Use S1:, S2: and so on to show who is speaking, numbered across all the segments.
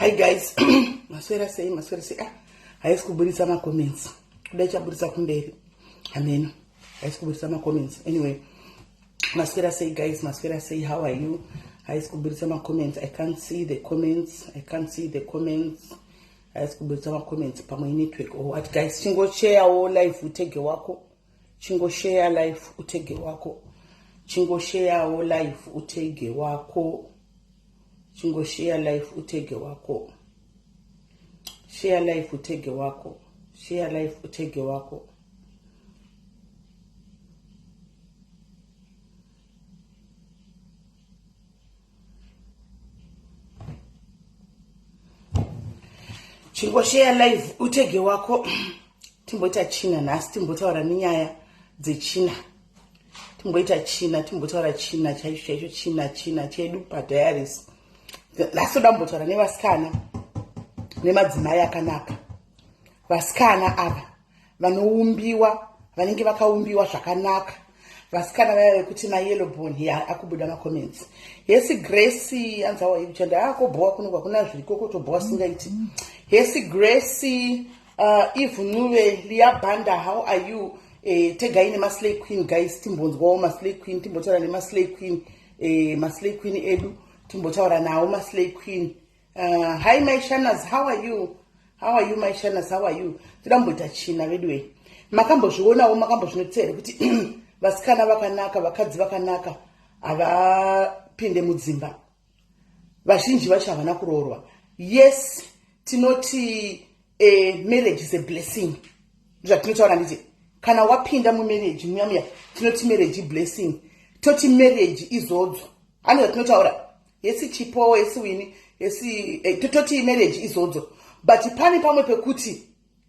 S1: Hi guys, maswera sei, maswera sei. Ah, haisi kuburitsa macomments. Kuda ichaburitsa kumberi. Hameno. Haisi kuburitsa macomments. Anyway, maswera sei guys, maswera sei, how are you? Haisi kuburitsa macomments. I can't see the comments. I can't see the comments. Haisi kuburitsa macomments pamwe network or what guys. Chingocheyawo live utege wako. Chingosheya live utege wako. Chingosheyawo live utege wako. Chingosheya life utege wako. Share life utege wako. Share life utege wako. Chingosheya live utege wako. Timboita china nhasi timbotaura nenyaya dzechina. Timboita china timbotaura china chaicho chaicho china china chedu padiaries. Nhasi toda kumbotaura nevasikana nemadzimai akanaka. Vasikana ava vanoumbiwa vanenge vakaumbiwa zvakanaka vasikana vaya vekuti mayellow bone ya akubuda macomments hesi grace anzi awa ichanda akobhowa kuno kwakuna zviriko kotobhowa singaiti hesi grace eve nuve liya banda how are you tegai nemaslay queen guys timbonzwawo maslay queen timbotaura nemaslay queen maslay queen edu timbotaura nawo maslay queen. Hi my shanas, how are you? How are you my shanas, how are you? Toda kumboita china veduwe. Makambozvionawo, makambozvinotisa here kuti vasikana vakanaka, vakadzi vakanaka havapinde mudzimba. Vazhinji vacho havana kuroorwa. Yes, tinoti marriage is a blessing. Zvatinotaura nditi kana wapinda mumarriage muya muya tinoti marriage blessing. Toti marriage izodzo. Hani zvatinotaura. Yesi chipo, yesi wini, yesi tototi marriage izodzo. But pane pamwe pekuti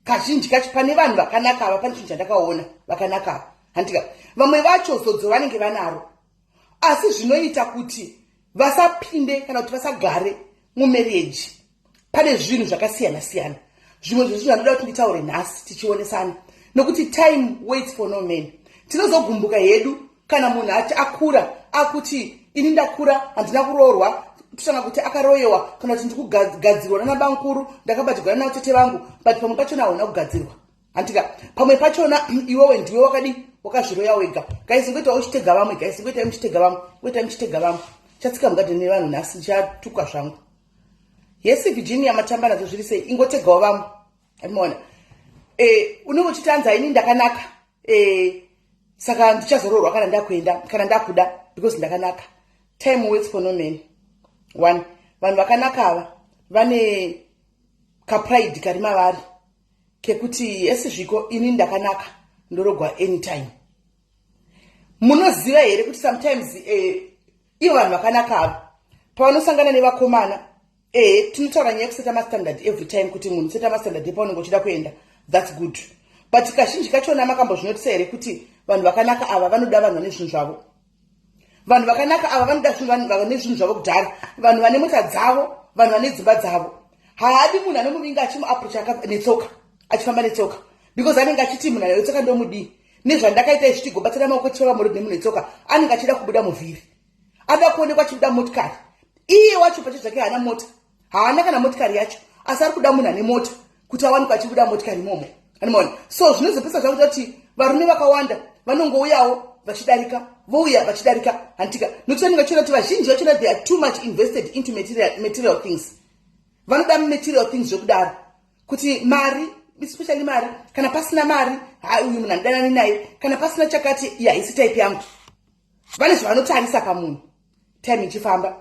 S1: kazhinji kacho pane vanhu vakanaka ava, pane chinhu chandakaona vakanaka ava. Handika vamwe vacho zodzo vanenge vanaro. Asi zvinoita kuti vasapinde kana kuti vasagare mumarriage. Pane zvinhu zvakasiyana siyana. Zvimwe zvezvinhu zvandinoda kuti nditaure nhasi tichionesana. Nokuti time waits for no man. Tinozogumbuka hedu kana munhu ati akura akuti ini ndakura handina kuroorwa, totanga kuti akaroyewa kana kuti ndikugadzirwa nana bankuru, ndakabatirwa nana tete vangu, but pamwe pachona hauna kugadzirwa. Handika pamwe pachona iwewe ndiwe wakadi wakazviroya wega. Guys, ngoita uchitega vamwe, guys, ngoita muchitega vamwe, ngoita muchitega vamwe. Chatsika mugadheni nevanhu nhasi ndichatuka zvangu. Yes, Virginia matamba nadzo zviri sei? Ingotegawo vamwe. Unoona? Unenge uchitanza ini ndakanaka. Saka ndichazoroorwa kana ndakuenda, kana ndakuda because ndakanaka. Time waits for no man. One, vanhu vakanaka ava vane kapride kari mavari kekuti yesi zviko ini ndakanaka ndorogwa anytime. Munoziva here kuti sometimes ivo vanhu vakanaka ava pavanosangana nevakomana, tinotaura nyaya yekuseta mastandard every time kuti munhu seta mastandard epaunenge uchida kuenda, that's good. But kazhinji kachona makambozvinotisa here kuti vanhu vakanaka ava vanoda vanhu vane zvinhu zvavo? Vanhu vakanaka ava vanoda vanhu vane zvinhu zvavo kudhara, vanhu vane mota dzavo, vanhu vane dzimba dzavo. Haadi munhu anomuvinga achimuapproach netsoka, achifamba netsoka, because anenge achiti munhu ane tsoka ndomudii nezvandakaita izvi, tigobatsira maoko tichifamba murodhi nemunhu netsoka. Anenge achida kubuda muvhiri, ada kuonekwa achibuda motikari. Iye wacho pacho zvake haana mota, haana kana motikari yacho, asi ari kuda munhu ane mota kuti awanikwe achibuda motikari imomo. Anomaona? So zvinozopesa zvakuita kuti varume vakawanda vanongouyawo vachidarika, vouya vachidarika. Handitika nokuti vanenge vachiona kuti vazhinji vachona they are too much invested into material things. Vanoda material things zvekudaro kuti mari, especially mari. Kana pasina mari, ha, uyu munhu handidanani naye. Kana pasina chakati, iya haisi type yangu. Vane zvavanotarisa pamunhu time ichifamba.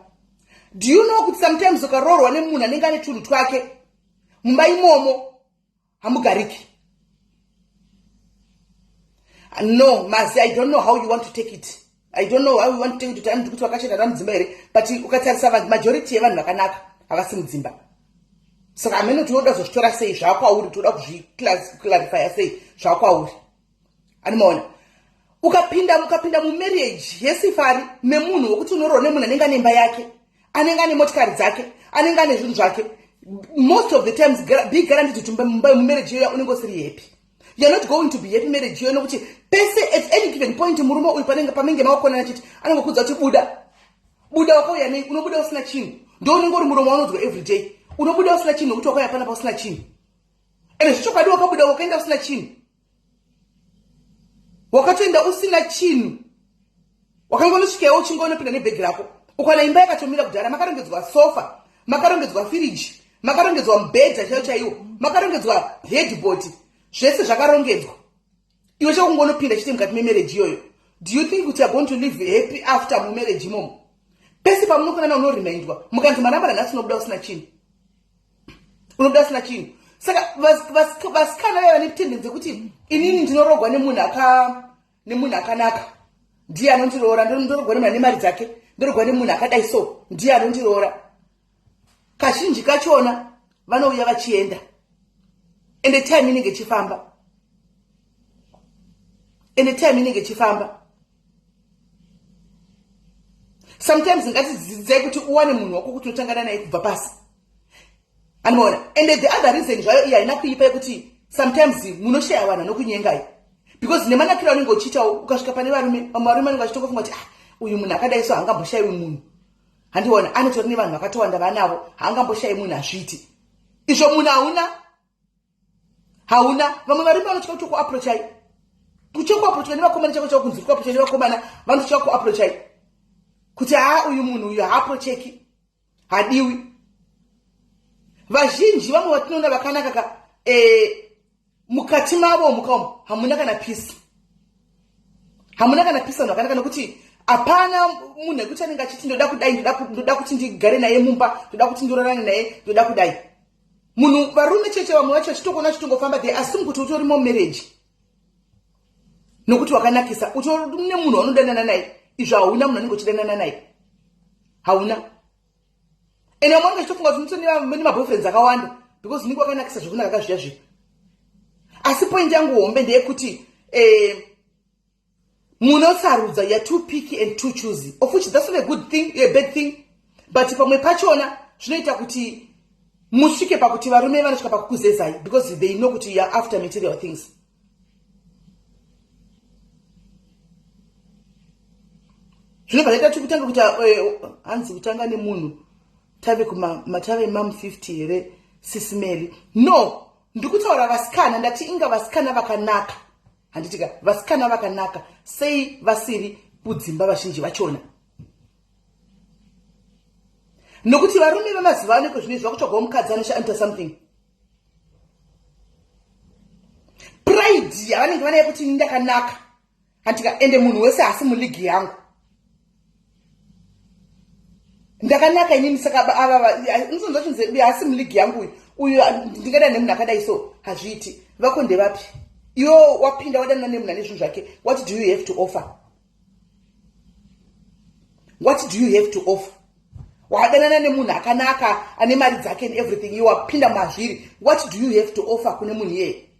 S1: Do you know kuti sometimes ukaroorwa nemunhu anenge ane tunhu twake mumba imomo hamugariki? No, Mazi, I don't know how you want to take it. I don't know how you want to take it. Kuti kuti vakachena vari mudzimba here, but ukatarisa vanhu, majority yevanhu vakanaka havasi mudzimba. Saka hameno tinoda kuzozvitora sei zvakwauri, toda kuzviclarifya sei zvakwauri. Animaona? Ukapinda mumarriage yesifari nemunhu wekuti unoroorwa nemunhu anenge ane imba yake, anenge ane motikari dzake, anenge ane zvinhu zvake, most of the times be guaranteed kuti mumarriage iyoyo unenge usiri happy. You're not going to be happy marriage iyoyo, nokuti pese at any given point murume uyu panenge pamenge maokonana chiti anongokudza kuti buda, buda, wakauya nei? Unobuda usina chinhu, ndo unenge uri muromo waunodzwa every day. Unobuda usina chinhu nokuti wakauya panapa usina chinhu. Ende zvechokwadi wakabuda wakaenda usina chinhu. Wakatoenda usina chinhu. Wakangonosvikawo uchingonopinda nebhegi rako. Ukaona imba yakatomira kudhara, makarongedzwa sofa, makarongedzwa firiji, makarongedzwa mubhedha chaiwo chaiwo, makarongedzwa headboard, zvese zvakarongedzwa. Iwe chakungonopinda chete mukati memarriage iyoyo. Do you think kuti you are going to live happy after mumarriage imomo? Pese pamunokonana unoremindwa, mukanzi marambana nhasi unobuda usina chinhu. Unobuda usina chinhu. Saka vasikana vaya vane tendency yekuti inini ndinorogwa nemunhu aka nemunhu akanaka ndiye anondiroora, ndorogwa nemunhu ane mari dzake, ndorogwa nemunhu akadai so ndiye anondiroora. Kazhinji kachona vanouya vachienda, ende time inenge ichifamba, ende time inenge ichifamba. Sometimes ngatidzidzai kuti uwane munhu wako kuti unotangana naye kubva pasi. Anoona. And the other reason zvayo iyi haina kuipa yekuti sometimes munoshaya vanhu vanokunyengai, because nemanakiro anenge uchiitawo ukasvika pane varume, vamwe varume vanenge vachitongofunga kuti ah, uyu munhu akadai so haangamboshayiwi munhu. Handiona anotori nevanhu vakatowanda vanavo, haangamboshayi munhu, hazviiti izvo. Munhu hauna, hauna. Vamwe varume vanotya kuti kuapproachai, kutya kuapproachwa nevakomana chako chako kunzi kuapproachwa nevakomana, vanotya kuapproachai kuti haa, uyu munhu uyu haaapproacheki, hadiwi. Vazhinji vamwe vatinoona vakanaka ka mukati mavo mukaomo hamuna kana peace, hamuna kana peace. Vanhu vakanaka nekuti hapana munhu ekuti anenge achiti ndoda kudai, ndoda kuti ndigare naye mumba, ndoda kuti ndorarane naye, ndoda kudai. Munhu varume chete vamwe vacho vachitokuona vachitongofamba, they assume kuti utori mumarriage nokuti wakanakisa, utori nemunhu waunodanana naye. Izvo hauna munhu anenge uchidanana naye, hauna. Ende vamwe vanenge vachitofunga kuti unotori nemaboyfriends akawanda because unenge wakanakisa zvekunaka kazviya zviya. Asi point yangu hombe ndeyekuti munosarudza, you are too picky and too choosy, of which that's not a good thing, a bad thing, but pamwe pachona zvinoita kuti musvike pakuti varume vanosvika pakukuzezai because they know kuti you are after material things. Zvinobva zvaita kuti kutanga kuita hanzi kutanga nemunhu tave matave mam 50 here sisimeli? No, ndikutaura vasikana. Ndati inga vasikana vakanaka, handitika? Vasikana vakanaka sei vasiri kudzimba vazhinji vachona? Nokuti varume vemazuva ano iko zvino vakutsvagawo mukadzi anoita something. Pride yavanenge vanayo kuti ini ndakanaka, handitika? Ende munhu wese haasi muleague yangu. Ndakanaka inini, saka ava unosonzwa chinzi haasi muleague yangu uyu, uyu ndingadana nemunhu akadai so hazviiti. Vako ndevapi? Iwe wapinda wadanana nemunhu ane zvinhu zvake, what do you have to offer? What do you have to offer? Wadanana nemunhu akanaka ane mari dzake and everything, iwe wapinda mazviri, what do you have to offer kune munhu iyeye?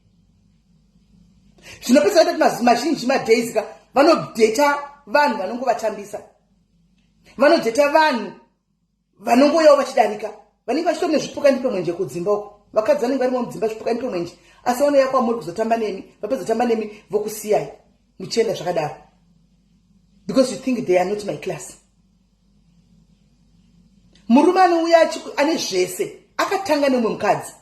S1: Zvinopedza kuti mazhinji madays ka vanodheta vanhu vanongovatambisa, vanodheta vanhu vanongoyawo vachidarika, vanenge vachitori nezvipuka ndipe mwenje kudzimba uko. Vakadzi vanenge varimo mudzimba, zvipuka ndipe mwenje, asi vanouya kwamuri kuzotamba nemi, vapedza kutamba nemi vokusiyai muchienda zvakadaro because you think they are not my class. Murume anouya ane zvese akatanga nemumwe mukadzi.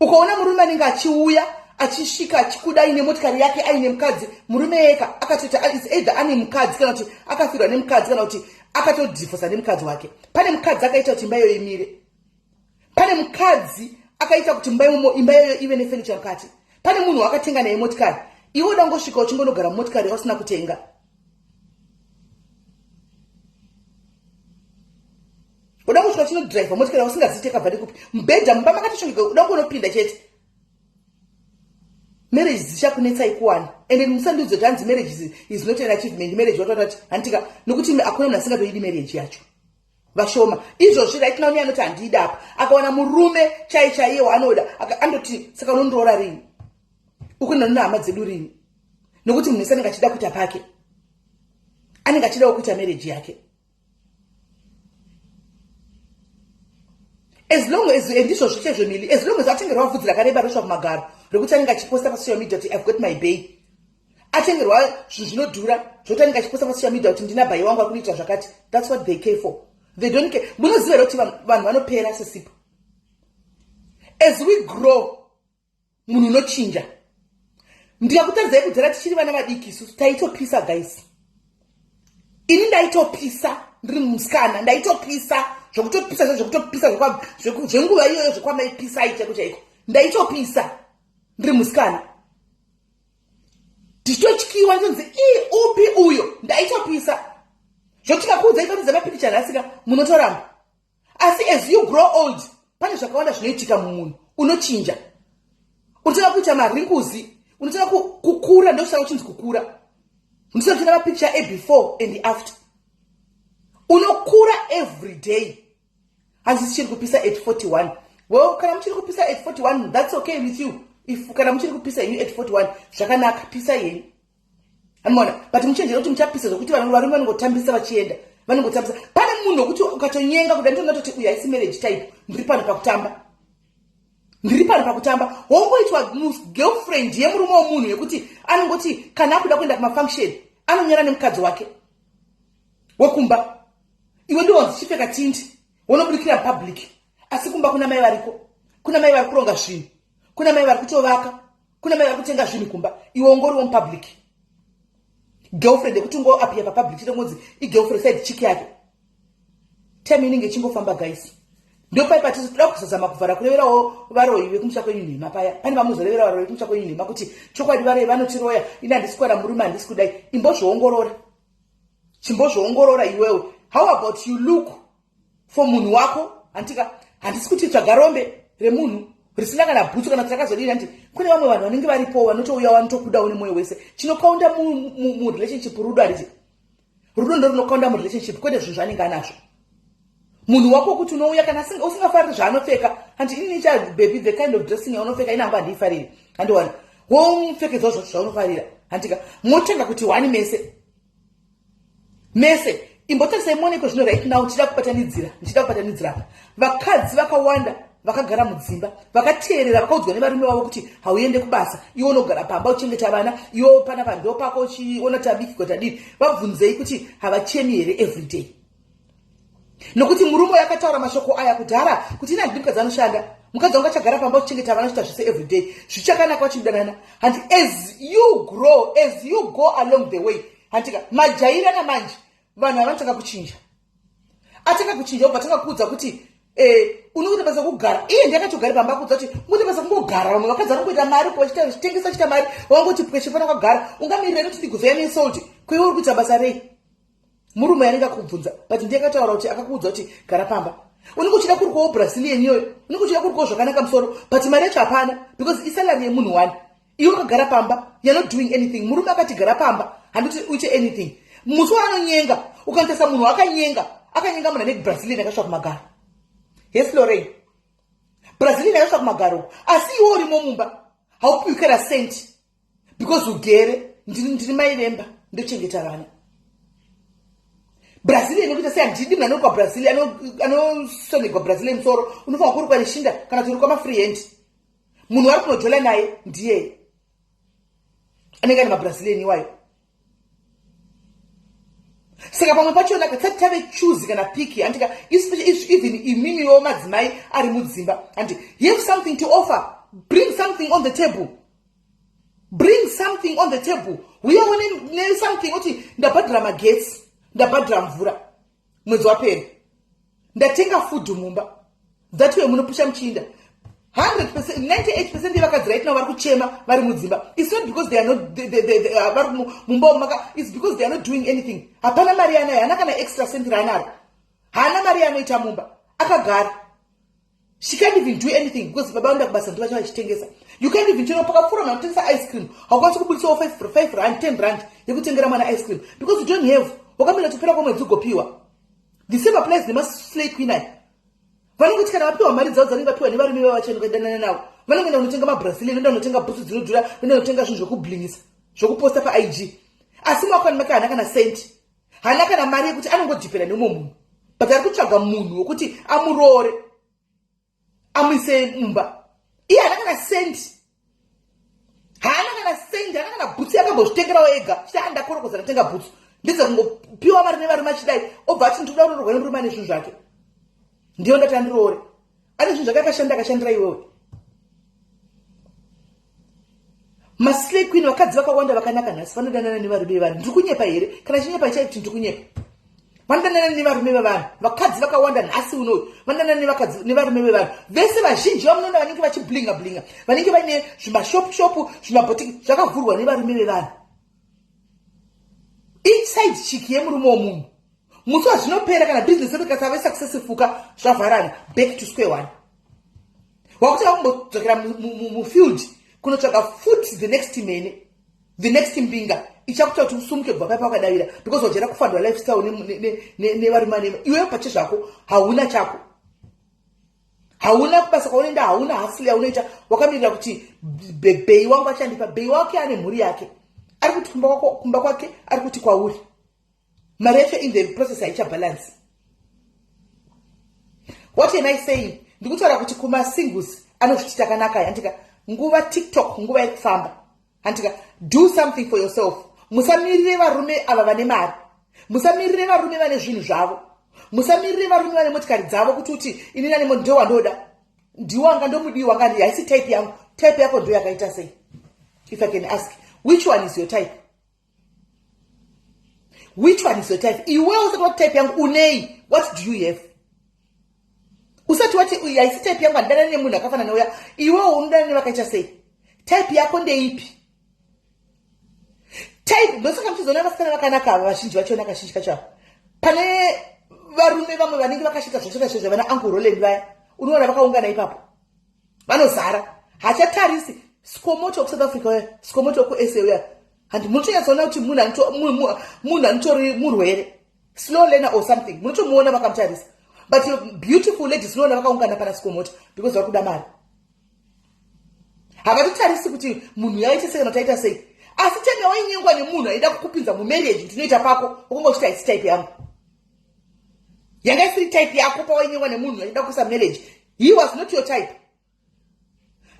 S1: Ukaona murume anenge achiuya achisvika achikuda aine motikari yake, aine mukadzi, murume eka akatoita is either ane mukadzi kana kuti akafirwa nemukadzi kana kuti akatodhivhosa nemukadzi wake. Pane mukadzi akaita kuti imba iyoyo imire, pane mukadzi akaita kuti imba imomo, imba iyoyo ive nefurniture mukati, pane munhu wakatenga naye motikari. Iwe uda ngosvika uchingonogara mumotikari yausina kutenga. Uda kusvika uchinodhiraivha motikari yausingazii takabva nekupi. Mubhedha mumba makatoshongeka, uda kungonopinda chete. Marriage dzichakunetsai kuwana. Ende musandiudze kuti hanzi marriage is not an achievement, marriage watwatwati, handitika? Nokuti hakuna munhu asingatoidi marriage yacho, vashoma. Izvozvi right now neanoti handiidi apa, akawana murume chai chaiye waanoda, andoti saka unondiroora rini, ukuenda nona hama dzedu rini? Nokuti munhu wese anenge achida kuita pake, anenge achidawo kuita marriage yake. As long as, ndizvo zvichezvo mili, as long as atengerwa vhudzi rakareba rosva kumagaro rekuti anenge achiposta pasocial media kuti I've got my bae, atengerwa zvinhu zvinodhura zvokuti anenge achiposta pasocial media kuti ndina bae wangu ari kunoita zvakati, that's what they care for. They don't care. Munoziva here kuti vanhu vanopera sesipo? As we grow, munhu unochinja. Ndikakutaridzai kudhara tichiri vana vadiki, isusu taitopisa, guys. Ini ndaitopisa ndiri musikana, ndaitopisa zvokutopisa, zvokutopisa zvenguva iyoyo, zvokwamaipisai chaiko chaiko. Ndaitopisa ndiri musikana, tichitotyiwa, nditonzi ii upi uyo. Ndaitopisa zvokuti tikakuudzai mapikicha nhasika, munotoramba. Asi as you grow old, pane zvakawanda zvinoitika mumunhu. Unochinja, unotanga kuita mawrinkles, unotanga kukura. Ndosaka uchinzi kukura. Ndisati kutora mapikicha ebefore and after. Unokura every day. Hanzi tichiri kupisa at 41. Well, kana muchiri kupisa at 41, that's okay with you. If kana muchiri kupisa henyu at 41, zvakanaka, pisa henyu, anoona. But muchenjera kuti muchapisa zvokuti vanhu varume vanongotambisa vachienda, vanongotambisa. Pane munhu wekuti ukatonyenga kuda, nditoona toti uyu haisi marriage type, ndiri pano pakutamba, ndiri pano pakutamba. Wongoitwa girlfriend yemurume womunhu, yekuti anongoti kana akuda kuenda kumafunction, anonyara nemukadzi wake wekumba. Iwe ndiwanzi chipfeka tint, wonobudikira mupublic, asi kumba kuna mai variko, kuna mai vari kuronga zvinhu, kuna mai vari kutovaka, kuna mai vari kutenga zvinhu kumba. Iwe ungoriwo mupublic girlfriend yekuti ungoappear papublic chitongonzi igirlfriend, side chick yake. Time inenge ichingofamba, guys. Ndopai patisi toda kuzozama kuvhara kureverawo varoyi vekumusha kwenyu nhema. Paya pane vamuzorevera varoyi vekumusha kwenyu nhema kuti chokwadi varoyi vanotiroya, ini handisi kuwana murume, handisi kudai. Imbozviongorora, chimbozviongorora iwewe. How about you look for munhu wako? Handika, handisi kuti tsvaga rombe remunhu risina kana bhutsu kana kuti rakazodini. Handi kune vamwe vanhu vanenge varipo vanotouya, vanotokudawo nemwoyo wese. Chinocounta murelationship rudo, handiti? Rudo ndo runocounta murelationship, kwete zvinhu zvaanenge anazvo. Munhu wako kuti unouya, kana usingafariri zvaanopfeka, handi inini cha baby, the kind of dressing yaunopfeka inangu handiifariri, handiwani womupfekedzawo zvacho zvaunofarira, handika? Motenga kuti one mese mese. Imbotarisai muoneko zvino. Right now ndichida kubatanidzira, ndichida kubatanidzira apa. Vakadzi vakawanda vakagara mudzimba, vakateerera, vakaudzwa nevarume vavo kuti hauende kubasa, iwe unogara pamba uchengeta vana, iwe panapa ndo pako, uchiona tabikigwa, tadini. Vabvunzei kuti havachemi here everyday, nokuti murume uyo akataura mashoko aya kudhara kuti ina handidi mukadzi anoshanda, mukadzi wangu achagara pamba uchichengeta vana, uchiita zvese everyday. Zvichakanaka vachidanana, handi? As you grow, as you go along the way, handika majairana manje, vanhu havanotanga kuchinja. Atanga kuchinja, ubva tanga kuudza kuti unokuita basa kugara. Iye ndiakatogari pamba, akuudza kuti ungoita basa kungogara. Vamwe vakadzi vanongoita mari, vachitengesa, chita mari, wangoti pweshe pana kwagara. Ungamirira nekuti ndigozoya nesalt kweiwe uri kuita basa rei? Murume anenge akubvunza, but ndiye akataura kuti, akakuudza kuti gara pamba. Unenge uchida kurukwawo Brazilian iyoyo, unenge uchida kurukwawo zvakanaka musoro, but mari yacho hapana, because isalary yemunhu one. Iwe wakagara pamba, you're not doing anything. Murume akati gara pamba, handiti uite anything. Musi waanonyenga, ukanotesa munhu akanyenga, akanyenga munhu ane Brazilian akasvika kumagaro. Yes, Lorraine, Brazilian akasvika kumagaro, asi iwe urimo mumba, haupiwi kana cent because ugere, ndiri mai vemba, ndochengeta vana. Brazilian inokuita sei? Handidi munhu anorukwa Brazilian, anosonegwa Brazilian musoro. Unofanira kurukwa neshinda kana kuti urukwa mafree hand. Munhu wari kunojola naye ndiye anenge ane mabrazilian iwayo. Saka pamwe pachona tisati tave choosy kana picky, handika? Even imimiwo madzimai ari mudzimba, handi you have something to offer? Bring something on the table, bring something on the table. Uyawo nesomething kuti ndabhadhara magetsi, ndabhadhara mvura mwedzi wapera, ndatenga food mumba. That way munopusha muchiinda. 98% yevakadzi right now vari kuchema vari mudzimba, it's not because they are not vari mumba maka, it's because they are not doing anything. Hapana mari yanayo, haana kana extra cent raanaro, haana mari yaanoita mumba, akagara. She can't even do anything because baba vaenda kubasa, ndivacha vachitengesa. You can't even, chero pakapfuura munhu anotengesa ice cream, haukwanisi kubudisawo 5 rand, 10 rand yekutengera mwana ice cream because you don't have. Wakamira topera kwamwedzi ugopiwa. The same applies nemaslay queen aya. Vanongoti kana vapiwa mari dzavo dzanenge vapiwa nevarume vavachadanana navo, vanongoenda kunotenga mabrazilian, vanoenda kunotenga bhutsu dzinodhura, vanoenda kunotenga zvinhu zvekublingisa, zvokuposta paIG, asi mwakwani make haana kana senti, haana kana mari yekuti anongodhipera nemumwe munhu, but ari kutsvaga munhu wekuti amuroore, amuise mumba. Iye haana kana sendi, haana kana sendi, haana kana bhutsu yakambozvitengerawo ega chiti andakorokoza ndatenga bhutsu. Ndedzekungopiwa mari nevarume achidai, obva ati ndinoda kuroorwa nemurume ane zvinhu zvake. Ndiyo ndati andiroore ane zvinhu zvake, akashanda, akashandira iwewe. Maslay queen, vakadzi vakawanda vakanaka nhasi vanodanana nevarume vevanhu. Ndiri kunyepa here? Kana chinyepa ichai kuti ndiri kunyepa. Vanodanana nevarume vevanhu. Vakadzi vakawanda nhasi unoyu vanodanana nevakadzi nevarume vevanhu. Vese vazhinji vamunoona vanenge vachiblinga blinga, vanenge vaine zvimashop shop, zvimabhotiki zvakavhurwa nevarume vevanhu. Inside chick yemurume womunhu. Musi wazvinopera kana business rikasave successful ka zvavharana, back to square one. Wakuti vakumbodzokera mufield kunotsvaga futi the next mene, the next mbinga ichakuita kuti usumuke kubva paipa wakadavira, because wajera kufandwa lifestyle nevarume vanema. Iwewe pache zvako hauna chako, hauna kubasa kwaunoenda, hauna hustle yaunoita, wakamirira kuti bae wangu achandipa. Bae wake ane mhuri yake, ari kuti kumba kwake, ari kuti kwauri mari yacho in the process haichabalance. What am I saying? Ndikutaura kuti kumasingles anozviti takanaka, handika? Nguva TikTok, nguva yekufamba, handika? Do something for yourself. Musamirire varume ava vane mari, musamirire varume vane zvinhu zvavo, musamirire varume vane motikari dzavo kuti uti inini ane ndo wandoda, ndiwanga ndomudiwa ngandi, haisi type yangu. Type yako ndo yakaita sei? If I can ask, which one is your type? Which one is your type? Iwe usati wati type yangu, unei? What do you have? Usati wati haisi type yangu, handidana nemunhu akafanana neuya, iwewo unodana nevakaita sei? Type yako ndeipi? Type ndosaka muchizoona vasikana vakanaka ava vazhinji vachona, kazhinji kacho ava pane varume vamwe vanenge vakashata zvachona zvezvo, vana Uncle Roland vaya, unoona vakaungana ipapo, vanozara, hachatarisi sikomoto wekuSouth Africa uya, sikomoto wekuSA uya, handi munotonyatsoona kuti munhu anotori murwere, slow learner or something, munotomuona vakamutarisa. But beautiful ladies unoona vakaungana pana sikomoto because vari kuda mari, havatotarisi kuti munhu yaita sei kana kuti aita sei. Asi tenge wainyengwa nemunhu aida kukupinza mumarriage kuti inoita pako, ukunga uchiti haisi type yangu. Yanga isiri type yako pawainyengwa nemunhu aida kuisa marriage. He was not your type.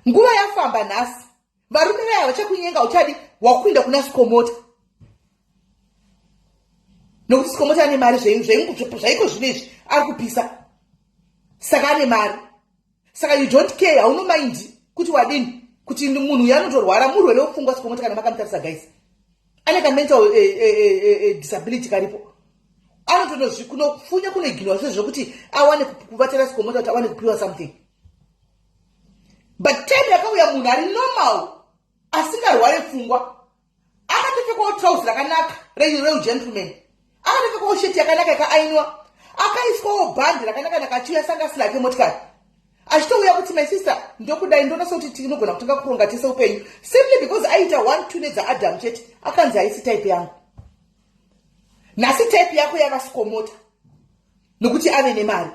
S1: Nguva yafamba, nhasi varume vaya vachakunyenga uchadi, wakuinda kuna sikomota nokuti sikomota ane mari. Zvaiko zvino izvi ari kupisa, saka ane mari, saka you don't care, hauno mind kuti wadini, kuti munhu uyu anotorwara, murwere wepfungwa sikomota. Kana makamutarisa guys, ane kamental disability karipo, anotonokunofunya kunoiginwa zvezvo kuti awane kuvatira sikomota, kuti awane kupiwa something. But time yakauya munhu ari normal, asingarware pfungwa, akatopfekawo trouser rakanaka reugentleman, akatopfekawo sheti yakanaka yakaainwa, akaiswawo bhandi rakanaka nakachiuya sangasila kemotikari, achitouya kuti, "My sister, ndokudai, ndonasa kuti tinogona kutanga kuronga tese upenyu," simply because aita one two nedzaAdam chete, akanzi haisi type yangu. Nhasi type yako yava sikomota nokuti ave nemari.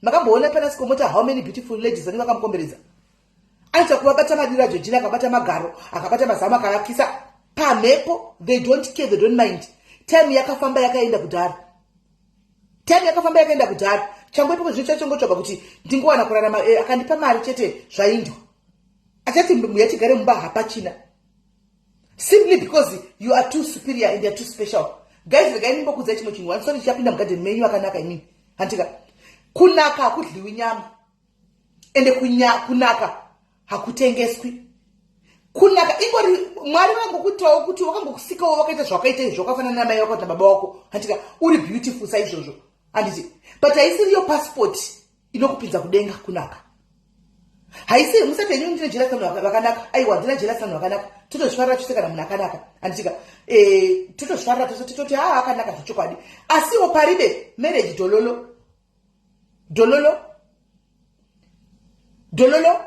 S1: Makamboona pana sikomota how many beautiful ladies vanenge vakamukomberedza? Anoita kuvabata madiro aJojina, akabata magaro, akabata mazamu, akavakisa pamhepo. They don't care, they don't mind. Time yakafamba, yakaenda kudhara. Time yakafamba, yakaenda kudhara. Changu ipapo zvino chachongotsvaga kuti ndingowana kurarama. Akandipa mari chete, zvaindwa. Achati yatigare mumba hapachina, simply because you are too superior and you are too special. Guys, regai ndimbokudzai chimwe chinhu. Wanisori chichapinda mugadheni menyu akanaka imini, handika? Kunaka hakudliwi nyama, ende kunaka hakutengeswi. Kunaka ingori Mwari vangokutawo kuti wakangokusikawo wakaita zvawakaita izvo, wakafanana namai vako nababa wako, handika? Uri beautiful saizvozvo, handiti? But haisiriyo passport inokupinza kudenga kunaka. Haisi. Musati henyu ndine jealous vanhu vakanaka. Aiwa, ndina jealous vanhu vakanaka, totozvifarira chose kana munhu akanaka, handitika? Totozvifarira tose, tototi haa, akanaka zvechokwadi. Asiwo paribe marriage dololo dololo dololo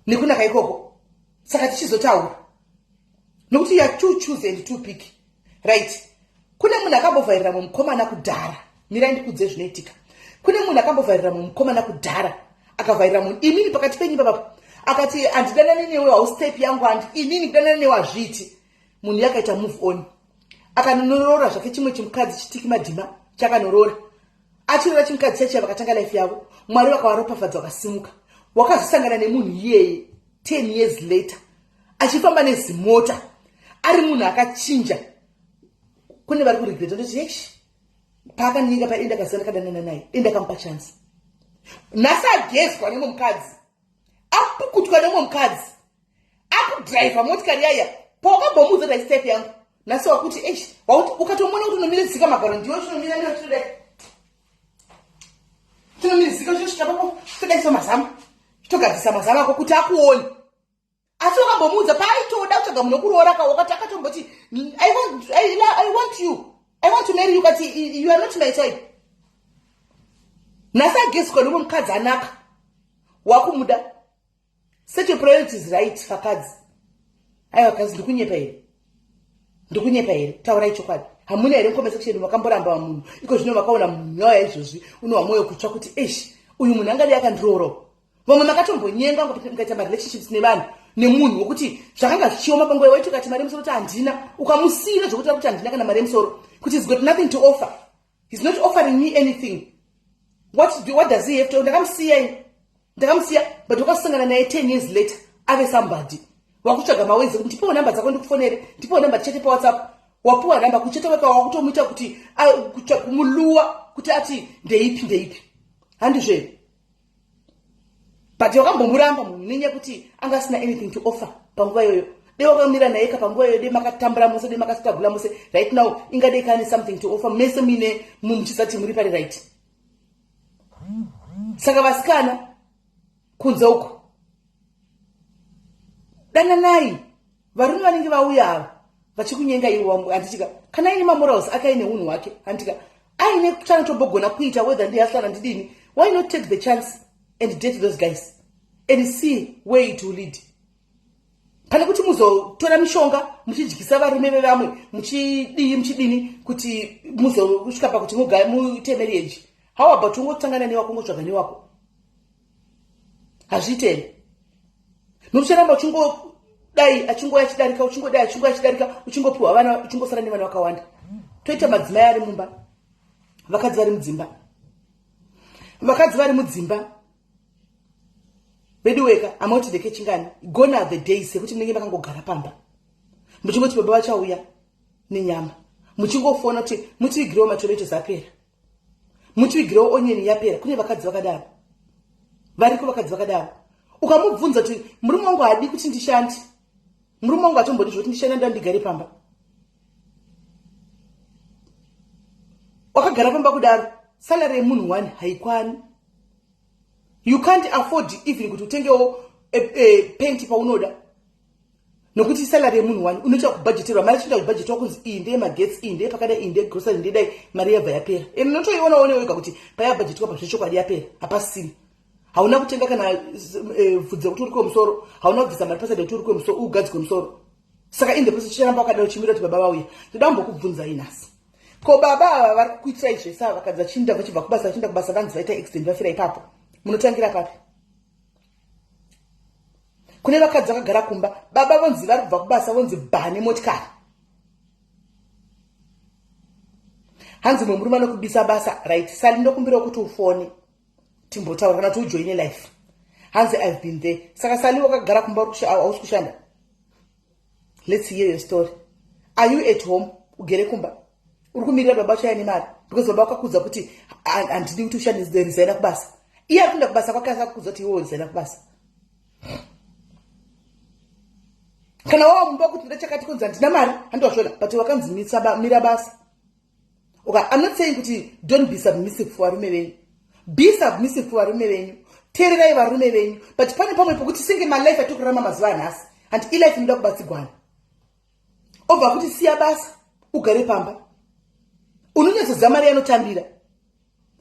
S1: nekunaka ikoko. Saka tichizotaura nokuti you are too choose and too pick, right? Kune munhu akambovhairira mumukomana kudhara. Mirai ndikudze zvinoitika. Kune munhu akambovhairira mumukomana kudhara, akavhairira munhu inini pakati penyimba papo, akati, "Handidanani newe, hausi type yangu, handi inini kudanana newe hazviiti." Munhu yakaita move on, akanoroora zvake chimwe chimukadzi chitiki madhima chakanoroora. Achirora chimukadzi chachiya, vakatanga life yavo, Mwari vakavaropafadza, vakasimuka. Wakazosangana nemunhu iyeye 10 years later achifamba nezimota, ari munhu akachinja. Kune vari kuregreta, ndoti yesh, paakanyenga pa enda kaziva ndakadanana naye, enda kamupa chance. Nhasi agezwa nemwe mukadzi, apukutwa nemwe mukadzi. Akudhiraivha motikari yaya pawakambomuudza kuti step yangu, nhasi wakuti eish, ukatomuona kuti unomirizika magaro, ndiwe chinomira ndiwe chinodai, chinomirizika, chinosvika papo chitodaisa mazama, chitogadzisa mazama ako kuti akuone. Asi wakambomuudza paaitoda kutsvaga munhu wekuroora ka, wakati akatomboti, I want you, I want to marry you," kati, "You are not my type." Nhasi agezwa nomwe mukadzi anaka, wakumuda. Set your priorities right, vakadzi. Aiwa vakadzi, ndikunyepa here? Ndikunyepa here? Taurai chokwadi. Hamuna here mucomment section vakamboramba munhu, iko zvino vakaona munhu yauya izvozvi, unowa mwoyo kutsva kuti, "Eish, uyu munhu angadai akandiroora"? Vamwe makatombonyenga, mukaita marelationships nevanhu, nemunhu wokuti zvakanga zvichioma panguva waiti ukati mari yemusoro kuti handina, ukamusiyira zvokuti kuti handina kana mari yemusoro, kuti he's got nothing to offer, he's not offering me anything. What does he have to? Ndakamusiya, ndakamusiya. But wakasangana naye 10 years later ave somebody, wakutsvaga mawezi kuti, "Ndipewo namba dzako ndikufonere, ndipewo namba tichete paWhatsApp." Wapiwa namba, kucheta weka wakutomuita kuti kumuluwa kuti ati ndeipi, ndeipi, handizveri? But wakambomuramba munhu nenyaya yekuti anga asina anything to offer panguva iyoyo. Dei wakamira naye ka panguva iyoyo, dei makatambura mose, dei makastrugula mose. Right now ingadei kane something to offer, mese muine muchisati muri pari right. Saka vasikana kunze uko, dananai varume vanenge vauya ava vachikunyenga iwo, handitika? Kana aine mamorals ake, aine unhu hwake, handitika? Aine chanotombogona kuita, whether ndihasana ndidini, why not take the chance and date those guys and see where it will lead, pane kuti muzotora mishonga muchidyisa varume vevamwe, muchidii, muchidini, kuti muzosvika pakuti muite marriage? How about ungotangana newako, ungotsvaga newako? Hazviite here? Nokucharamba uchingodai, achingoya achidarika, uchingodai, achingoya achidarika, uchingopiwa vana, uchingosara nevana vakawanda. Toita madzimai ari mumba, vakadzi vari mudzimba, vakadzi vari mudzimba vedu weka amauti ndekechingani. Gone are the days ekuti munenge makangogara pamba muchingoti baba vachauya nenyama, muchingofona kuti mutivigirewo matomatoes apera, mutivigirewo onion yapera. Kune vakadzi vakadaro, variko vakadzi vakadaro. Ukamubvunza kuti, "Murume wangu haadi kuti ndishande, murume wangu atombodi zvokuti ndishande, nda ndigare pamba." Wakagara pamba kudaro, salary yemunhu one haikwani. You can't afford even kuti utengewo penti paunoda, nokuti salary yemunhu one, unoita kubhajeterwa mari, chiinda kubhajetwa kunzi iyi ndeyemagetsi, iyi ndeyepakadai, iyi ndeyegrocery, ndedai, mari yabva yapera. And unotoiona one wega kuti payabhajetwa pazvechokwadi yapera, hapasina. Hauna kutenga kana bvudzi rekuti uri kwemusoro, hauna kubvisa mari paside kuti uri kwemusoro, ugadzikwe musoro. Saka in the process chiramba wakadaro, chimira kuti baba vauya. Ndoda kumbokubvunzai nhasi, ko baba ava vari kukuitirai zvese ava, vakadzi vachiinda, vachibva kubasa, vachienda kubasa, vanzi vaita accident, vafira ipapo, munotangira papi? Kune vakadzi vakagara kumba, baba vonzi vari kubva kubasa, vonzi bha nemotikari. Hanzi mwe murume anokubisa basa. Right, Sali, ndokumbirawo kuti ufone timbotaura, kana kuti ujoine live. Hanzi, "I've been there." Saka Sali, wakagara kumba, hausi kushanda, let's hear your story. Are you at home, ugere kumba, uri kumirira baba vachauya nemari because baba vakakudza kuti, "Handidi kuti ushande, resigna kubasa"? Iye ari kuenda kubasa kwake, asakukudza kuti iwe resigna kubasa. Kana wava mumba kuti nda chakati, kunzi handina mari, handowazvona, but wakanzi mira basa. Okay, I'm not saying kuti don't be submissive for varume venyu. Be submissive for varume venyu, teererai varume venyu, but pane pamwe pokuti senge malife atiri kurarama mazuva anhasi, handi ilife inoda kubatsigwana. Obva kuti siya basa ugare pamba, unonyatsoziva mari yanotambira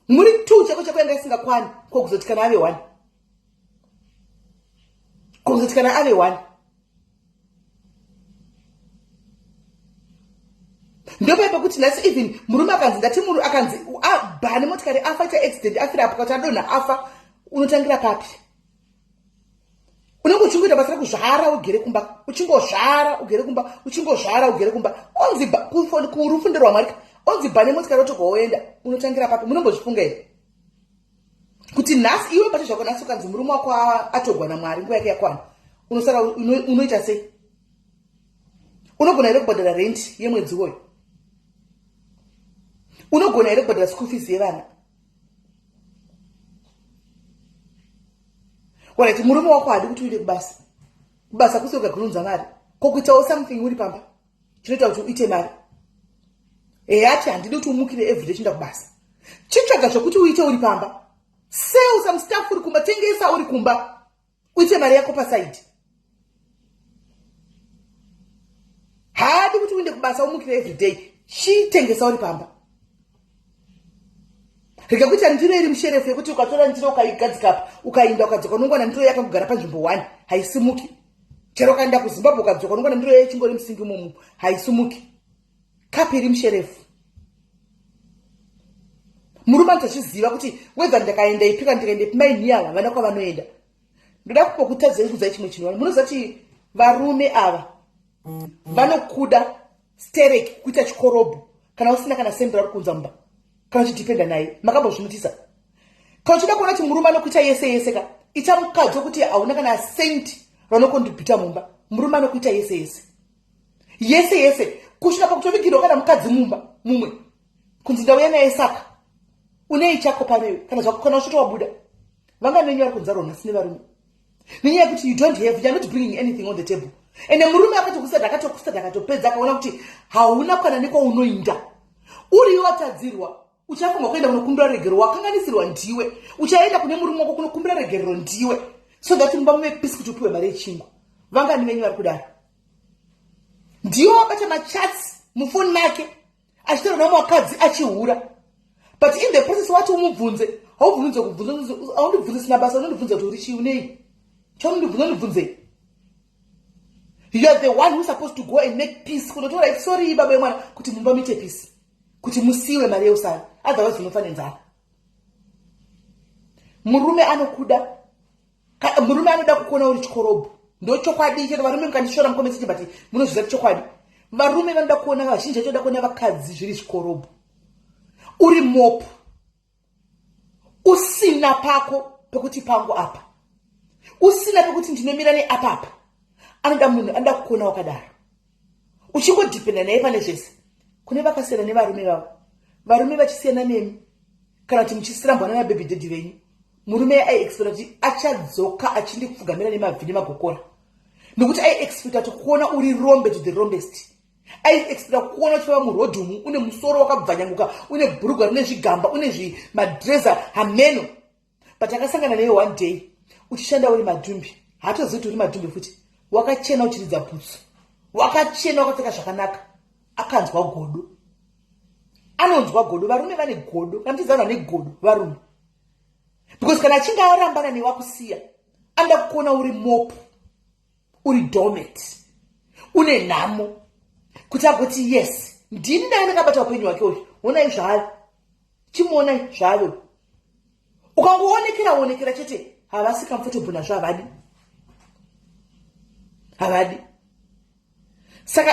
S1: muri two chako chako yanga isingakwani, kokuzoti kana ave one, kokuzoti kana ave one. Ndopai pekuti nhasi even murume akanzi, ndati muru akanzi abha nemotikari, afa, ita accident, afira apo, kuti adonha afa, unotangira papi? Unenge uchingoita basa rekuzvara ugere kumba, uchingozvara ugere kumba, uchingozvara ugere kumba. Onzi kurufu nderwamwarika, onzi bha nemotikari, otogoenda, unotangira papi? Munombozvifunga here kuti nhasi iwe pacho zvako, nhasi ukanzi murume wako atogwa naMwari, nguva yake yakwana, unosara unoita sei? Unogona here kubhadhara rent yemwedzi uwoyo? Unogona here kubhadhara school fees yevana? Alright, murume wako haadi kuti uende kubasa. Kubasa kusi kuunza mari. Ko kuitawo something uri pamba chinoita kuti uite mari. Ati handidi kuti umukire everyday chienda kubasa. Chitsvaga zvokuti uite uri pamba. Sell some stuff uri kumba, tengesa uri kumba, uite mari yako pasaidi. Haadi kuti uende kubasa umukire everyday. Chitengesa uri pamba. Rega kuita ndiro iri musherefu yekuti ukatora ndiro ukaigadzika ukainda ukadzoka unongwana ndiro yakangogara panzvimbo 1 haisimuki. Chero ukaenda kuZimbabwe ukadzoka unongwana ndiro yechingori musingi imomo haisimuki. Kapi iri musherefu. Murume anotozviziva kuti whether ndakaenda ipi kana ndikaenda ipi mai ava havana kwavanoenda. Ndoda kumbokutadzai kuudzai chimwe chinhu. Munoziva kuti varume ava vanokuda stereki kuita chikorobho kana usina kana sendi rauri kuunza mumba kana uchidhipenda naye. Makambozvinotisa? Kana uchida kuona kuti murume anokuita yese yese ka, ita mukadzi wekuti hauna kana sendi raunokontribhuta mumba. Murume anokuita yese yese yese yese kusvika pakutovigirwa kana mukadzi mumba mumwe kunzi ndauya naye, saka unei chako pano kana zvako kana usvito wabuda. Vanga nenyu vari kunzarwa nhasi nevarume nenyaya yekuti you don't have, you are not bringing anything on the table. Ende murume akatokusada, akatokusada, akatopedza, akaona kuti hauna kana nekwaunoinda. Uriwo watadzirwa, uchafunga kuenda kunokumbira regerero. Wakanganisirwa ndiwe, uchaenda kune murume wako kunokumbira regerero ndiwe, so that mumba muve peace kuti upiwe mari yechingwa. Vangani venyu vari kudaro? Ndiwo wabata machats mufoni make achitaura nevamwe vakadzi achihura, but in the process wati umubvunze, haubvunze kubvunza, haundibvunze sina basa. Unondibvunza kuti uri chii, unei chaunondibvunza, undibvunzei? You are the one who supposed to go and make peace, kunotaura sorry baba yemwana kuti mumba muite peace, kuti musiwe mari yeusara, otherwise unofa nenzara. Murume anokuda, murume anoda kukuona uri chikorobho. Ndo chokwadi. Chero varume mukandishora mucomment, but munozviziva kuti chokwadi. Varume vanoda kuona, vazhinji vacho voda kuona vakadzi zviri zvikorobho, uri mopu, usina pako pekuti pangu apa, usina pekuti ndinomira neapapa. Anoda munhu anoda kukuona wakadaro, uchingodhipenda naye pane zvese. Kune vakasiyana nevarume vavo, varume vachisiyana nemi kana kuti muchisirambwa nanababy daddy venyu, murume aiexpecta kuti achadzoka achindipfugamira nemabvi nemagokora, nekuti aiexpecta kuti kuona uri rombe to the rombest. Aiexpecta kuona uchifamba murodhi umu une musoro wakabvanyanguka, une bhurugwa rine zvigamba, une madreza hameno. But akasangana newe one day uchishanda uri madhumbi, haatozivi kuti uri madhumbi futi, wakachena, uchiridza bhutsu, wakachena, wakapfeka zvakanaka. Akanzwa godo. Anonzwa godo. Varume vane godo. Kana muchiziva vanhu vane godo, varume, because kana achinge arambana newakusiya, anoda kukuona uri mopu, uri doormat, une nhamo, kuti agoti, "Yes, ndini ndanga ndakabata upenyu hwake uyu. Onai zvaari, chimuonai zvaari." Ukangoonekera onekera chete, havasi comfortable nazvo, havadi, havadi. Saka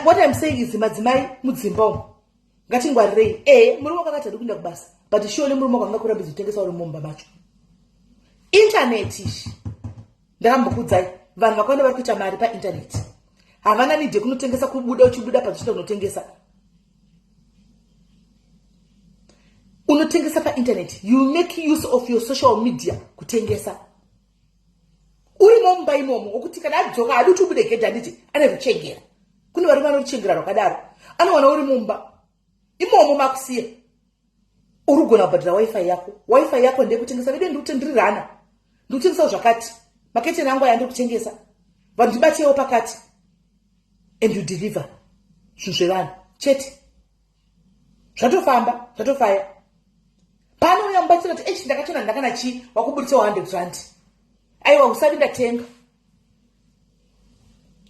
S1: what I'm saying is, madzimai mudzimba umu, ngatingwarirei. Murume wako akati hadi kuenda kubasa, but surely murume wako angakurambidza kutengesa uri mumba macho? Intaneti izvi ndakambokudzai, vanhu vakawanda vari kuita mari paintaneti, havana need yekunotengesa, kubuda uchibuda pachiita kunotengesa. Unotengesa paintaneti, you make use of your social media kutengesa urimo mumba imomo, wokuti kana adzoka hadi kuti ubude gedhi, handiti ane ruchengera. Kune varume vanoruchengera rwakadaro, anowana uri mumba imomo makusiya, uri kugona kubhadhara WiFi yako. WiFi yako ndeyekutengesa. Vedu ndikuti ndiri rana, ndikutengesawo zvakati, maketeni angu aya ndiri kutengesa, vanhu ndibatewo pakati, and you deliver zvinhu zvevanhu chete, zvatofamba, zvatofaya. Panouya mubatsira kuti echi ndakachona, ndakana chii, wakuburitsawo 100 rand. Aiwa, usavi ndatenga,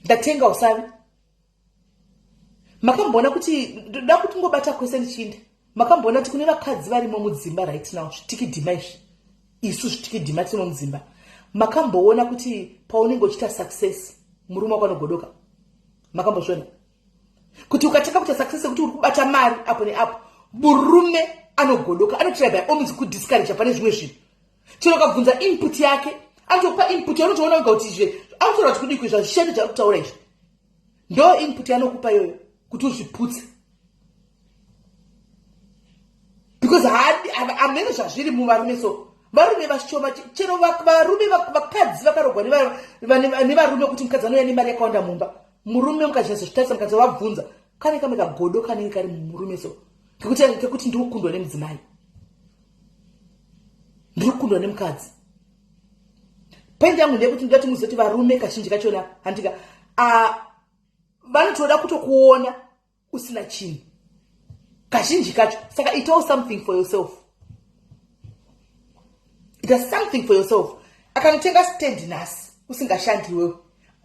S1: ndatenga usavi. Makamboona kuti, ndoda kuti ngobata kwese ndichiinda, makamboona kuti kune vakadzi varimo mudzimba right now, zvitikidhima izvi, isu zvitikidhima tirimo mudzimba, makamboona kuti paunenge uchiita success murume wako anogodoka? Makambozviona kuti ukatanga kuita success yekuti uri kubata mari apo neapo, murume anogodoka, anotry by all means kudiscourage pane zvimwe zvinhu? Chero ukabvunza input yake, anotokupa input yaunotoona wega kuti izve anotaura kuti kudii kuizva zvishende zvaari kutaura izvi. Ndo input yanokupa iyoyo kuti uzviputse, because hamene zvazviri muvarume. So Varume vashoma, chero varume, vakadzi vakarogwa nevarume kuti mukadzi anouya nemari yakawanda mumba. Murume mukazvinyatso zvitarisa, mukadzi vabvunza, kane kamwe kagodo kanenge kari mumurume so kekuti ndiri kukundwa nemudzimai, ndiri kukundwa nemukadzi. Point yangu ndeyekuti ndida kuti muzoti varume kazhinji kachona, handika, vanotoda kutokuona usina chinhu kazhinji kacho. Saka itawo something for yourself, ita something for yourself. Akanotenga stand nhasi usingashandi iwewe,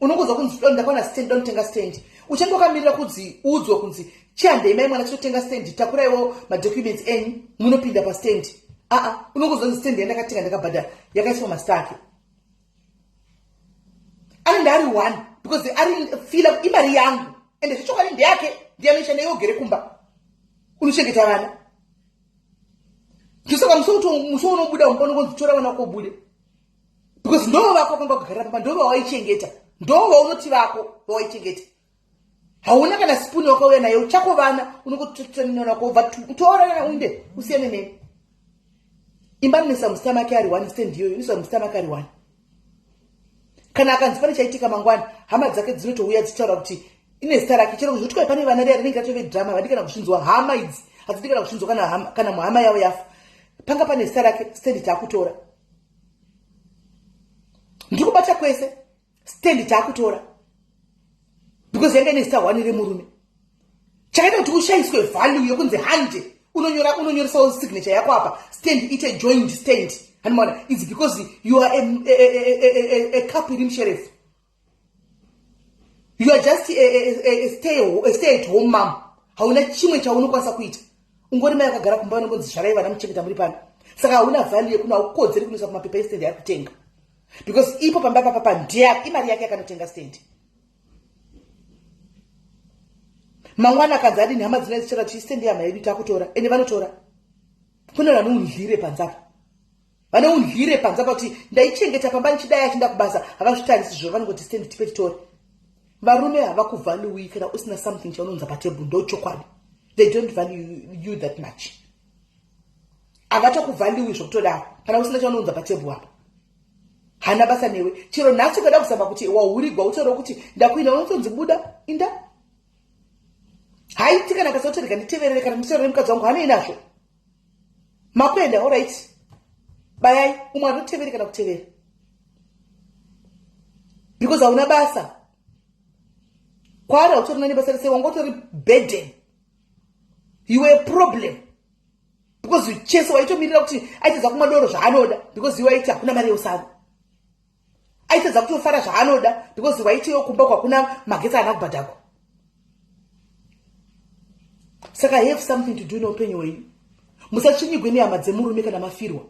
S1: unongoza kunzi, "Ndakaona stand, donotenga stand." Uchange wakamirira kunzi uudzwe kunzi, "Chihandei mai mwana chitotenga stand, takuraiwo madocuments enyu munopinda pastand." Aa, unongozwa kunzi, "Stand yandakatenga, ndakabhadhara, yakaiswa mazita ake." Anenge ari one because ari fila imari yangu, ende zvechokwadi ndeyake, ndiyanoishanda, iwe ugere kumba unochengeta vana. Ndosaka musi unobuda mumba unongonzi, "Tora vana kobude," because ndo vako kanga kugarira pamba, ndo vawaichengeta, ndo vaunoti vako vawaichengeta. Hauna kana sipuni wakauya nayo, chako vana unongototononakobva, "Tora uinde, usiyane neni." Imba noisa muzita make ari one, stand iyoyo inoisa muzita make ari one. Kana akanzi pane chaitika mangwana, hama dzake dzinotouya dzichitaura kuti ine zita rake. Chero kuzvotwai pane vana, riya rinenge ratove drama, vadi kana kuzvinzwa. Hama idzi hadzidi kana kuzvinzwa. Kana muhama yavo yafa, panga pane zita rake, stand taakutora. Ndiri kubata kwese, stand taakutora because yanga ine zita one remurume. Chakaita kuti ushayiswe value yekunzi hande unonyora, unonyoresawo signature yako apa, stand ite joint stand, handimaona, its because you are a cup iri musherefu. You are just a stay at home mom. Hauna chimwe chaunokwanisa kuita, ungori mai akagara kumba, vanongonzi, "Zvarai vana, muchengeta muri pano." Saka hauna value yekuno, haukodzeri kunoisa kumapepa estand yaari kutenga because ipo pamba papapa ndeyake, imari yake yakanotenga stand. Mangwana akanzi adini, hama dzina dzichara kuti stand yehama yedu, takutora. Ende vanotora. Kune vanoundyire panze apa, vanoundyire panze apa kuti ndaichengeta pamba ndichidai, achinda kubasa. Havazvitarisi zviro, vanongoti, "Stand tipe titore." Varume havakuvaluei kana usina something chaunonza patable. Ndo chokwadi, they don't value you that much. Havatokuvaluei zvokutodaro kana usina chaunonza patable apa. Hana basa newe. Chero nhasi ukada kuzama kuti wahurigwa, utaura kuti ndakuina, unotonzi, "Buda, inda." Haiti kana kasatorega, nditeverere kana nditeverere mukadzi wangu, hanei nazvo. Makuenda, alright, bayai. Umwe anoteveri kana kutevera because hauna basa kwaari, hautorina nebasa rese, wangotori burden. You were a problem because chese waitomirira kuti aitadza kumwa doro zvaanoda because iwe waiti hakuna mari yeusavo. Aitadza kutofara zvaanoda because waitiwo kumba kwakuna magetsi haana kubhadhagwa. Saka have something to do neupenyu hwenyu. Musatsvinyigwe nehama dzemurume kana mafirwa.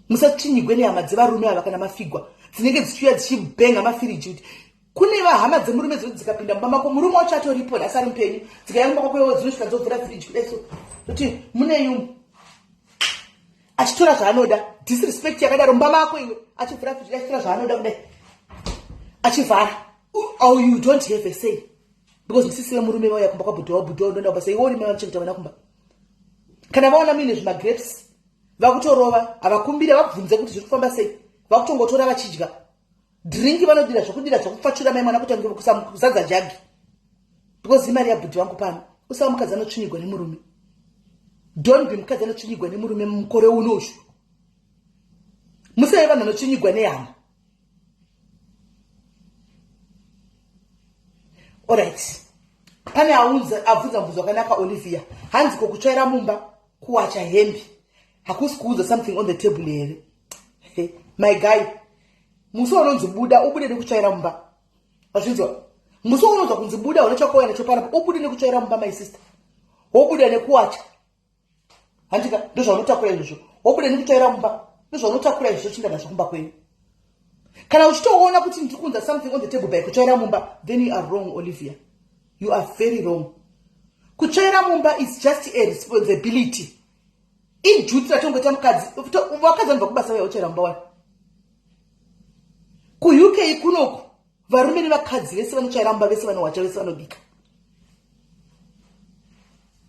S1: Musatsvinyigwe nehama dzevarume ava kana mafigwa, dzinenge dzichiuya dzichibhenga mafiriji. Kuti kune vahama dzemurume dzoti dzikapinda mumba mako, murume wacho atoripo nhasi ari mupenyu, dzikauya mumba kwako iwo, dzinosvika dzovhura firiji kudai so, kuti mune yumu, achitora zvaanoda. Disrespect yakadaro mumba mako iwe, achivhura firiji, achitora zvaanoda kudai, achivhara. Oh, you don't have a say because musisi vemurume vauya kumba kwabhudhi wabhudhi waundoenda kubasa, iwe urime vanochengeta vana kumba. Kana vaona muine zvimagrapes, vakutorova. Havakumbiri, havabvunze kuti zviri kufamba sei, vakutongotora vachidya. Drink vanodira, zvokudira, zvokupfachura mai mwana, kuti kuzadza jagi because imari yabhudhi wangu pano. Usava mukadzi anotsvinyigwa nemurume. Don't be mukadzi anotsvinyigwa nemurume mukore unoshu. Musave vanhu vanotsvinyigwa nehama. Alright, pane abvunza mubvunzo wakanaka, Olivia. Hanzi, "Kokutsvaira mumba, kuwacha hembe, hakusi kuudza something on the table here?" My guy, musi waunonzi buda, ubude nekutsvaira mumba. Wazvinzwa? Musi waunonzwa kunzi buda, une chakauya nacho panapa, ubude nekutsvaira mumba. My sister, wobuda nekuwacha, handika? Ndozvaunotakura izvozvo. Wobuda nekutsvaira mumba, ndozvaunotakura izvozvo. Chinda nazvo kumba kwenyu. Kana uchitoona kuti ndiri kuunza something on the table by kutsvaira mumba, then you are wrong, Olivia. You are very wrong. Kutsvaira mumba is just a responsibility, iduty ratongoita mukadzi. Vakadzi vanobva kubasa vaya, utsvaira mumba wani. KuUK kunoku, varume nevakadzi vese vanotsvaira mumba, vese vanowacha, vese vanobika.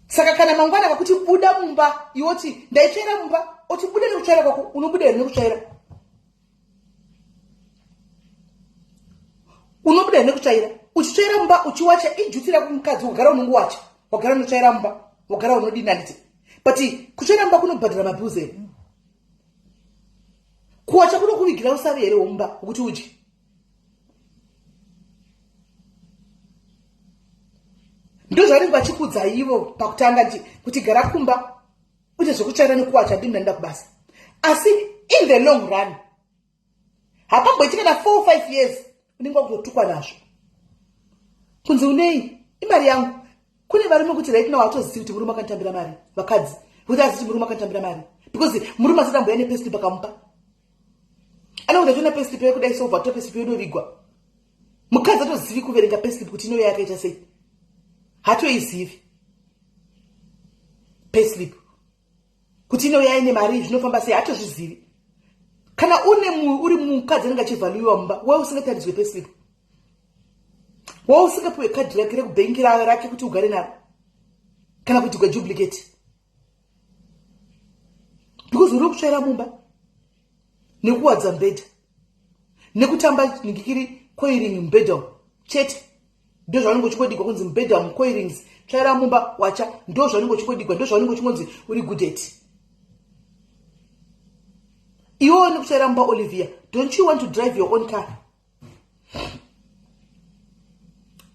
S1: Saka kana mangwana kakuti buda mumba, iwoti ndaitsvaira mumba. oti buda nekutsvaira kwako, unobuda here nekutsvaira? Unobuda here nekutsvaira? Uchitsvaira mumba uchiwacha ijuti rako mukadzi, wagara unongowacha, wagara unotsvaira mumba, wagara unodini handiti? But kutsvaira mumba kunobhadhara mabills here? Kuwacha kunokuvigira usavi here womumba wekuti udye? Ndozvavanenge vachikudza ivo pakutanga nti kuti gara kumba uite zvekutsvaira nekuwacha, ndini ndanoda kubasa. Asi in the long run hapamboiti kana 4 5 years unenge wakutotukwa nazvo kunzi unei imari yangu. Kune varume kuti right now hatozivi kuti murume akanditambira mari, vakadzi kuti azivi kuti murume akanditambira mari because murume asati amboya nepayslip akamupa, anokuti achiona payslip yekudai sobva to payslip yodovigwa. Mukadzi atozivi kuverenga payslip kuti inouya yakaita sei, hatoizivi payslip kuti inouya ine mari, zvinofamba sei, hatozvizivi. Kana une uri mukadzi anenge achivhaluiwa mumba, we usingataridzwe payslip, we usingapiwe kadhi rake rekubhengi rake kuti ugare naro kana kuti duplicate because uri kutsvaira mumba nekuwadza mubhedha nekutamba ningikiri coiling mubhedha umu chete. Ndo zvaunenge uchingodigwa kunzi mubhedha umu coilings, tsvaira mumba, wacha, ndo zvaunenge uchingodigwa, ndo zvaunenge uchingonzi uri good at iwewo nekutsvaira mumba. Olivia, don't you want to drive your own car?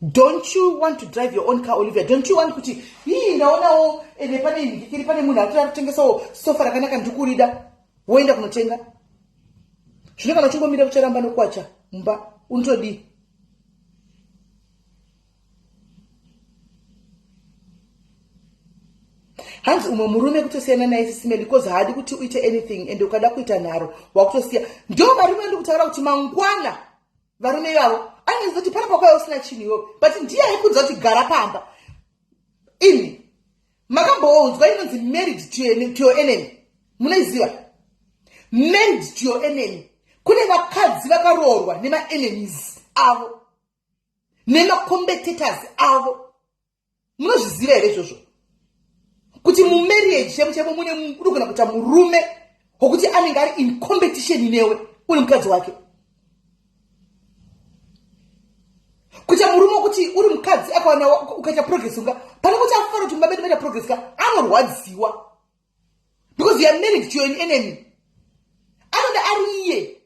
S1: Don't you want to drive your own car, Olivia? Don't you want kuti ii ndaonawo ende pane ndikiri pane munhu ari kutengesawo sofa rakanaka, ndikurida, woenda kunotenga? Zvino kana uchingomira kucharamba nokwacha mumba, unotodii? Hanzi umwe murume kutosiyana naye sisimeli because haadi kuti uite anything and ukada kuita nharo wakutosiya. Ndo varume ndi kutaura kuti mangwana varume ivavo anenge kuti pana pakwaiva usina chinhu iwewe, but ndiye aikudza kuti gara pamba. Ini makamboonzwa inonzi married to your enemy? Munoiziva married to your enemy? Kune vakadzi vakaroorwa nemaenemies avo nemacompetitors avo. Munozviziva here izvozvo kuti mumarriage chaivo chaivo mune unogona kuita murume wokuti anenge ari in competition newe uri mukadzi wake? Kuita murume wekuti uri mukadzi akaona ukaita progress unga pane kuti afara kuti mumba medu maita progress ka, anorwadziwa because you are married to your enemy. Anoda ari iye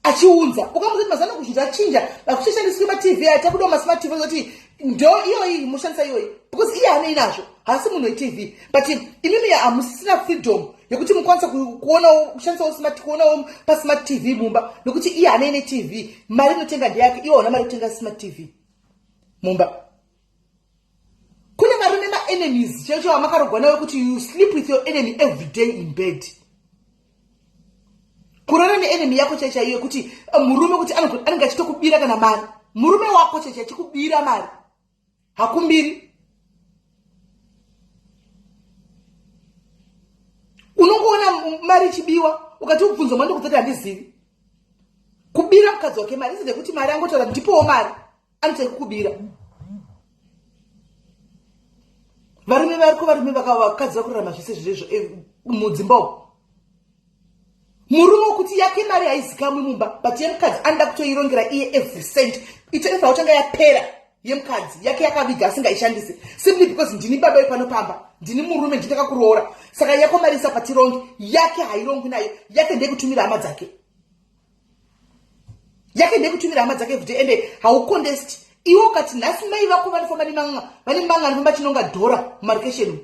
S1: achiunza. Ukamuza kuti mazano kuzvinhu zvachinja, hakuchashandiswi maTV aya, takudawo masmart TV, kuti ndo iyoyi mushandisa iyoyi because iye hanei nazvo, haasi munhu weTV. But imimi hamusisina freedom yekuti mukwanisa kuonawo, kushandisawo smart, kuonawo pasmart TV mumba nekuti iye hanei neTV. Mari inotenga ndeyake, iwe hauna mari yekutenga smart TV mumba. Kune varume maenemies chaicho vamakarogwa nayo kuti you sleep with your enemy every day in bed, kurara neenemy yako chaichaiyo, kuti murume kuti anenge achitokubira kana mari, murume wako chaicho achikubira mari, hakumbiri. Unongoona mari ichibiwa, ukati ubvunzo mando kudzati handizivi. Kubira mukadzi wake mari iside kuti mari angotaura ndipowo mari, anoita kukubira. Varume variko, varume vakadzi vakurarama zvese zvirezvo mudzimba umu. Murume wekuti yake mari haizikamwi mumba, but yemukadzi anoda kutoirongera iye every cent. Ito inofanira kutanga yapera yemukadzi, yake yakaviga asingaishandisi simply because ndini baba wepano pamba, ndini murume, ndini ndakakuroora, saka yako mari isa patirongi. Yake hairongwi nayo, yake ndeyekutumira hama dzake, yake ndeyekutumira hama dzake everyday. Ende haucontest iwe ukati nhasi mai vako vanofamba nemanga, vane manga anofamba achinonga dhora mumarokesheni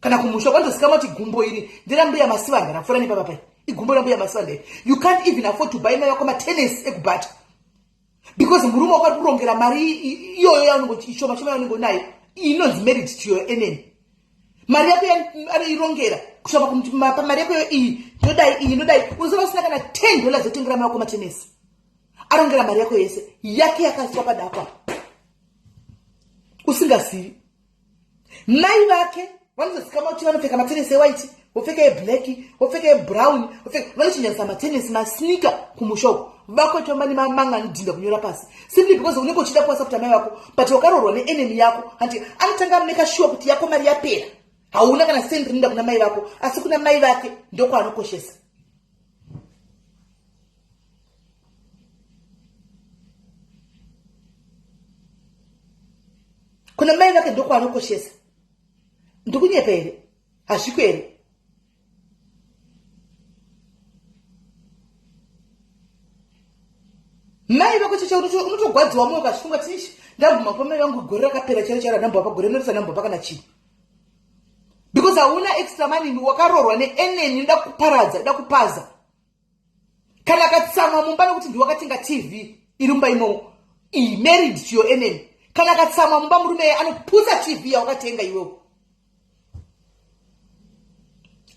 S1: kana kumusha kwandozikamwa kuti gumbo iri nderambuya Masivanda rapfuura nepapa pai, igumbo rambuya Masivanda iri. You can't even afford to buy mai vako matennis ekubhata because murume wako ari kurongera mari iyoyo yaunenge shoma shoma yaunenge unayo, inonzi married to your enemy. Mari yako anoirongera kusvika pamari yako iyo, iyi ndodai, iyi ndodai, unosara usina kana $10 yekutengera mai vako matenesi. Arongera mari yako yese, yake yakaiswa padakwa usingazivi. Mai vake vanozozikama kuti vanopfeka matenesi ewhite, vopfeka eblack, vopfeka ebrown, vanochinjanisa matenesi, masneaker kumusha uko. Vako itomba nemamanga anodhinda kunyora pasi simply because unenge uchida kuwasapota mai vako, but wakaroorwa neenemy yako. Hanti anotanga make sure kuti yako mari yapera. Hauna kana sendi rinoenda kuna mai vako, asi kuna mai vake ndokwaanokoshesa. Kuna mai vake ndokwaanokoshesa. Ndikunyepa here? Hazviko here? Mai vako cheche unotogwadziwa moyo ukazvifunga ti ishi ndabvuma kupa mai vangu gore rakapera chero chero handambovapa gore rinorisa ndambovapa kana chii because hauna extra money wakaroorwa neeneni inoda kuparadza inoda kupaza kana akatsamwa mumba nekuti ndiwe wakatenga tv iri mumba imomo i married to your enemy kana akatsamwa mumba murume iye anoputsa tv yawakatenga iwewo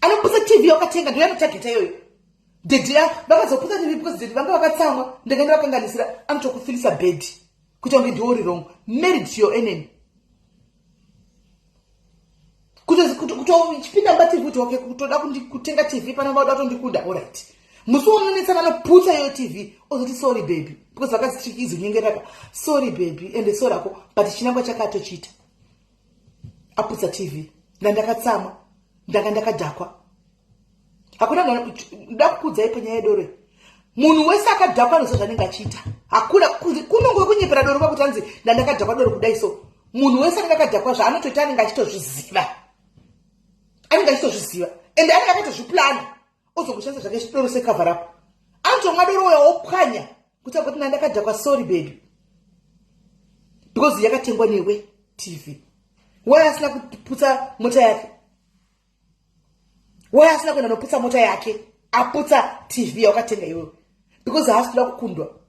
S1: anoputsa tv yawakatenga ndiyo yanotageta iyoyo dedi vakazoputsa tv because dedi vanga vakatsamwa ndanga ndavakanganisira anotokufilisa bed kuita kunge ndiwe uri wrong married to your enemy kutochipinda mba tv kuti okay kutoda kutenga tv pano vauda kutondikunda orit musi wamunonetsa vanoputsa iyo tv ozoti sorry baby because vakadzi tiri izonyengeraka sorry baby ende sorry ako but chinangwa chakatochiita aputsa tv ndandakatsamwa ndanga ndakadhakwa Hakuna nda kukudzai panyaya yedoro. Munhu wese akadhakwa anoziva zvanenge achiita. Hakuna kunongove kunyepera doro kwakuti anzi ndandakadhakwa doro kudai so. Munhu wese anenge akadhakwa zvaanotoita anenge achitozviziva. Anenge achitozviziva. Ende anenge akatozviplana. Ozongoshandisa zvake chidoro secover up. Anotomwa doro uya opwanya kuti agoti ndandakadhakwa sorry baby. Because yakatengwa newe TV. Why asina kuputsa mota yake? Why asina kuenda noputsa mota yake aputsa TV yawakatenga iwewe? Because haasi kuda kukundwa.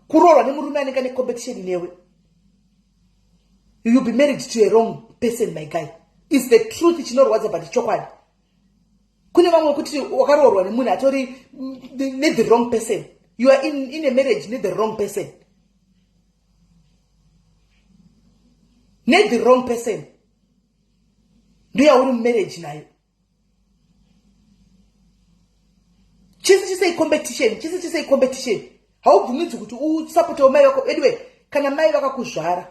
S1: Kuroorwa nemurume anenge ane competition newe. You be married to a wrong person my guy. Is the truth chinorwadza but chokwadi. Kune vamwe kuti wakaroorwa nemunhu atori ne the wrong person. You are in a marriage ne the wrong person. Ne the wrong person. Ndoyauri mumarriage nayo. Chese chese competition, chese chese competition. Haubvumidzwi kuti usapotewo mai vako. Anyway, kana mai vakakuzvara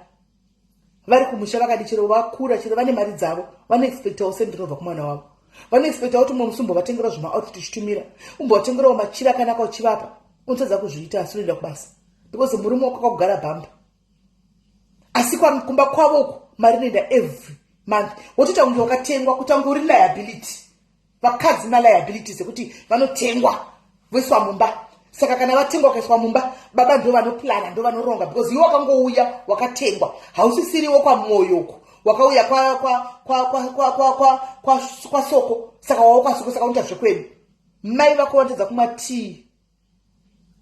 S1: vari kumusha vakadi chero vakura chero vane mari dzavo vanoexpectawo sendi rinobva kumwana wavo. Vanoexpectawo kuti mumwe musi umbovatengera zvimaoutfit uchitumira, umbovatengerawo machira akanaka uchivapa. Unotadza kuzviita asi unoenda kubasa because murume wako akakugara bhamba. Asi kumba kwavo uko mari inoenda every month. Wotoita kunge wakatengwa, kuita kunge uri liability. Vakadzi maliabilities ekuti vanotengwa voiswa mumba. Saka kana vatengwa vakaiswa mumba, baba ndo vanoplana, ndo vanoronga because iwe wakangouya wakatengwa. Hausisiriwo kwaMoyo uko. Wakauya kwaSoko. Saka wava kwaSoko saka unoita zvekwedu. Mai vako vanotadza kumwa tea.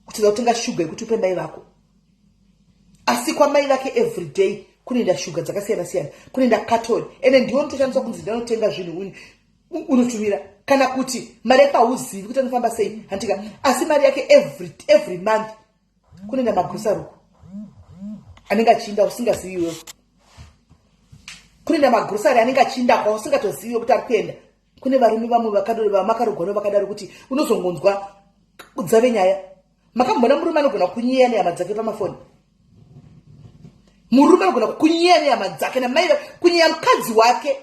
S1: Kutadza kutenga shuga yekuti upe mai vako. Asi kwamai vake everyday kunoenda shuga dzakasiyana siyana, kunoenda carton. Ende ndiwo unotoshandiswa kunzi ndanotenga zvinhu unotumira. Kana kuti mari yake hauzivi kuti anofamba sei, handika. Asi mari yake every month kunoenda magrocery uko anenge achiinda usingazivi iwewe. Kunoenda magrocery anenge achiinda kwa usingatozivi kuti ari kuenda. Kune varume vamwe vakadaro vamakarogwa vakadaro kuti unozongonzwa dzave nyaya. Makamboona murume anogona kunyeya nehama dzake pamafoni? Murume anogona kunyeya nehama dzake namai kunyeya mukadzi wake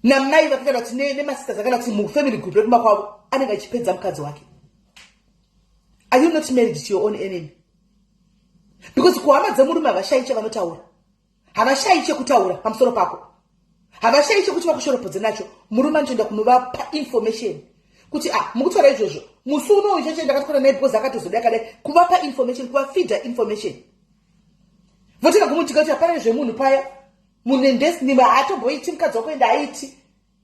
S1: namai vake kana kuti nemasisters kana kuti mufamily group rekumba kwavo anenge achipedza mukadzi wake. Are you not married to your own enemy? Because kuhama dzemurume havashayi chavanotaura. Havashayi chekutaura pamusoro pako. Havashayi chekuti vakushoropodze nacho. Murume anotoenda kunovapa information kuti mukutaura izvozvo musi unowu chacho ndakatokwana naye because akatozoda akadai, kuvapa information, kuvafeeda information. Votenga kumutika kuti hapana nezvemunhu paya. Munhu endesini haatomboiti mukadzi wako ende aiti.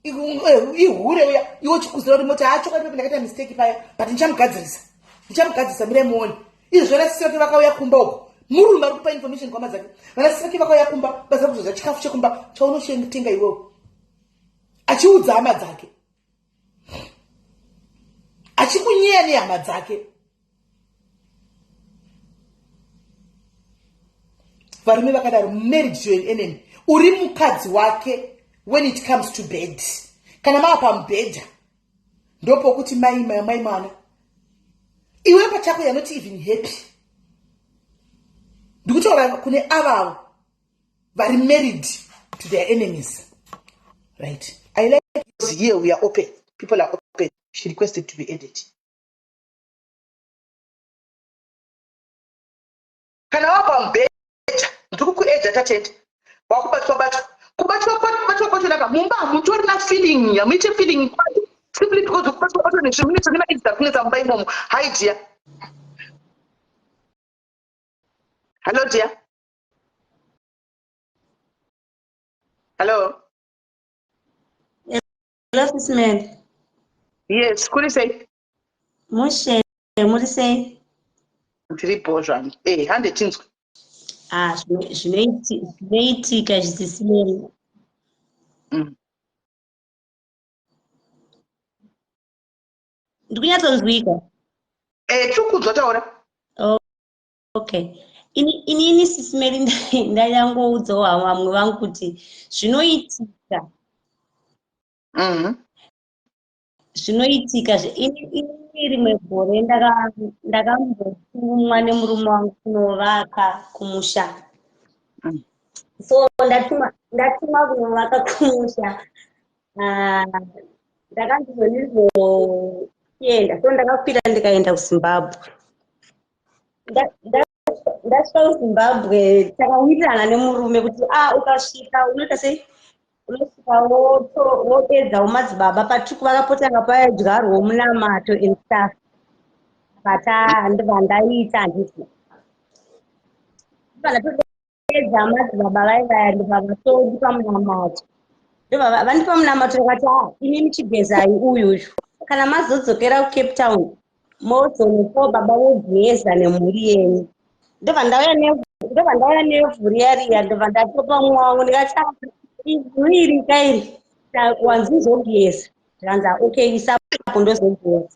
S1: Ihure uya iwe uchikuzira uri moti haachokwadi pepe ndakaita mistake paya but ndichamugadzirisa. Ndichamugadzirisa mirai muone. Izvo vana sisi vake vakauya kumba uko. Murume ari kupa information kwama dzake. Vana sisi vake vakauya kumba basa kuzodya chikafu chekumba chaunotenga iwewe. Achiudza hama dzake. Achikunyeya nehama dzake. Varume vakadaro, married to an enemy. Uri mukadzi wake when it comes to bed. Kana mava pamubhedha ndopokuti mai mai mwana. Iwe pachako you are not even happy. Ndikutaura kune avavo vari married to their enemies. Right, I like here we are open, people are open. She requested to be added. Kana wabva mubhedha, ndiri kukuedha, Tatenda, wakubatwa batwa, kubatwa batwa kwachonaka mumba hamutorina feeling, hamuite feeling kwayo simply because kubatwa batwa nezvinhu mune kunetsa mumba imomo. Hi dear. Hello dear. Hello.
S2: Hello, Sis Mel.
S1: Yes, kuri sei?
S2: Mushe, muri sei?
S1: Ndiripo zvangu. Hande tinzwe.
S2: Ah, zvinoitika, Sis Mel. Ndikunyatsonzwika?
S1: Tiri kunzwa, taura.
S2: Okay. Inini, Sis Mel, ndayangoudzawo vamwe vangu kuti zvinoitika. Zvinoitika. Inini rimwe gore ndakambotumwa nemurume wangu kunovaka kumusha. So ndatumwa kunovaka kumusha. Ah, ndakanzi ndizvoenda, so ndakakwira ndikaenda kuZimbabwe. Ndasvika kuZimbabwe, takawirirana nemurume kuti a ukasvika unoita sei, unosvika wopedzawo madzibaba patiri kuvakapotanga padyarwo munamato and stuff. Ndibva ndaita, handiti, ndibva ndatopedza madzibaba vaivaya, ndibva vatondipa munamato. Ndobva vandipa munamato, vakati, "Ah, imi muchigezai uyu uyu, kana mazodzokera kuCape Town mozonopawo baba vogeza nemhuri yenyu." Ndobva ndauya nevhu riya riya, ndobva ndatopa mumwe wangu, ndikati, "Ah, ivhu iri kairi wanzi uzogeza." Ndikanzi, "Ah, okay, isapo ndozogeza."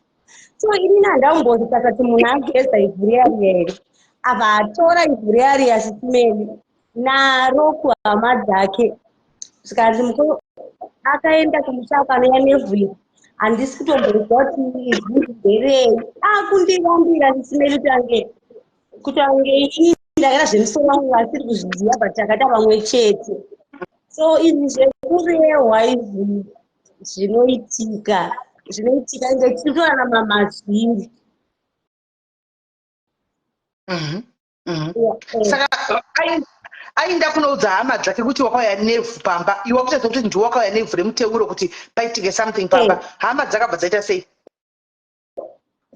S2: So inini handaumbozvitasa kuti munhu ageza ivhu riya riya here. Abva atora ivhu riya riya, Sis Mel, naro kuhama dzake. Zvikanzi akaenda kumusha akanouya nevhu iri, handisi kutomboziva kuti ivhu iri nderei. Akundirambira, Sis Mel, kuti ange inini ndakaita zvemusoro wangu, vasiri kuzviziva, but takaita vamwe chete. So izvi zvekurehwa izvi zvinoitika, zvinoitika, ende tiri kutorarama mazviri.
S1: Saka aenda kunoudza hama dzake kuti wakauya nevhu pamba, iwe wakutoziva kuti ndiwe wakauya nevhu remuteuro kuti paitike something pamba. Hama dzakabva dzaita sei?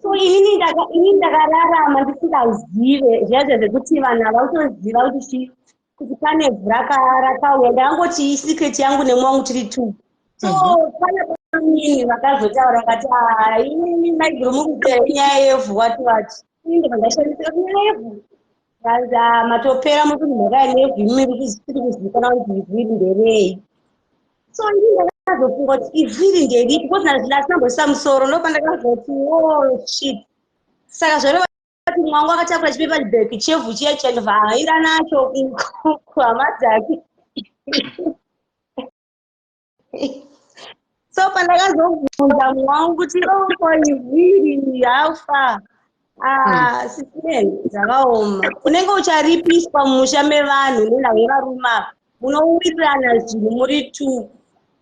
S2: So inini ndakararama ndisingazive zviya zvekuti vanhu havakutoziva kuti chi kuti pane vhu rakauya. Ndakangoti isecret yangu nemwe wangu tiri two. So pane pamini vakazotaura vakati, "Ah, inini maiguru mukuziva inyaya yevhu wati wati." Ini ndobva ndashamisika kuti nyaya yevhu kanzi, "Ah, matopera muri kuti mhaka yanevhu, imimi tiri kuzivikanwa kuti ivhu iri nderei." So ini ndakazofunga kuti ivhu iri nderipi, because ndasina musoro. Ndopandakazoti, "Oh shit, saka zvareva kuti mumwe wangu akatakura chipepa bag chevhu chiya chiya, ndobva aenda nacho kuhama dzake." So pandakazobvunza mumwe wangu kuti, "Oh, ko ivhu iri how far?" Ah, Sis Mel, zvakaoma. Unenge ucharipiswa mumusha mevanhu nenhau yevarume ava. Munowirirana zvinhu muri two,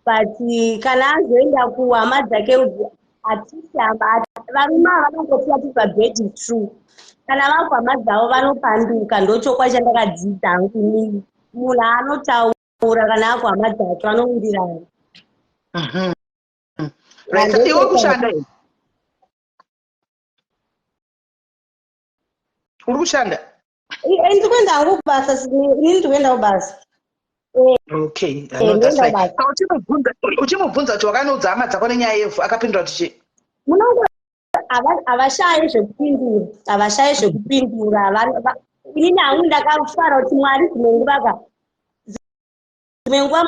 S2: but kana azoenda kuhama dzake, hatisi hama. Varume ava vanongoti ati pabhedi true, kana vakuhama dzavo vanopanduka. Ndochokwadi chandakadzidza hangu inini, munhu anotaura kana akuhama dzake vanowirirana.
S1: Right, iwe uri kushanda here? Uri kushanda?
S2: Ndiri kuenda hangu kubasa. Inini ndiri kuenda kubasa.
S1: Okay, no, that's
S2: Ndoenda
S1: fine.
S2: kubasa.
S1: Saka uchimubvunza kuti wakanoudza hama dzako nenyaya yevhu, akapindura kuti chii?
S2: Munongo havashayi zvekupindura, havashayi zvekupindura. Inini hangu ndakafara kuti Mwari dzimwe nguva ka, dzimwe nguva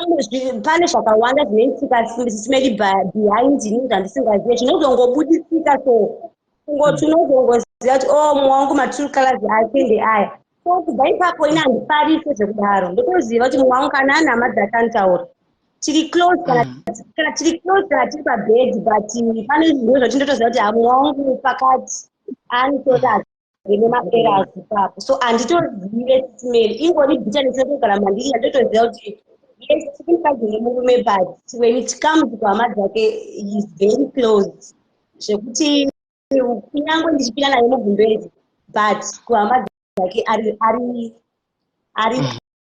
S2: pane zvakawanda zvinoitika, Sis Mel, behind ini zvandisingazive zvinozongobudisika. So kungoti unozongoziva kuti, oh, mumwe wangu matrue colors ake ndeaya. So kubva ipapo ini handifarise zvekudaro. Ndotoziva kuti mumwe wangu kana ane hama dzake anotaura, tiri close kana kana tiri close, kana tiri pabhedhi, but pane zvimwe zvati ndotoziva kuti hamwe wangu pakati anotoda nemaerrors ipapo. So handitozive, Sis Mel, ingori bitterness yekugara mandiri. Handitoziva kuti Yes, tiri mukadzi nemurume, but when it comes kuhama dzake, is very close, zvekuti kunyange ndichipinda naye mugumbezi, but kuhama dzake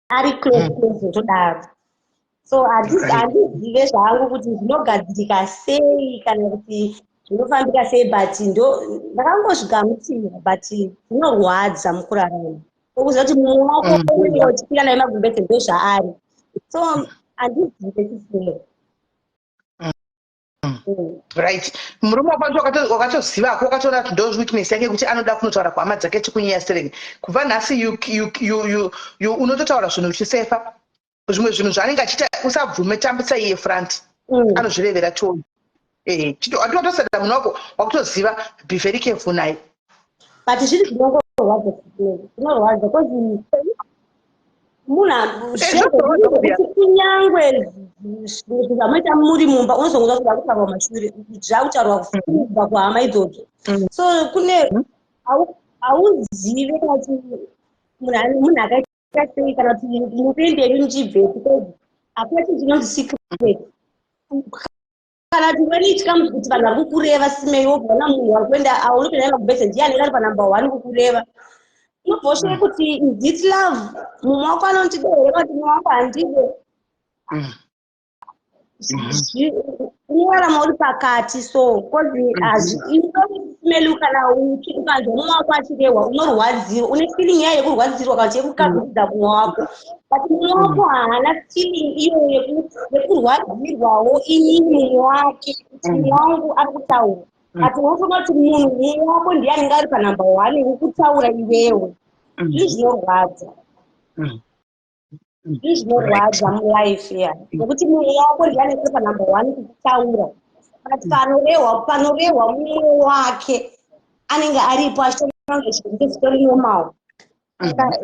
S2: ari close close todaro. So handizive zvangu kuti zvinogadzirika sei kana kuti zvinofambika sei, but ndo ndakangozvigamuchira, but zvinorwadza mukurarama okuziva kuti mumwe wako unenge uchipinda naye magumbeze, ndo zvaari. So handizive chisero.
S1: Right, murume wako wakatozivako, wakatoona kuti ndo weakness yake, kuti anoda kunotaura kuhama dzake chikunyeya stereki. Kubva nhasi unototaura zvinhu uchisefa zvimwe zvinhu zvaanenge achiita. Usabvume, tambisa iye front. Anozvirevera choi. Atiwatosada munhu wako wakutoziva, be very careful naye.
S2: But zviri zvinongorwadza, zvinorwadza because munhu
S1: Zvinorwadza kuya.
S2: Kuti kunyangwe zvinhu zvamunoita muri mumba, unozongoza kuti zvakutaurwa mashure, zvakutaurwa kubva kuhama idzodzo. So kune hauzive kana kuti munhu akaita sei, kana kuti mukuendepi, muchibvepi, because hakuna chinhu chinonzi secret. Kana kuti when it comes kuti vanhu vari kukureva simei, wobvaona munhu wari kuenda aunopinda naye magumbeze ndiye anenge ari panumber one kukureva. Unobva ushaye kuti is it love? Mumwe wako anondida here, kana kuti mumwe wako handide? Unorarama uri pakati. So because hazvisimeli, kana ukanzwa mumwe wako achirehwa, unorwadzirwa, une feeling yayo yekurwadzirwa kana kuti yekukavhiridza mumwe wako, but mumwe wako haana feeling iyo yekurwadzirwawo inini mumwe wake, kuti mumwe wangu ari kutaura. But unofunga kuti munhu mumwe wako ndiye anenge ari panumber one wekutaura iwewe. Zvinhu zvinorwadza, zvinhu zvinorwadza mulife ya nekuti mumwe wako ndiye anenge ari panumber one kutaura, but panorehwa mumwe wake, anenge aripo achitoona kunge zvinhu zvitori normal. Saka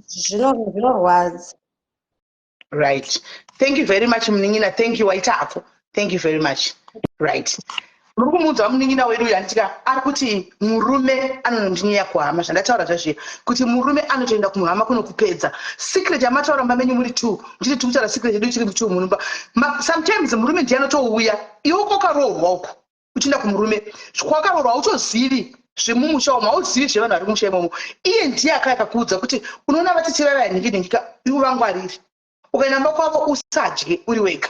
S2: zvinorwadza.
S1: Right, thank you very much, munin'ina. Thank you, waitako. Thank you very much. Right, muri kumuudza munin'ina wedu uyu, handitika? Ari kuti murume anonondinyeya kuhama, zvandataura zvazviya, kuti murume anotoenda kumuhama kunokupedza secret yamataura mumba menyu muri two, muchiti tiri kutaura secret yedu tiri two munumba. Sometimes murume ndiye anotouya. Iwe kwakaroorwa uku, uchienda kumurume kwakaroorwa, hautozivi zvemumusha umo, hauzivi zvevanhu vari kumusha imomo. Iye ndiye akaya akakuudza kuti unoona vatete vavaya nhingi nhingi ka, iwe vangwariri, ukaenda mumba kwavo usadye uri wega,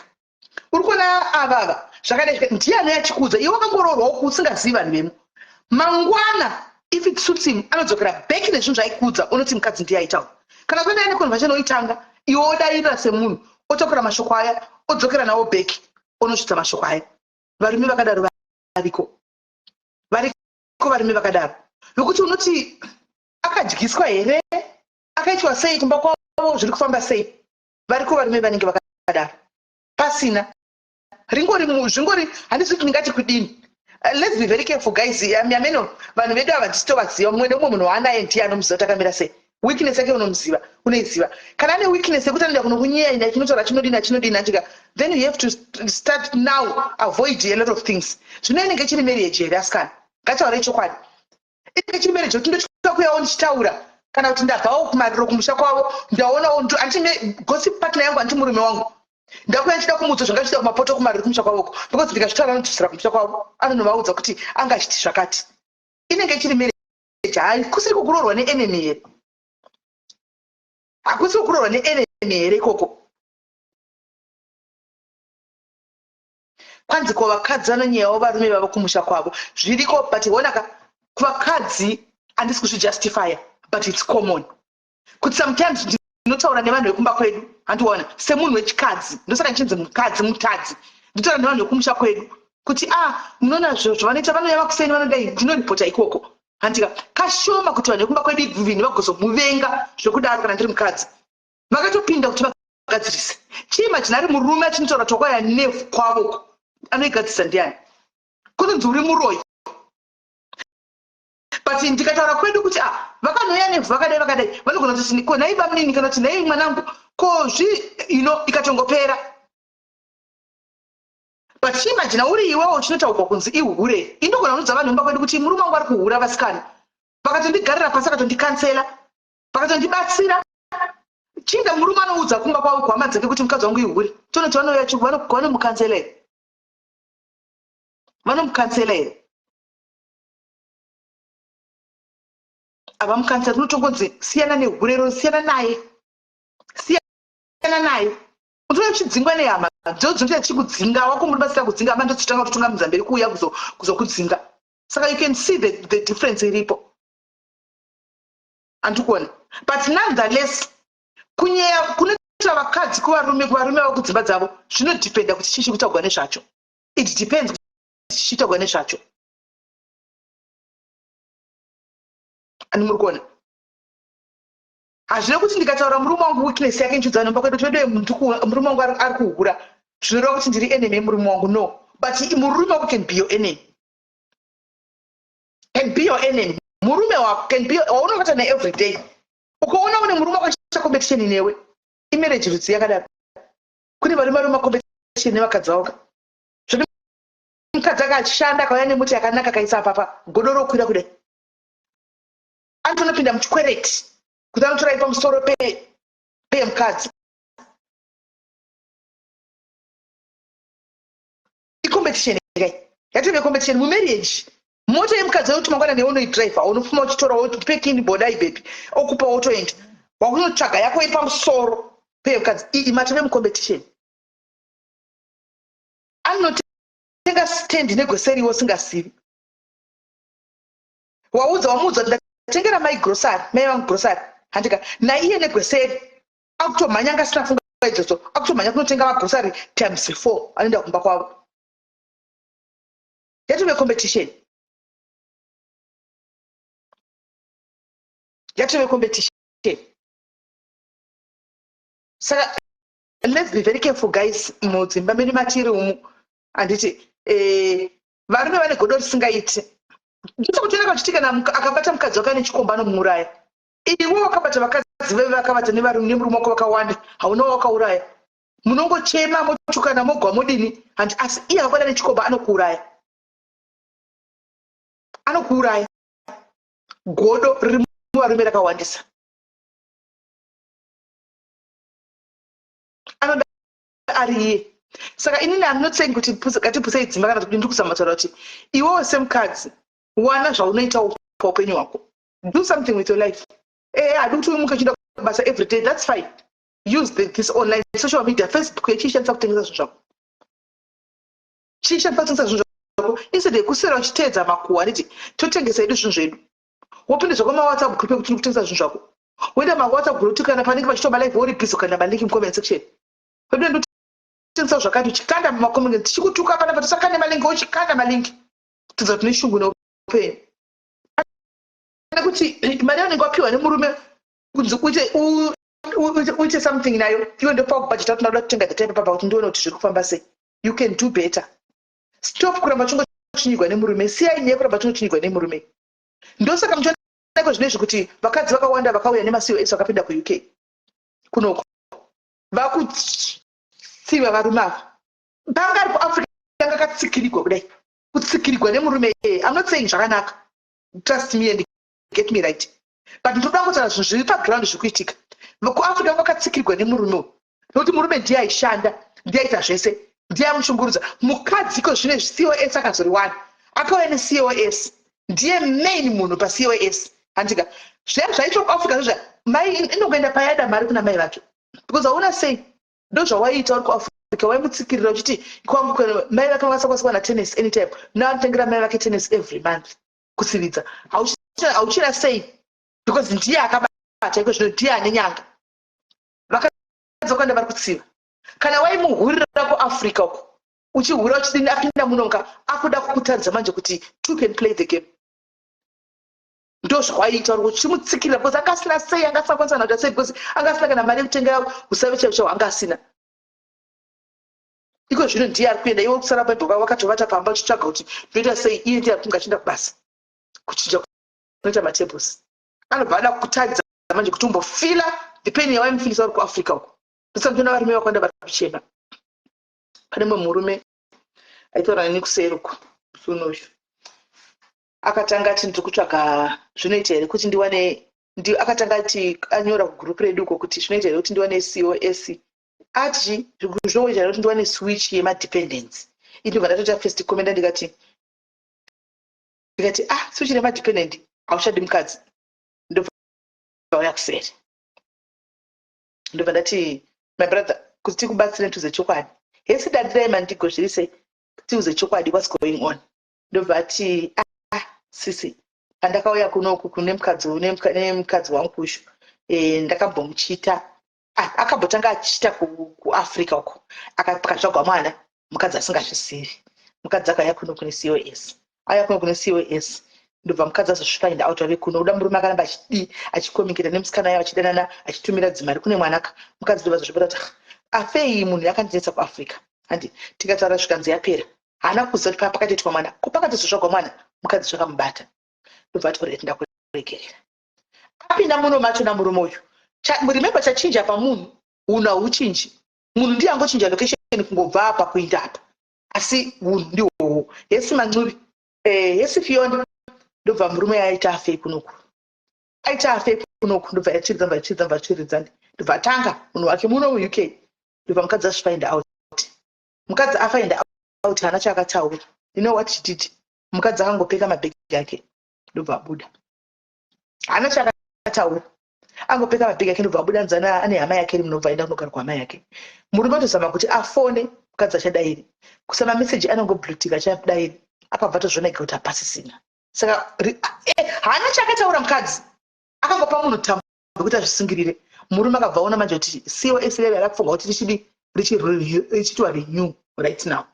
S1: uri kuona avava zvakadai. Ndiye anouya achikuudza. Iwe wakangoroorwa uku usingazivi vanhu vemo. Mangwana, if it suits him, anodzokera back nezvinhu zvaikuudza. Unoti mukadzi ndiye aitaura. Kana kuenda neconversation, oitanga, iwe wodairira semunhu, otokora mashoko aya, odzokera nawo back, onosvitsa mashoko aya. Varume vakadaro variko, variko varume vakadaro, nokuti unoti akadyiswa here, akaitwa sei kumba kwavo, zviri kufamba sei? Variko varume vanenge vakadaro pasina ringori zvingori. Handisi kuti ndingati kudini. Let's be very careful, guys. Ameno vanhu vedu ava tisitovaziva. Mumwe nemumwe munhu waanaye ndiye anomuziva kuti akamira sei. Weakness yake unomuziva, unoiziva. Kana ane weakness yekuti anoenda kunokunyeya, achinotaura, chinodini, achinodini, achika, then you have to start now, avoid a lot of things. Zvino inenge chiri marriage here, asikana? Ngataurei chokwadi, inenge chiri marriage kuti ndotya kuyawo ndichitaura, kana kuti ndabvawo kumariro kumusha kwavo, ndaonawo anditi gossip partner yangu, anditi murume wangu, ndakuya ndichida kumuudza zvanga zvichida kumapoto kumariro kumusha kwavoko, because ndikazvitaura anodzosera kumusha kwavo, anonovaudza kuti anga achiti zvakati. Inenge ichiri marriage? Hai, kusiri kukuroorwa neenemy here? Hakusi kukuroorwa neenemy here ikoko? Kwanzi ko vakadzi vanonyeyawo varume vavo kumusha kwavo? Zviriko, but honaka, kuvakadzi handisi kuzvijustifya, but it's common kuti sometimes ndinotaura nevanhu vekumba kwedu, handiona semunhu wechikadzi, ndosaka ndichinzi mukadzi mutadzi. Ndinotaura nevanhu vekumusha kwedu kuti a ah, munoona zviro zvavanoita, vanouya vakuseni, vanodai, ndinoripota ikoko, handika? Kashoma kuti vanhu vekumba kwedu ivhini vagozomuvenga zvekudaro. Kana ndiri mukadzi, vakatopinda kuti vagadzirise. Chiimagine ari murume achinotaura twakwaya nevhu kwavoko, anoigadzirisa ndiani? Kunonzi uri muroyi. But ndikataura kwedu kuti ah, vakanouya nevhu vakadai vakadai, vanogona kuti ko nhai bamunini, kana kuti nhai mwanangu, ko zvi ikatongopera. But chiimagina uri iwewo uchinotaurwa kunzi ihure. Indogona kunudza vanhu vemba kwedu kuti murume wangu ari kuhura. Vasikana vakatondigarira pasi, vakatondikansela, vakatondibatsira. Chinda murume anoudza kumba kwavo kuhama dzake kuti mukadzi wangu ihure. Tonoti vanouya vanomukansela here? Vanomukansela here? Havamukansela. Tinotongonzi siyana nehure ro, siyana naye, siyana naye. Unotoona uchidzingwa nehama dzo dzinoita dzichikudzinga wako murume asina kudzinga hama ndodzitanga kutotungamidza mberi kuuya kuzokudzinga. Saka you can see the difference iripo, handikuona. But nonetheless, kunyeya kunoita vakadzi kuvarume vavo kudzimba dzavo zvinodhipenda kuti chii chikutaurwa nezvacho. It depends kuti chichitaurwa nezvacho ani. Muri kuona, hazvina kuti ndikataura murume wangu weakness yake, nchiudza nomba kwedu kuti vedu murume wangu ari kuhura, zvinoreva kuti ndiri enemy yemurume wangu. No, but murume wako can be your enemy, can be your enemy. Murume wako can be waunovata naye every day. Ukaona une murume wako achiita competition newe, imarriage rudzi yakadaro? Kune varume vari mumacompetition nevakadzi vavo. Zvoti mukadzi akashanda, akauya nemuti yakanaka, akaisa apapa, godo rokwira kudai, anotonopinda muchikwereti kuti anotorai pamusoro pemukadzi. Icompetition kai, yatove competition mumarriage. Mota yemukadzi wekuti mangwana newe unoidhiraivha, unofuma uchitora pekini bodai baby, okupa, wotoenda wakunotsvaga yako iri pamusoro peyemukadzi. Iyi matove mucompetition. Anotenga stand negweseriwo usingasivi waudza, wamuudza kuti ndatengera mai grocery, mai vangu grocery, handika naiye negweseri akutomhanya, anga asina funga idzodzo, akutomhanya kunotenga magrocery times 4, anoenda kumba kwavo. Yatove competition, yatove competition. Saka let's be very careful, guys, mudzimba medu matiri umu, handiti? Varume vane godo risingaiti. Nditokutoona vachiti kana akabata mukadzi wake ane chikomba, anomuuraya. Iwe wakabata vakadzi veve, vakavata nevarume, nemurume wako vakawanda, hauna wakauraya. Munongochema, motukana, mogwa, modini, handi? Asi iye akabata nechikomba, anokuuraya, anokuuraya. Godo riri muvarume rakawandisa. Anoda ari iye. Saka inini am not saying kuti ngatipusei dzimba kana kuti ndiri kuzama kutaura kuti iwewo semukadzi wana zvaunoitawo paupenyu hwako. Do something with your life. Hadi kuti umuke uchienda kubasa every day, that's fine. Use this online social media, Facebook, yechiishandisa kutengesa zvinhu zvako. Chiishandisa kutengesa zvinhu zvako instead yekuswera uchiteedza makuhwa. Handiti totengesa hedu zvinhu zvedu? Wopinda zvako mawhatsapp group ekuti kutengesa zvinhu zvako, woenda mawhatsapp group kuti kana panenge pachitoma live, uri busy kukanda malinki mucomment section. Wedu ndotengesa zvakati, uchikanda mumacomment, tichikutuka panapa, tisakande malinki, uchikanda malinki kutidza kuti neshungu neupenyu, nekuti mari yaunenge wapiwa nemurume kunzi uite something nayo, iwe ndopakubhajeta kuti ndakuda kutenga the type papa kuti ndione kuti zviri kufamba sei. You can do better. Stop kuramba chingochinyigwa nemurume. Siyai nyaya yekuramba chingochinyigwa nemurume. Ndosaka muchiona zvinezvi kuti vakadzi vakawanda vakauya nemaCOS, vakapinda kuUK kunoko, vakutsiva varume ava. Panga ari kuAfrica anga akatsikirigwa kudai, kutsikirigwa nemurume iyeye. I'm not saying zvakanaka, trust me and get me right, but ndoda kutaura zvinhu zviri paground zviri kuitika. KuAfrica vakatsikirwa nemurume uyu nokuti murume ndiye aishanda, ndiye aita zvese, ndiye amushungurudza mukadzi. Iko zvinezvi COS akazoriwana, akauya neCOS, ndiye main munhu paCOS, handika? Zviya zvaitwa kuAfrica zvezva mai inongoenda payada mari kuna mai vake, because hauna sei. Ndo zvawaiita uri kuAfrica, waimutsikirira uchiti kwangu mai vake vakasakwanisa kuwana tennis anytime, naanotengera mai vake tennis every month kutsividza. Hauchina sei, because ndiye akabata. Iko zvino ndiye ane nyanga. Vakadzi vakawanda vari kutsiva. Kana waimuhurira kuAfrica uko, uchihura, uchidini, apinda munonga akuda kukutaridza manje kuti two can play the game. Ndo zvawaiita uri uchimutsikirira because anga asina sei, anga asina kwanisa kana kuita sei, because anga asina kana mari yekutenga usave chaivo chaivo, anga asina. Iko zvino ndiye ari kuenda, iwe kusara paipo, wakatovata pamba uchitsvaga kuti ndoita sei. Iye ndiye ari kunge achienda kubasa, kuchinja kunoita matables. Anobva ada kukutaridza manje kuti umbofila the pain yawaimufilisa uri kuAfrica uko. Ndosaka varume vakawanda vari kuchema. Pane mumwe murume aitaura neni kuseri uko musi unoyu, akatanga ati ndiri kutsvaga zvinoita here kuti ndiwane Ndi akatanga ati anyora kugroup redu uko kuti zvinoita here kuti ndiwane COS. Ati zvinoita here kuti ndiwane switch yemadependents? Indobva ndatoita first comment, ndikati, "Ah, switch remadependent, hauchadi mukadzi." Ndobva auya kuseri, ndobva ndati, "My brother, kuti tikubatsire, tiuze chokwadi." Hesi, dadirai mandigo, zviri sei? Tiuze chokwadi, what's going on? Ndobva ati, "Ah, sisi, pandakauya kunoku kune mukadzi, nemukadzi wangu kusho, ndakambomuchita. Ah, akambotanga achiita kuAfrica uko, akatsvagwa mwana, mukadzi asingazvizivi. Mukadzi akauya kuno kune COS, auya kuno kune COS, ndobva mukadzi azozvifind out ave kuno. Uda murume akaramba achidii, achicommunicata nemusikana yayo, achidanana, achitumira dzimari kune mwanaka. Mukadzi ndobva azozvibata kuti, 'Ah, afei munhu yakandinetsa kuAfrica, handi tikataura zvikanzi yapera.' Haana kuziva kuti pakatoitwa mwana, ko pakatozotsvagwa mwana, mukadzi zvakamubata. Ndobva ati, 'Alright, ndakuregerera.' Apinda muno macho namurume uyu, remember, chachinja pamunhu, unhu hauchinji. Munhu ndiye angochinja location, kungobva apa kuinda apa, asi unhu ndihwohwo. Hesi Mancubi, hesi Fiona. Ndobva murume aita afei kunoku, aita afei kunoku, ndobva yatsviridza, ndobva yatsviridza, ndobva yatsviridza, ndobva atanga munhu wake muno muUK. Ndobva mukadzi azvifind out. Mukadzi afind out, haana chaakataura. You know what she did? Mukadzi akangopeka mabhegi ake, ndobva abuda. Haana chaakataura, angopeka mabhegi ake, ndobva abuda. Nzana ane hama yake iri munobva aenda kunogara kuhama yake. Murume atozama kuti afone, mukadzi achadairi. Kusama meseji anongoblutika, achadairi. Akabva atozviona ega kuti hapasisina. Saka haana chaakataura. Mukadzi akangopa munhu tambo yekuti azvisungirire. Murume akabva aona manje kuti COS reve rakufunga kuti richidi richiitwa renew right now,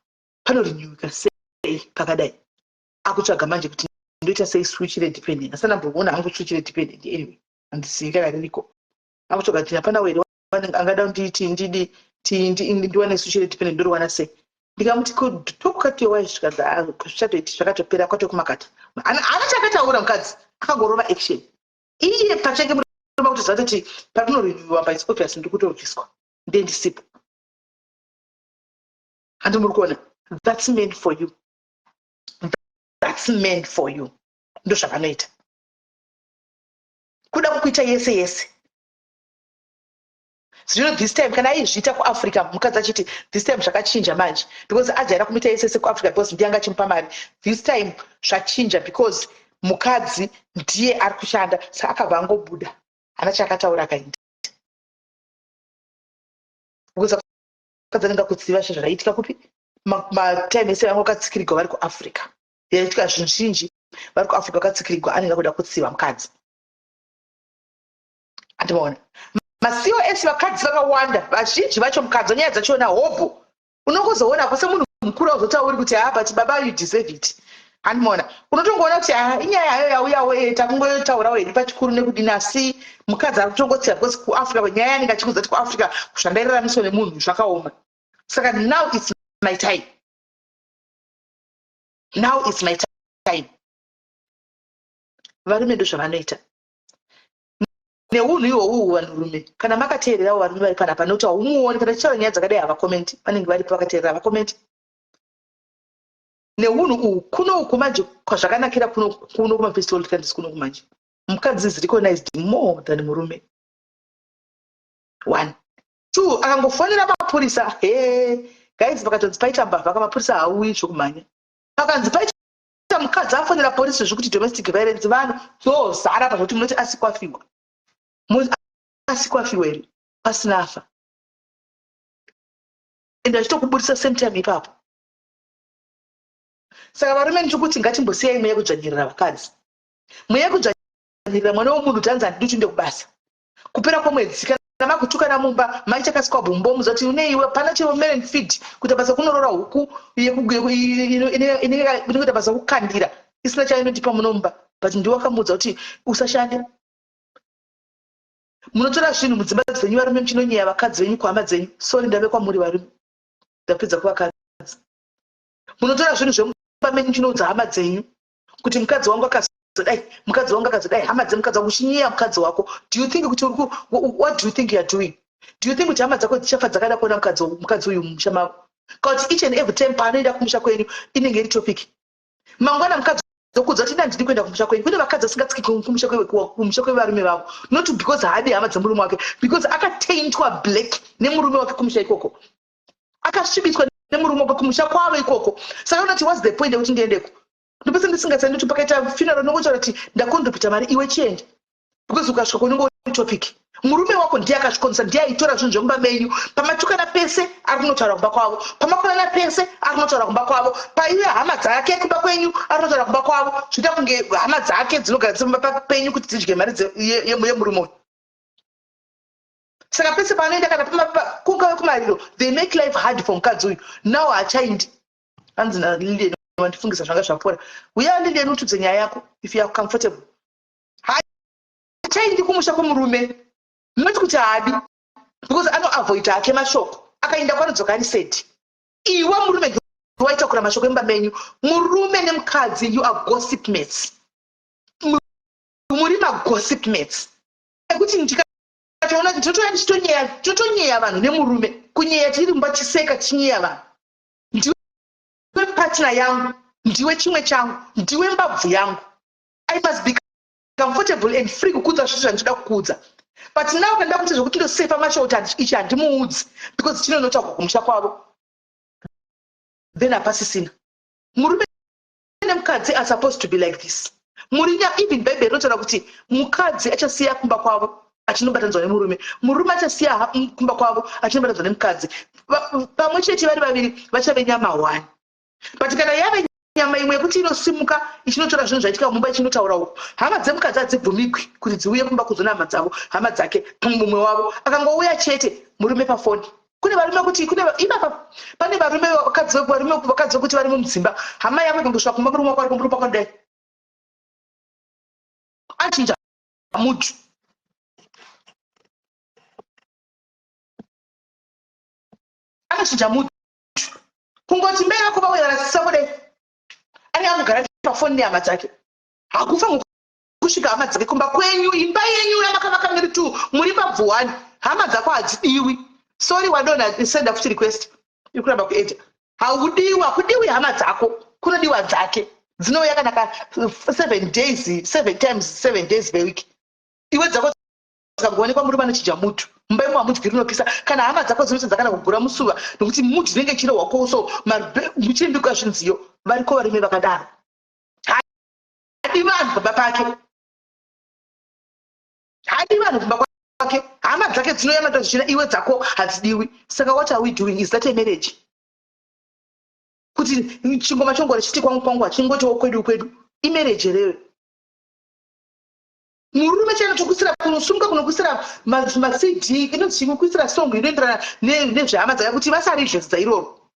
S1: panorenewika sei pakadai? Akutsvaga manje kuti ndoita sei switch redependent. Asana mboona hangu switch redependent. Anyway, handisivi kana ririko. Akutsvaga kuti hapana were angada nditi ndidi ndiwane switch redependent, ndoriwana sei? Ndikamuti, "Tokukatiwa zvichatoiti, zvakatopera kwatokumakata." Haana chakataura. Mukadzi akangorova action. Iye pachake murume kutoziva kuti patinorenewa pa, it's obvious ndiri kutobviswa, ndiye ndisipo. Handi muri kuona? That's meant for you, that's meant for you. Ndo zvavanoita, kuda kukuita yese yese. Zvino this time, kana aizviita kuAfrica, mukadzi achiti this time zvakachinja manje, because ajaira kumuita yese yese kuAfrica, because ndiye anga achimupa mari. This time zvachinja because mukadzi ndiye ari kushanda. Saka akabva angobuda, hana chaakataura, akaenda, because vakadzi anenge kuziva zvezvaiitika kupi. Matime ese vanga vakatsikirigwa vari kuAfrica, yaitika zvinhu zhinji vari kuAfrica, vakatsikirigwa, anenge kuda kutsiva mukadzi. Andimaona maCOS, vakadzi vakawanda, vazhinji vacho mukadzi nyaya dzachona hobho unongozoona semunhu mukuru auzotauri kuti, "Ha, but baba, you deserve it." Handimaona, unotongoona kuti, ha, inyaya yayo yauyawo, takungotaurawo hedu pachikuru nekudini, asi mukadzi ari kutongotsira because kuAfrica nyaya yanenge achikuudza kuti kuAfrica zvandairaramiswa nemunhu zvakaoma. Saka now it's my time, now it's my time. Varume ndo zvavanoita neunhu ihwohwu. Vanhurume, kana makateererawo, varume vari panapa, nokuti haumuoni kana tichitaura nyaya dzakadai, havakomenti. Vanenge varipo vakateerera, havakomenti. Neunhu uhu kunoku manje, kwazvakanakira kuno kumafirst world countries kunoku manje, mukadzi is recognized more than murume. One, two, akangofonera mapurisa, he guys, pakatonzi paita mbavha, kamapurisa hauyi zvokumhanya. Pakanzi paita mukadzi afonera polisi zvekuti domestic violence, vanhu zozara pazvokuti munoti asi kwafiwa, asi kwafiwa here pasina afa? Ende achitokubudisa same time ipapo. Saka varume, ndiri kuti ngatimbosiyai mweya kudzvanyirira vakadzi, mweya kudzvanyirira mwana womunhu kuti anzi handidi kuti kubasa. Kupera kwomwedzi, kana makutukana mumba, maichakasikwa bhumbo, muzati uneiwe pana chero and feed, kuita basa kunorora huku inenge basa kukandira isina chainotipa munomba, but ndiwakamuudza kuti usashande. Munotora zvinhu mudzimba dzenyu, varume, muchinonyeya vakadzi venyu kuhama dzenyu. Sorry, ndave kwamuri varume, ndapedza kuvakadzi. Munotora zvinhu zvemumba menyu, chinoudza hama dzenyu kuti mukadzi wangu akazodai, mukadzi wangu akazodai, hama dzemukadzi wangu, uchinyeya mukadzi wako. Do you think kuti what do you think you are doing? Do you think kuti hama dzako dzichafa dzakada kuona mukadzi uyu mumusha mavo? Kana kuti each and every time paanoenda kumusha kwenyu inenge iri topic. Mangwana mukadzi Ndokudza kuti handidi kuenda kumusha kwenyu. Kune vakadzi vasingatsiki kumusha kwevarume vavo, not because haadi hama dzemurume wake, because akataintwa black nemurume wake kumusha ikoko, akasvibiswa nemurume wake kumusha kwavo ikoko. Saka unoti, "What's the point yekuti ndiendeko?" Ndopese ndisingatsani kuti pakaita funeral nongotaura kuti ndakontribute mari, iwe chienda, because ukasvika kunenge uri topic. Murume wako ndiye akazvikonzesa, ndiye aitora zvinhu zvemumba menyu. Pamatukana pese ari kunotaura kumba kwavo, pamakonana pese ari kunotaura kumba kwavo, paive hama dzake kumba kwenyu ari kunotaura kumba kwavo. Zvoita kunge hama dzake dzinogara dzimba penyu kuti dzidye mari yemurume uyu. Saka pese paanoenda, kana kungave kumariro, they make life hard for mukadzi uyu. Now hachaindi. Hanzi naLilian, wandifungisa zvanga zvapora. Uya Lilian, utudze nyaya yako if you are comfortable. Hachaindi kumusha kwemurume, not kuti haadi, because anoavoida hake mashoko. Akaenda kwanodzoka ari sad. Iwe murume waitakura mashoko emumba menyu. Murume nemukadzi, you are gossip mates. Muri magossip mates ekuti ndikatoona totoya totonyeya vanhu nemurume, kunyeya tiri mumba, chiseka tichinyeya vanhu. Ndiwe partner yangu, ndiwe chimwe changu, ndiwe mbabvu yangu. I must be comfortable and free kukudza zvinhu zvandinoda kukudza. But now kanda kuti zvokuti ndosefa mashoko kuti ichi handimuudzi because chinonotaurwa kumusha kwavo, then hapasisina. Murume nemukadzi are supposed to be like this. Muri, even Bhaibheri rinotaura kuti mukadzi achasiya kumba kwavo achinobatanidzwa nemurume, murume achasiya kumba kwavo achinobatanidzwa nemukadzi. Pamwe chete vari vaviri vachave nyama one. But kana yave nyama imwe yekuti inosimuka ichinotora zvinhu zvaitika mumba ichinotaura uko, hama dzemukadzi hadzibvumigwi kuti dziuye kumba kuzona hama dzavo, hama dzake. Mumwe wavo akangouya chete, murume pafoni. Kune varume kuti kune ipapa pane varume, vakadzi, varume, vakadzi vekuti vari mumudzimba, hama yako ikangosvika kumba, murume wako ari kumba pakadai, achinja mutu, anochinja mutu. Kungoti mai vako vauya, varasisa kudai, anenge angogara pafoni nehama dzake. Hakufanirwi kusvika hama dzake kumba kwenyu. Imba yenyu yamakavaka muri two, muri pabvuwani, hama dzako hadzidiwi. Sorry, wadona senda futi request, iri kuramba kuedha. Haudiwi, hakudiwi hama dzako, kunodiwa dzake dzinouya kana ka 7 days, seven times, 7 days per week. Iwe dzako dzikangoonekwa, murume anochinja mutu. Mumba imo hamudyi rinopisa. Kana hama dzako dzinotadza kana kugura musuva nokuti mutu inenge ichirohwa koso muchimbikwa zvinziyo. Variko varume vakadaro. Hadi vanhu pamba pake, hadi vanhu kumba kwake. Hama dzake dzinoyamata zvichina, iwe dzako hadzidiwi. Saka what are we doing? Is that a marriage? Kuti chingoma chongora chiti kwangu kwangu, hachingotiwo kwedu kwedu, imarriage rewe? Murume chanotokuisira kunosumuka kunokuisira maCD, inonzi kuisira song inoenderana nezvehama dzake kuti vasaridye sadza iroro,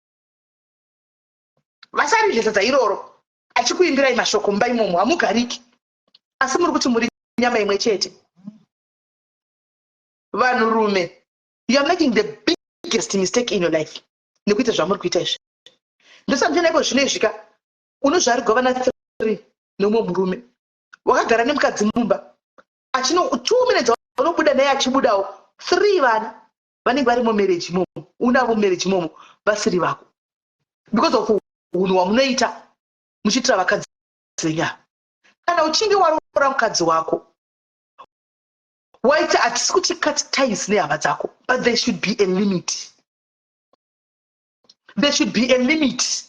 S1: vasaridye sadza iroro, achikuimbirai mashoko mumba imomo. Hamugariki, asi muri kuti muri nyama imwe chete. Vanhurume, you are making the biggest mistake in your life nekuita zvamuri kuita izvi. Ndosamutena zvino izvika unozvarigwa vana three nemumwe murume, wakagara nemukadzi mumba, achino 2 minutes unobuda naye, achibudawo three vana vanenge vari mumarriage imomo, unavo mumarriage imomo vasiri vako, because of unhu hwamunoita muchiitira vakadzi venyama. Kana uchinge waroora mukadzi wako, waita, hatisi kuti cut ties nehama dzako, but there should be a limit. There should be a limit,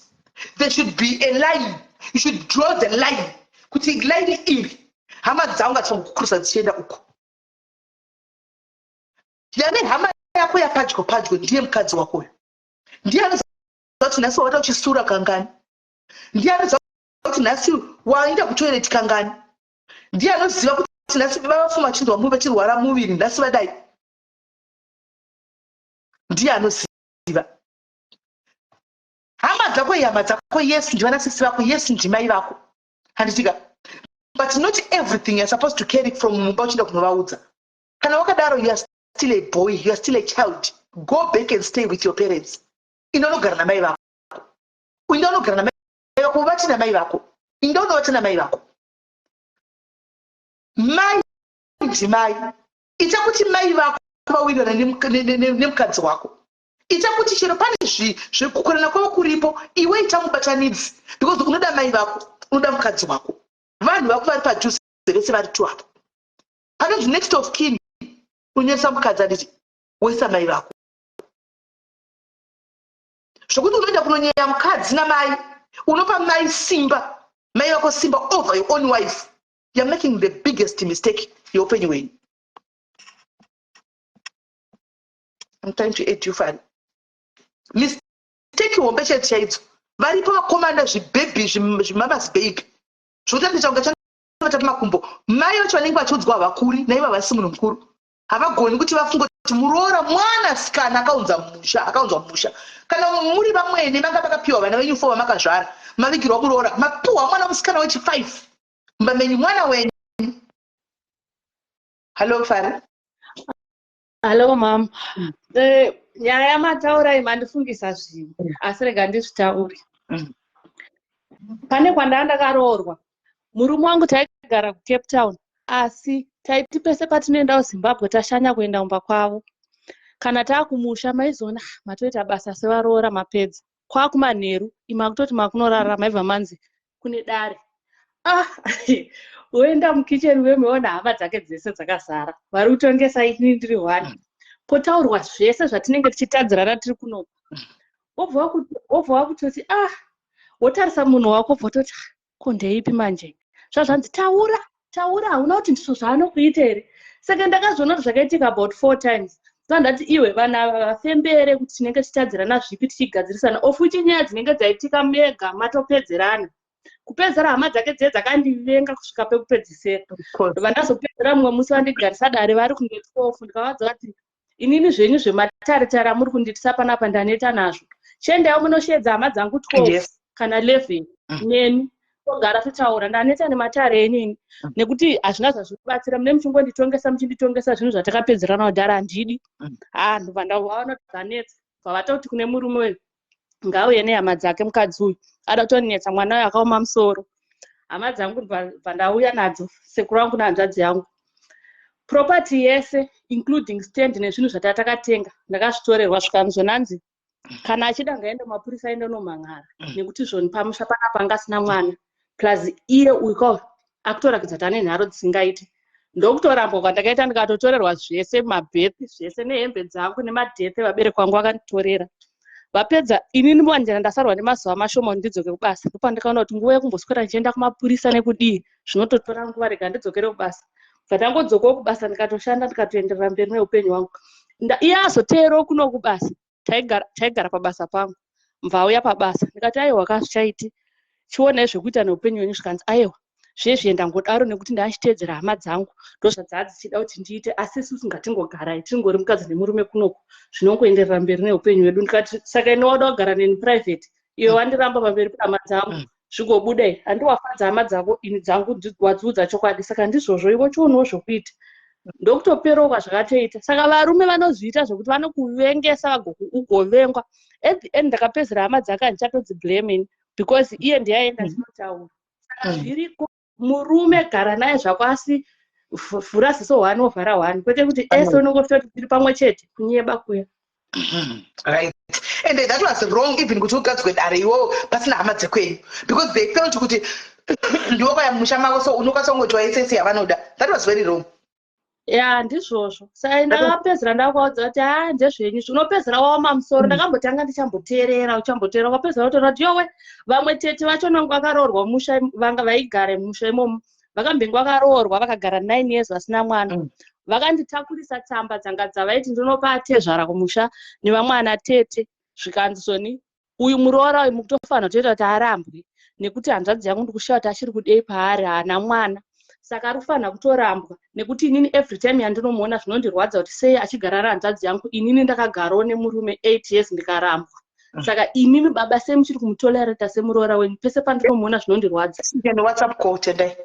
S1: there should be a line. You should draw the line kuti line iri, hama dzangu ngadzifangokukurusa dzichienda uku. Yane hama yako yapadyo padyo ndiye mukadzi wako uyu. Ndiye anoziva kuti nhasi wavata uchisura kangani, ndiye anoziva kuti nhasi waenda kutoilet kangani, ndiye anoziva kuti nhasi vavafuma chinzwa muvi vachirwara muviri, nhasi vadai, ndiye anoziva. Hama dzako ihama dzako. Yes, ndivana sisi vako. Yes, ndimai vako, handitika? But not everything you are supposed to carry from mumba uchienda kunovaudza. Kana wakadaro, you are still a boy, you are still a child. Go back and stay with your parents. Inda unogara namai vako, inda unogara namai vako, uvati namai vako, inda unovati namai vako. Mai ndimai. Ita kuti mai vako vawirirana nemukadzi wako. Ita kuti chero pane zvekukorana kwavo kuripo, iwe ita mubatanidzi, because unoda mai vako, unoda mukadzi wako. Vanhu vako vari padhuze vese vari two apa. Panonzi next of kin, unyoresa mukadzi, handiti? Woisa mai vako, zvokuti unoenda kunonyeya mukadzi namai, unopa mai simba, mai vako simba over your own wife. You're making the biggest mistake yeupenyu hwenyu. I'm trying to add you, Fari. Mistake hombe chaidzo chaidzo. Varipo vakomana, zvibhebhi, zvimamas baby, zvokuti anoita kunge chandobata pamakumbo mai vacho. Vanenge vachiudzwa havakuri, naivo havasi munhu mukuru, havagoni kuti vafunge kuti muroora mwanasikana akaunza musha, akaunzwa musha. Kana muri vamwene, manga makapiwa vana venyu four vamakazvara, mavigirwa muroora, mapiwa mwana musikana wechi5 mumba menyu, mwana wenyu. Hallo, Fari.
S3: Hallo, mam. Nyaya yamataura iyi mandifungisa zvinhu, asi rega ndizvitaure. Pane kwandaa ndakaroorwa, murume wangu taigara kuCape Town, asi taiti pese patinoenda kuZimbabwe tashanya kuenda kumba kwavo. Kana taakumusha, maizoona, "Ah, matoita basa sevaroora, mapedza." Kwakumanheru imakutoti makunorara, maibva manzi kune dare. Ah, woenda mukicheni wemeona hama dzake dzese dzakazara, vari kutongesa, inini ndiri one. Potaurwa zvese zvatinenge tichitadzirana tiri kunoku. Wobva wakutoti, ah, wotarisa munhu wako, wobva wototi, "Ah, ko ndeipi manje zvazvanzi taura taura?" Hauna kuti ndizvo zvaanokuita here? Saka ndakazoona kuti zvakaitika about four times. So ndati, iwe, vanhu ava vafembere kuti tinenge tichitadzirana zvipi, tichigadzirisana, of which nyaya dzinenge dzaitika mega matopedzerana. Kupedzera hama dzake dziye dzakandivenga kusvika pekupedzisira. Ndobva ndazopedzera mumwe musi vandigarisa dare vari kunge 12. Ndikavadza kuti, "Inini zvenyu zvemataritari amuri kundiitisa panapa ndaneta nazvo. Chiendaiwo munosheedza hama dzangu 12 kana 11 neni togara totaura. Ndaneta nematare enyu ini, nekuti hazvina zvazvikubatsira. Mune muchingonditongesa, muchinditongesa zvinhu zvatakapedzerana kudhara. Handidi." Ha, ndobva ndavaona kuti zvanetsa. Bva vatoti kune murume uyu, ngauye nehama dzake, mukadzi uyu ada kutonetsa, mwana uyu akaoma musoro. Hama dzangu bva ndauya nadzo, sekuru vangu nehanzvadzi yangu. Property yese, including stand nezvinhu zvatatakatenga, ndakazvitorerwa. Zvikanzonanzi kana achida ngaende mapurisa, aende nomhan'ara, nekuti zvoni pamusha panapa anga asina mwana, plus iye uyu akutorakidza kuti ane nharo dzisingaiti. Ndokutorambwa kwandakaita, ndikatotorerwa zvese, mabhethi zvese nehembe dzangu nemadhete vabereki vangu vakanditorera. Vapedza, inini manjena ndasarwa nemazuva mashoma kuti ndidzoke kubasa. Ndopandikaona kuti nguva yekumboswera ndichienda kumapurisa nekudii zvinototora nguva, rega ndidzokere kubasa. Bva ndangodzokawo kubasa, ndikatoshanda, ndikatoenderera mberi neupenyu hwangu. Iye azoteerawo kuno kubasa. Taigara pabasa pangu. Mva pabasa, ndikati, "Aiwa kazvichaiti, chionai zvekuita neupenyu hwenyu." Zvikanzi, "Aiwa, zvezve ndangodaro nekuti ndachiteedzera hama dzangu, ndozvadzaa dzichida kuti ndiite, asi isusu ngatingogarai tingori mukadzi nemurume kunoku, zvinongoenderera mberi neupenyu hwedu." Ndikati, "Saka ini wada kugara neni private, iwe wandiramba pamberi pehama dzangu, zvigobudai. Handiwafadza hama dzako, ini dzangu wadziudza chokwadi. Saka ndizvozvo, iwe chionawo zvokuita." Ndokutoperawo kwazvakatoita. Saka varume vanozviita zvokuti vanokuvengesa, ugovengwa. At the end ndakapedzera hama dzake, handichatodziblame ini, because iye ndiyaenda chinotaura. Saka zviriko. Murume gara naye zvako, asi vhura ziso one, wovhara one, kwete kuti ese unongofita kuti tiri pamwe chete, kunyeba kuya.
S1: Right, and that was wrong, even kuti ugadzwe dare iwowo pasina hama dzekwenyu, because they felt kuti ndiwo kwaya mumusha mako, so unokwanisa kungoti waisese yavanoda. That was very wrong.
S3: Ya, ndizvozvo. Saka ndakapedzera ndakuvaudza kuti, ha, ndezvenyu. Unopedzera waoma musoro. Ndakambotanga ndichamboteerera, uchamboteerera, ukapedzera utoona kuti yowe, vamwe tete vacho nangu vakaroorwa musha, vanga vaigara mumusha imomo, vakambenge vakaroorwa, vakagara 9 years vasina mwana. Vakanditakurisa tsamba dzanga dzavaiti ndinopa atezvara kumusha nevamwe ana tete. Zvikanzi zvoni uyu muroora uyu mukutofanira kutoita kuti arambwe, nekuti hanzvadzi yangu ndikushaya kuti achiri kudei paari, haana mwana, saka ari kufanira kutorambwa, nekuti inini every time yandinomuona zvinondirwadza kuti sei achigara nehanzvadzi yangu, inini ndakagarawo nemurume 8 years ndikarambwa. Saka imimi baba, sei muchiri kumutolerata semuroora wenyu? Pese pandinomuona zvinondirwadza.
S1: WhatsApp call, Tendai.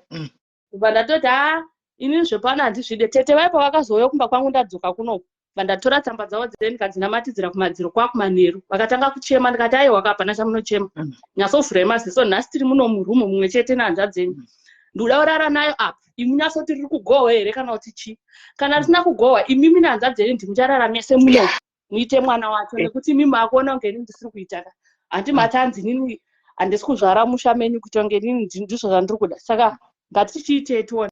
S3: Bva ndatoti, ha, inini zvepano handizvide. Tete vaipa vakazouya kumba kwangu ndadzoka kunoku, bva ndatora tsamba dzavo dzee, ndikadzinamatidzira kumadziro. Kwakumanheru vakatanga kuchema. Ndikati, "Aiwa, hapana chamunochema. Nyatsovhurai maziso. Nhasi tiri muno murumu mumwe chete nehanzvadzi yenyu. Ndikuda kurara nayo apa. Imi nyatsoti riri kugohwa here kana kuti chii? Kana risina kugohwa, imimi nehanzvadzi yenyu ndimucharara mese muno, muite mwana wacho, nekuti imi makuona kunge inini ndisiri kuita ka. Handi mati hanzi inini handisi kuzvara musha menyu, kuita kunge inini ndizvo zvandiri kuda." Saka Ngatichiitei tione.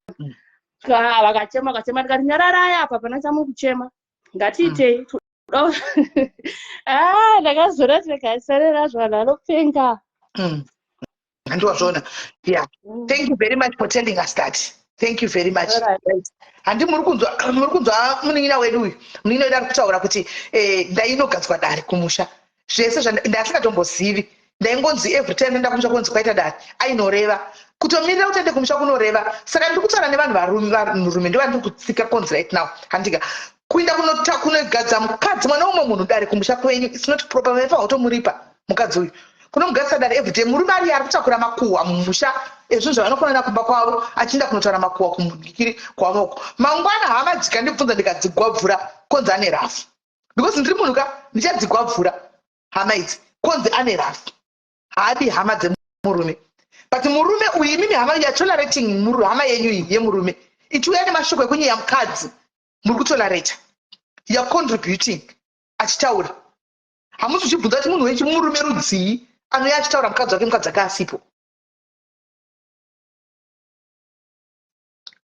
S3: Vakachema vakachema, ndikati nyararai apa, pana chamukuchema, ngatiitei. Ah, ndakazoona kuti rega zvanhu vanopenga.
S1: Handiwazvona. Yeah, thank you very much for telling us that. Thank you very much. Handi muri kunzwa, muri kunzwa munin'ina wedu uyu? Munin'ina wedu ari kutaura kuti ndainogadzwa dare kumusha, zvese ndasingatombozivi. Ndaingonzi every time ndaenda kumusha kunzi kwaita dare, ainoreva kutomirira kuti ende kumusha kunoreva. Saka ndiri kutaura nevanhu varume, vanhurume ndovandiri kutsika konzi right now, handika kuinda kunogadza mukadzi, mwana umwe munhu, dare kumusha kwenyu, it's not proper. Maifanira kutomuripa mukadzi uyu. Kunomugadzisa dare everyday, murume ari kutakura makuhwa mumusha ezvinhu zvavanokonana kumba kwavo, achienda kunotaura makuhwa kumudikiri kwavoko. Mangwana hama dzikandibvunza, ndikadzigwabvura konzi ane rafu, because ndiri munhu ka, ndichadzigwabvura hama idzi konzi ane rafu, haadi hama dzemurume. But murume uyu, imimi hama, you are tolerating hama yenyu iyi yemurume ichiuya nemashoko ekunyeya mukadzi. Muri kutolerata, you are contributing achitaura. Hamusi uchibvunza kuti munhu wechimurume rudzii anouya achitaura mukadzi wake, mukadzi ake asipo?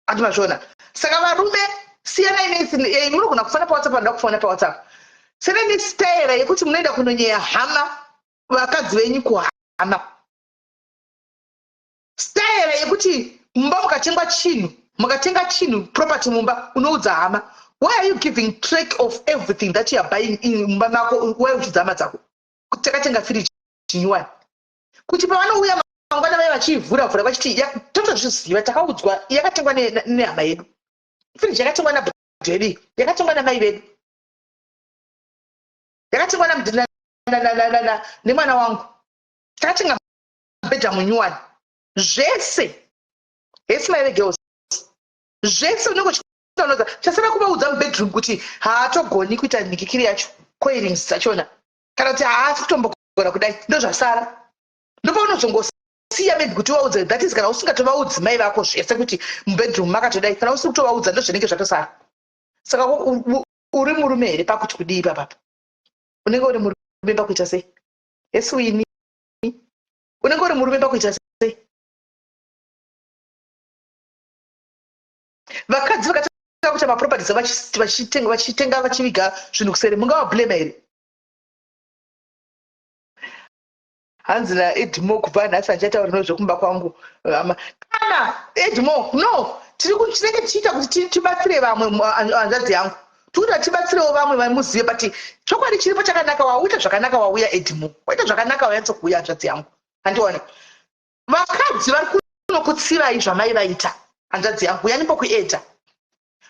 S1: Andimazviona. Saka varume, siyanai nesi. Munogona kufona paWhatsApp, vanoda kufona paWhatsApp. Siyanai nesitaera yekuti munoenda kunonyeya hama, vakadzi venyu kuhama. Staera yekuti mumba mukatengwa chinhu, mukatenga chinhu, property mumba, unoudza hama. Why are you giving track of everything that you are buying in mumba mako? Why uchidza hama dzako kuti takatenga firiji nyuwani? Kuti pavanouya mangwana vaya vachiivhura vhura vachiti, "Totozviziva, takaudzwa, yakatengwa nehama yedu firiji, yakatengwa nabhudhi vedu, yakatengwa namai vedu, yakatengwa nemwana wangu, takatenga mubhedha munyuwani," zvese. Hesi mai vegirls, zvese unenge uchinoza. Chasara kuvaudza mubedroom kuti haatogoni kuita nhikikiri yacho, coilings dzachona, kana kuti haasi kutombogona kudai. Ndo zvasara, ndopaunozongosiya maybe kuti vaudze. That is kana usingatovaudzi mai vako zvese kuti mubedroom makatodai. Kana usiri kutovaudza, ndo zvinenge zvatosara. Saka uri murume here pakuti kudii papapa? Unenge uri murume pakuita sei? Hesi wini, unenge uri murume pakuita sei? Vakadzi vakatanga kuita maproperties, vachitenga, vachiviga zvinhu kuseri, mungavablema here? Hanzi naEdmo, kubva nhasi handichataura nezvekumba kwangu hama. Kana Edmo, no, tinenge tichiita kuti tibatsire vamwe, hanzvadzi yangu. Tikuti tibatsirewo vamwe vamuzive, but chokwadi chiripo chakanaka. Wauita zvakanaka, wauya Edmo, waita zvakanaka, wanyatsokuuya, hanzvadzi yangu. Handione vakadzi vari kunokutsivai zvamai vaita, hanzvadzi yangu. Uyanimbokuedza,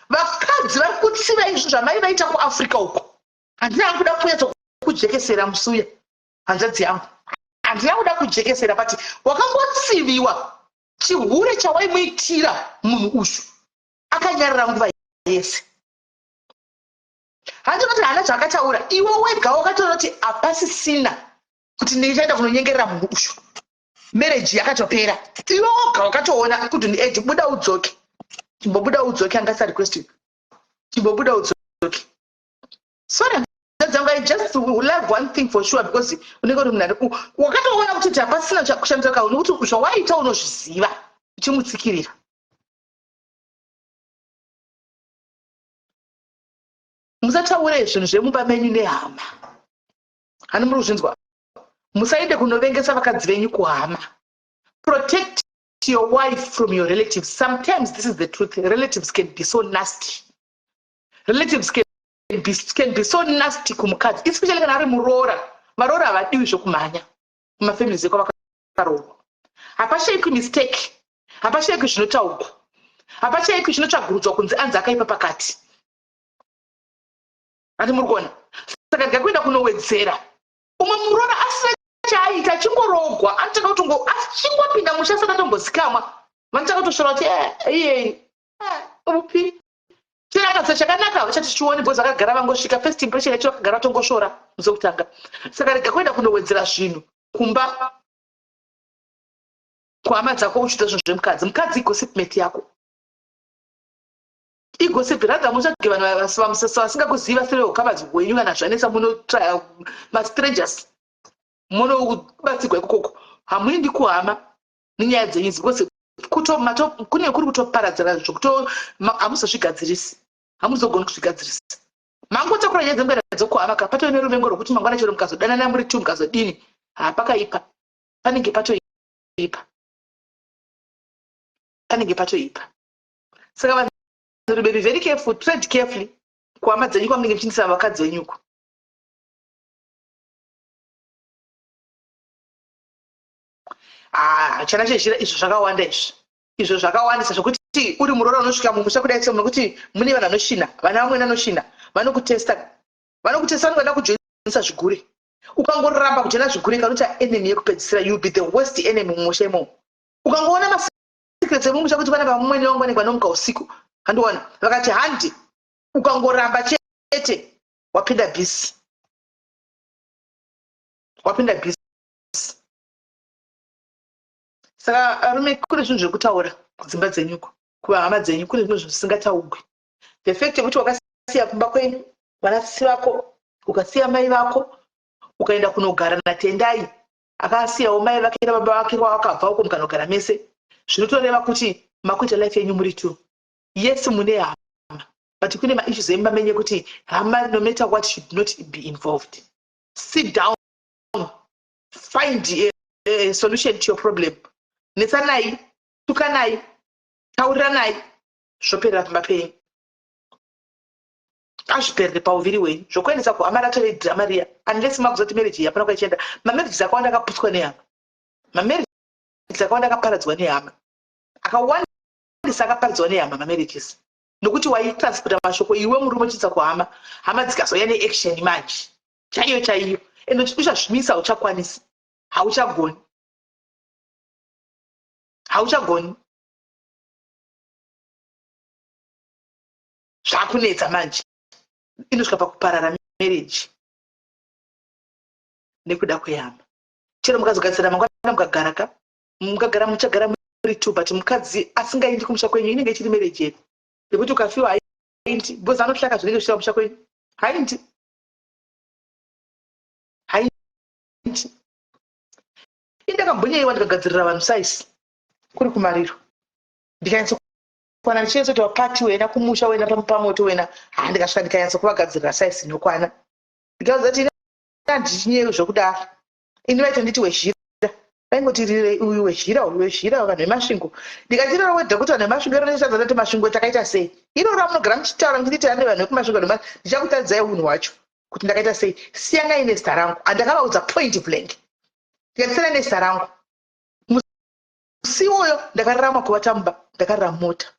S1: vakadzi vari kutsivai zvinhu zvamai vaita kuAfrica uko. Handina kuda kunyatsokujekesera musuya, hanzvadzi yangu, handina kuda kujekesera, but wakangotsiviwa chihure chawaimuitira munhu uyu akanyarara nguva yese. Handinoti haana zvaakataura. Iwe wega wakatoona kuti hapasisina kuti ndichaenda kunonyengerera munhu uyu, marriage yakatopera. Iwe woga wakatoona kuti edi buda udzoke, chimbobuda udzoke, angasa request, chimbobuda udzoke. Sorry dzangu, I just love one thing for sure, because unenge uri munhu wakatoona kuti hapasina kushandisa kawo, nekuti zvawaita unozviziva, uchimutsikirira. Musataure zvinhu zvemumba menyu nehama. Hani muri kuzvinzwa? Musaende kunovengesa vakadzi venyu kuhama. Protect your wife from your relatives. Sometimes, this is the truth, relatives can be so nasty. Relatives can be so nasty kumukadzi, especially kana ari muroora. Varoora havadiwi zvokumhanya kumafamilies ekwavakaroorwa. Hapashayikwi mistake, hapashayikwi zvinotaurwa, hapashayikwi zvinotsvagurudzwa kunzi anzi akaipa pakati. Ati muri kuona? Saka rega kuenda kunowedzera. Umwe muroora asina chaaita, achingorogwa, anotanga kutongo, achingopinda musha asati atombozikamwa, vanotanga kutosvora kuti, eh, iyei upi chero akadza chakanaka vachati chioni, because vakagara vangosvika, first impression yacho vakagara vatongosvora musi wekutanga. Saka rega kuenda kunowedzera zvinhu kumba kuhama dzako uchiita zvinhu zvemukadzi. Mukadzi igossip mate yako, igossip. Rather mutsvage vanhu vasingakuzivi, vasiri veukama hwenyu. Kana zvanetsa, munotraya mastrangers, munobatsirwa ikokoko. Hamuendi kuhama nenyaya dzenyu, because Kuto mato kune kuri kutoparadzana zvokuto hamuzozvigadzirisi. Hamuzogoni kuzvigadzirisa. Mangotakura nyaya dzemukana dzokuhama ka patove neruvengo rwokuti mangwana chero mukazodanana muri two mukazodini ha pakaipa. Panenge patoipa. Panenge patoipa. Saka vanhu be very careful, tread carefully kuhama dzenyu kwamunenge muchiindisa vakadzi venyu uko. Ah, chana chezhira izvo zvakawanda izvi. Izvo zvakawandisa zvekuti uri muroora unosvika mumusha kudai so nekuti mune vanhu vanoshina, vana vamwene vanoshina, vanokutesta. Vanokutesta vanenge vada kujoinisa zvigure. Ukangoramba kujoina zvigure kanoita enemy yekupedzisira, you be the worst enemy mumusha imomo. Ukangoona masecrets emumusha kuti vana vamwene vangu vanenge vanomuka usiku, handiona, vakati handi, ukangoramba chete wapinda busy. Wapinda busy. Saka arume kune zvinhu zvekutaura kudzimba dzenyuko, kuvahama dzenyu kune zvimwe zvinhu zvisingataugwi. The fact yekuti wakasiya kumba kwenyu vanasisi vako, ukasiya mai vako, ukaenda kunogara naTendai akasiyawo mai vake nababa vake kwavakabva uko mukanogara mese, zvinotoreva kuti makuita life yenyu muri two. Yes, mune hama, but kune maissues emumba menyu ekuti hama no matter what should not be involved. Sit down, find a solution to your problem. Netsanai, tukanai, tauriranai, zvoperera pamba penyu. Azviperere pauviri hwenyu. Zvokuendesa kuhama ratove drama riya, unless makuzoti marriage iyi hapana kwaichienda. Mamarriages akawanda akaputswa nehama. Mamarriages akawanda akaparadzwa nehama. Akawandisa akaparadzwa nehama mamarriages. Nokuti waitransporta mashoko iwe murume uchiisa kuhama, hama dzikazouya neaction manje. Chaiyo chaiyo. And uchazvimisa hauchakwanisi. Hauchagoni. Hauchagoni. Zvakunetsa manje. Inosvika pakuparara marriage nekuda kwehama. Chero mukazogadzira mangwana mukagara ka, mukagara muchagara muri two, but mukadzi asingaendi kumusha kwenyu inenge ichiri marriage yedu. Yekuti ukafiwa haindi, because anotsvaka zvinenge zvichiita kumusha kwenyu. Haindi. Haindi. Indakambonyeiwa ndikagadzirira vanhu size kuri kumariro. Ndikanyatso kwana ndichinyatsoti wapati wena kumusha wena pamoto wena, ha ndikasvika ndikanyatso kuvagadzirira size inokwana. Ndikaudza kuti handichinyewi zvokudaro. Ini vaitonditi wezhira. Vaingoti rire uyu wezhira uyu wezhira vanhu veMasvingo. Ndikati iroro wedha kuti vanhu veMasvingo iroro ndichadza ndati Masvingo takaita sei. Iroro ramunogara muchitaura muchinditi ane vanhu vekuMasvingo ndichakutaridzai unhu hwacho kuti ndakaita sei. Siyanai nezita rangu. Handakavaudza point blank. Ndikati siyanai nezita rangu. Musi iwoyo ndakararama kuvata mumba, ndakarara mumota.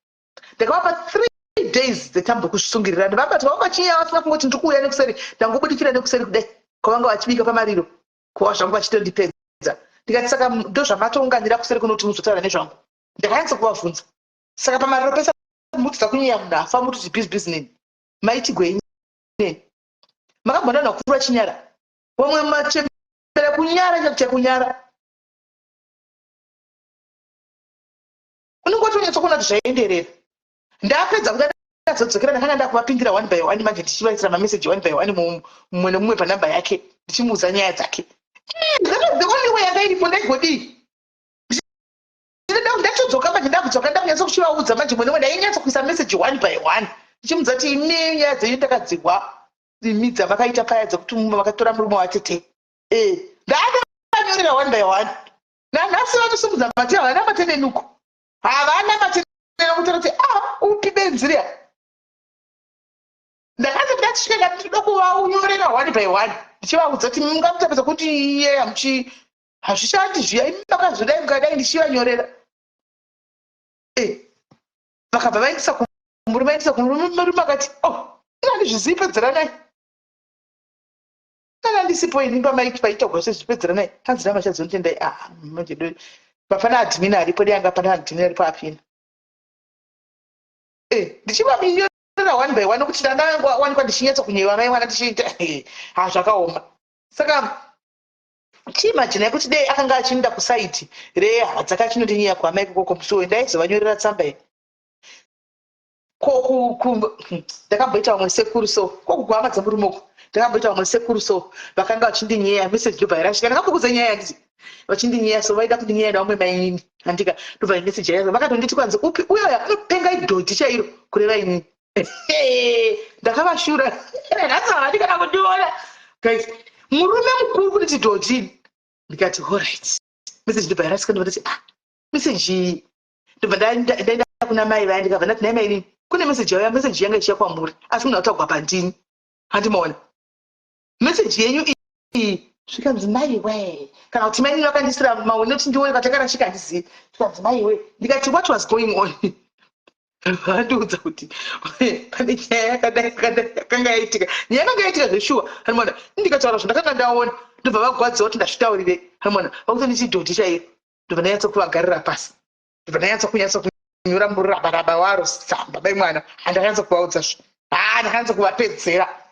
S1: Ndakavapa 3 days dzetambo kuzvisungirira. Ndavabata vanga vachinyaya vasina kungoti ndiri kuuya nekuseri, ndangobudikira nekuseri kudai kwavanga vachibika pamariro kuva zvangu vachitondipedza. Ndikati saka ndozvamatounganira kuseri kunoti muzotaura nezvangu. Ndakanyatsa kuvavhunza. Saka pamariro pese mutidza kunyeya munhu afa mutoti busy busy neni. Maitigwei neni? Makambonda vanhu vakuru vachinyara. Vamwe machembera kunyara chaiko chekunyara. Unenge watonyatsokuona kuti zvaenderera. Ndapedza kuda ndazodzokera ndakanga ndakuvapindira one by one manje ndichivaisira mameseji one by one mumwe nemumwe panhamba yake ndichimuudza nyaya dzake. That was the only way yanga iripo ndaigodii. Ndatodzoka manje ndakudzoka ndakunyatsa kuchivaudza manje mumwe nemumwe ndainyatsa kuisa message one by one ndichimuudza kuti imi nyaya dzenyu ndakadzihwa imi dzamakaita paya dzekuti makatora murume watete. Ndakavanyorera one by one. Nanhasi vanosimudza mate havana mate nenuko. Havana mate nenuko kuti ah upi benzi riya. Ndakati ndasvika ndati ndoda kuvaunyorera one by one ndichivaudza kuti mungamutapedza kuti iye hamuchi hazvishandi zviya imi makazodai mukadai ndichivanyorera. Vakabva vaendesa kumurume, vaendesa kumurume, murume akati oh ina handizvizivi pedzeranai. Kana ndisipo ini pamaiti paitogwa sezvipedzeranai hanzi namachadzonotendai ah manje do pafana admin aripo dai anga pana admin aripo apina. Ndichivaminyorera one by one nokuti ndandawanikwa ndichinyatsa kunyewa mai mwana ndichiita ha zvakaoma. Saka chiimagine kuti dei akanga achienda kusaiti rehama dzake achinondinyeya kuhama ikoko musi uyu ndaizovanyorera tsamba iyi. Ndakamboita vamwe sekuru so kokuhama dzemurume uko ndakamboita vamwe sekuru so vakanga vachindinyeya message ndobva yarashika. Ndakambokudza nyaya yanditi Vachindinyeya so vaida kundinyeya nevamwe mainini handika. Ndobva message yayo vakatonditi kwanzi upi uyoya anopenga idhodhi chairo kureva inini. Ndakavashura nhasi havadi kana kundiona guys. Murume mukuru kunditi dhodhi. Ndikati alright. Message ndobva yarasika ndobva ndati ah message iyi. Ndobva ndaenda kuna mai vaya ndikabva ndati nhai mainini kune message yauya message yanga ichiya kwamuri asi munhu atagwa pandini. Handimaona. Message yenyu iyi zvikanzi maiwe kana kuti mainini vakandisira maone kuti ndione kwatakarashika handizivi. Zvikanzi maiwe ndikati what was going on? Vandiudza kuti pane nyaya yakadai yakadai yakanga yaitika. Nyaya yakanga yaitika zveshuwa. Handimaona ndikataura zvandakanga ndaona ndobva vagwadziwa kuti ndazvitaurirei. Handimaona vakutonditi dhodhi chairo. Ndobva ndanyatsa kuvagarira pasi. Ndobva ndanyatsa kunyatsa kunyora murabaraba waro tsamba bai mwana. Handakanyatsa kuvaudza zve. Ha ndakanyatsa kuvapedzera.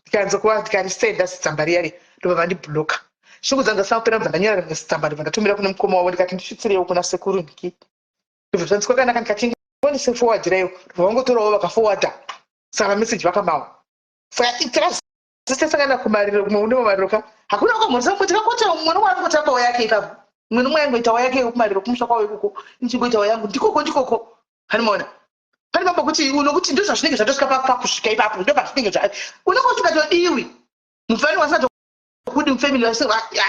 S1: Ndikanzwa kuva ndikarisenda zitsamba riya riya ndobva vandibloka. Shungu dzangu dzasina kupera ndobva ndanyora rimwe zitsamba ndobva ndatumira kune mukoma wavo ndikati ndisvitsirewo kuna sekuru Niki. Ndobva zvanzi kwakanaka ndikati ndionise forward-raiwo ndobva vangotorawo vakaforwarda saka mameseji vakamawa. Saka takazosangana kumariro kumwe kune mamariro ka hakuna wakamhoresa mumwe tikangoti mumwe nomwe aringotambawo yake ipapo mumwe nomwe aingoitawo yake kumariro kumusha kwavo ikoko nichingoitawo yangu ndikoko ndikoko hanimaona pane mambo kuti unokuti ndozvazvinenge zvatosvika pakusvika ipapo ndopazvinenge zva unenge usingatodiwi mufani wasingatokudi mufamily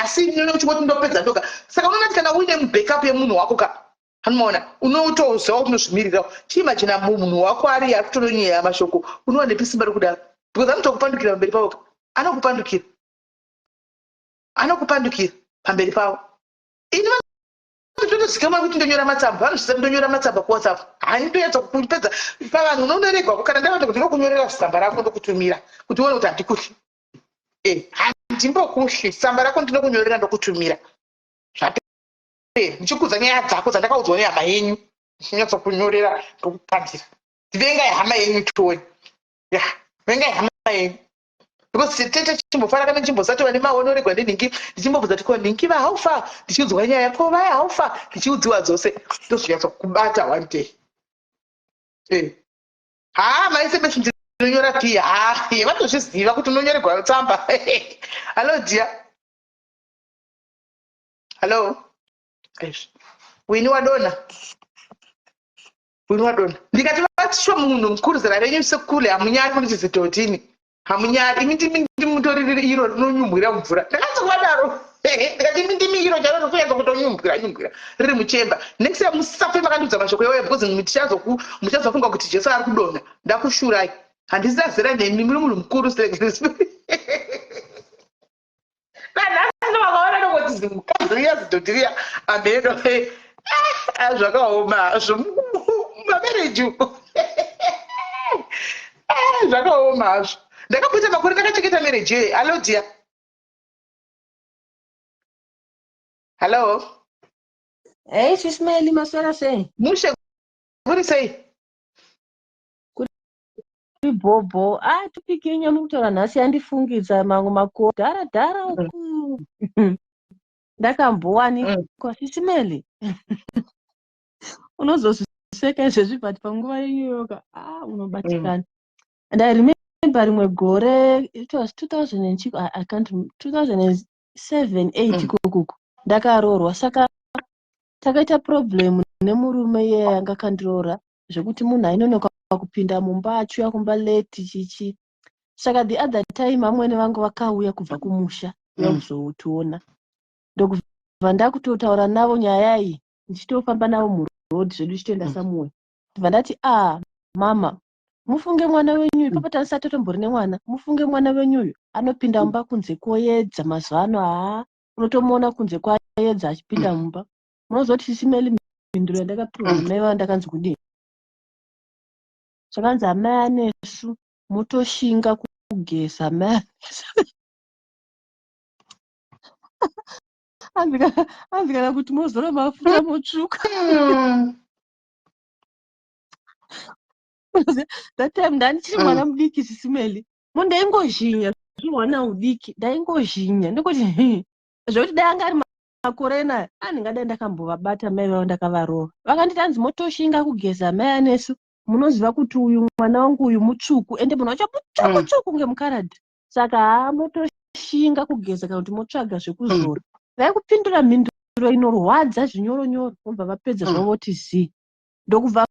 S1: asi uchingoti ndopedza ndoga saka unoona kuti kana uine mubackup yemunhu wako ka hanimaona unotoziva kuti unozvimirirawo chiimajina munhu wako ari ari kutononyeya mashoko unowanepi simba rokudaro because anotokupandukira pamberi pavo ka anokupandukira anokupandukira pamberi pavo ini ndotozikama kuti ndonyora matsamba vanozvisa ndonyora matsamba kuwhatsapp handitoyatsa kupedza pavanhu unonoregwako kana ndavati kuti ndokunyorera tsamba rako ndokutumira kuti uone kuti handikuhli e handimbokuhli tsamba rako ndinokunyorera ndokutumira zvapera ndichikudza nyaya dzako dzandakaudzwa nehama yenyu ndichinyatsa kunyorera ndokupandira vengai hama yenyu tione ya vengai hama yenyu because tete chimbofara kana chimbosati vane maonoregwa nenhingi ndichimbobvunza kuti ko nhingi va how far ndichiudzwa nyaya ko vaya how far ndichiudziwa dzose ndozvinyatsa kubata one day eh haa maSMS ndinonyora pii haa vanotozviziva kuti unonyoregwa tsamba hello dear hello wini wadona wini wadona ndikati vatisho munhu mukuru zera renyu sekule hamunyari munoti zidhotini hamunyari imi ndimi ndimutoriri iro rinonyumbwira mvura ndakatsa kuvadaro ndikati imi ndimi iro charo rikunyatsa kutonyumbwira nyumbwira riri muchemba next time musafe makandiudza mashoko iwayo because muchazofunga kuti Jesu ari kudonha ndakushurai handisina zera nemi muri munhu mukuru nanhasi ndovakaona ndokuti zimukadzi riya zidhoti riya amheno zvakaoma hazvo mamereji zvakaoma hazvo ndakamboita makore ndakachengeta mereji iyoyi hallo dear hallo
S4: Hey, Sis Melly, maswera sei?
S1: Mushe kuri sei?
S4: Kuri bhobho. Ah, topic yenyu yamuri kutaura nhasi yandifungidza mamwe makore. Dhara dhara uku. Ndakambowanikwa Sis Melly. Unozozviseka izvezvi but panguva yenyu iyoyo ah unobatikana. And I remember rimwe gore, it was 2000 and chiko, I can't remember, 2007 8 ikokuko ndakaroorwa saka takaita problem nemurume iye anga akandiroora zvekuti munhu ainonoka kupinda mumba achiuya kumba late chichi saka the other time amwene vangu vakauya kubva kumusha uya kuzotiona ndokubva ndakutotaura navo nyaya iyi ndichitofamba navo muroad zvedu tichitoenda somewhere ndibva ndati ah mama mufunge mwana wenyu uyu papa tarisati totombori nemwana mufunge mwana wenyu uyu anopinda mumba kunze kwoedza mazuva ano haa unotomuona kunze kwaedza achipinda mumba munozoti Sis Melly mhinduro yandakapiwa namai vavo ndakanzi kudii zvakanzi amai anesu mutoshinga kugeza amai anesu hanzi kana kuti mozora mafuta motsvuka that time ndandichiri mwana mudiki Sis Melly mo ndaingozhinya zvihwana udiki ndaingozhinya ndikuti zvekuti dai anga ari makore enaya andingadai ndakambovabata mai vavo ndakavarova vakanditi hanzi motoshinga kugeza mai anesu munoziva kuti uyu mwana wangu uyu mutsvuku ende munhu wacho mutsvuku tsvuku kunge mukaradhi saka haa motoshinga kugeza kana kuti motsvaga zvekuzora. Vaikupindura mhinduro inorwadza zvinyoronyoro, vobva vapedza zvavo voti zii. Ndokubva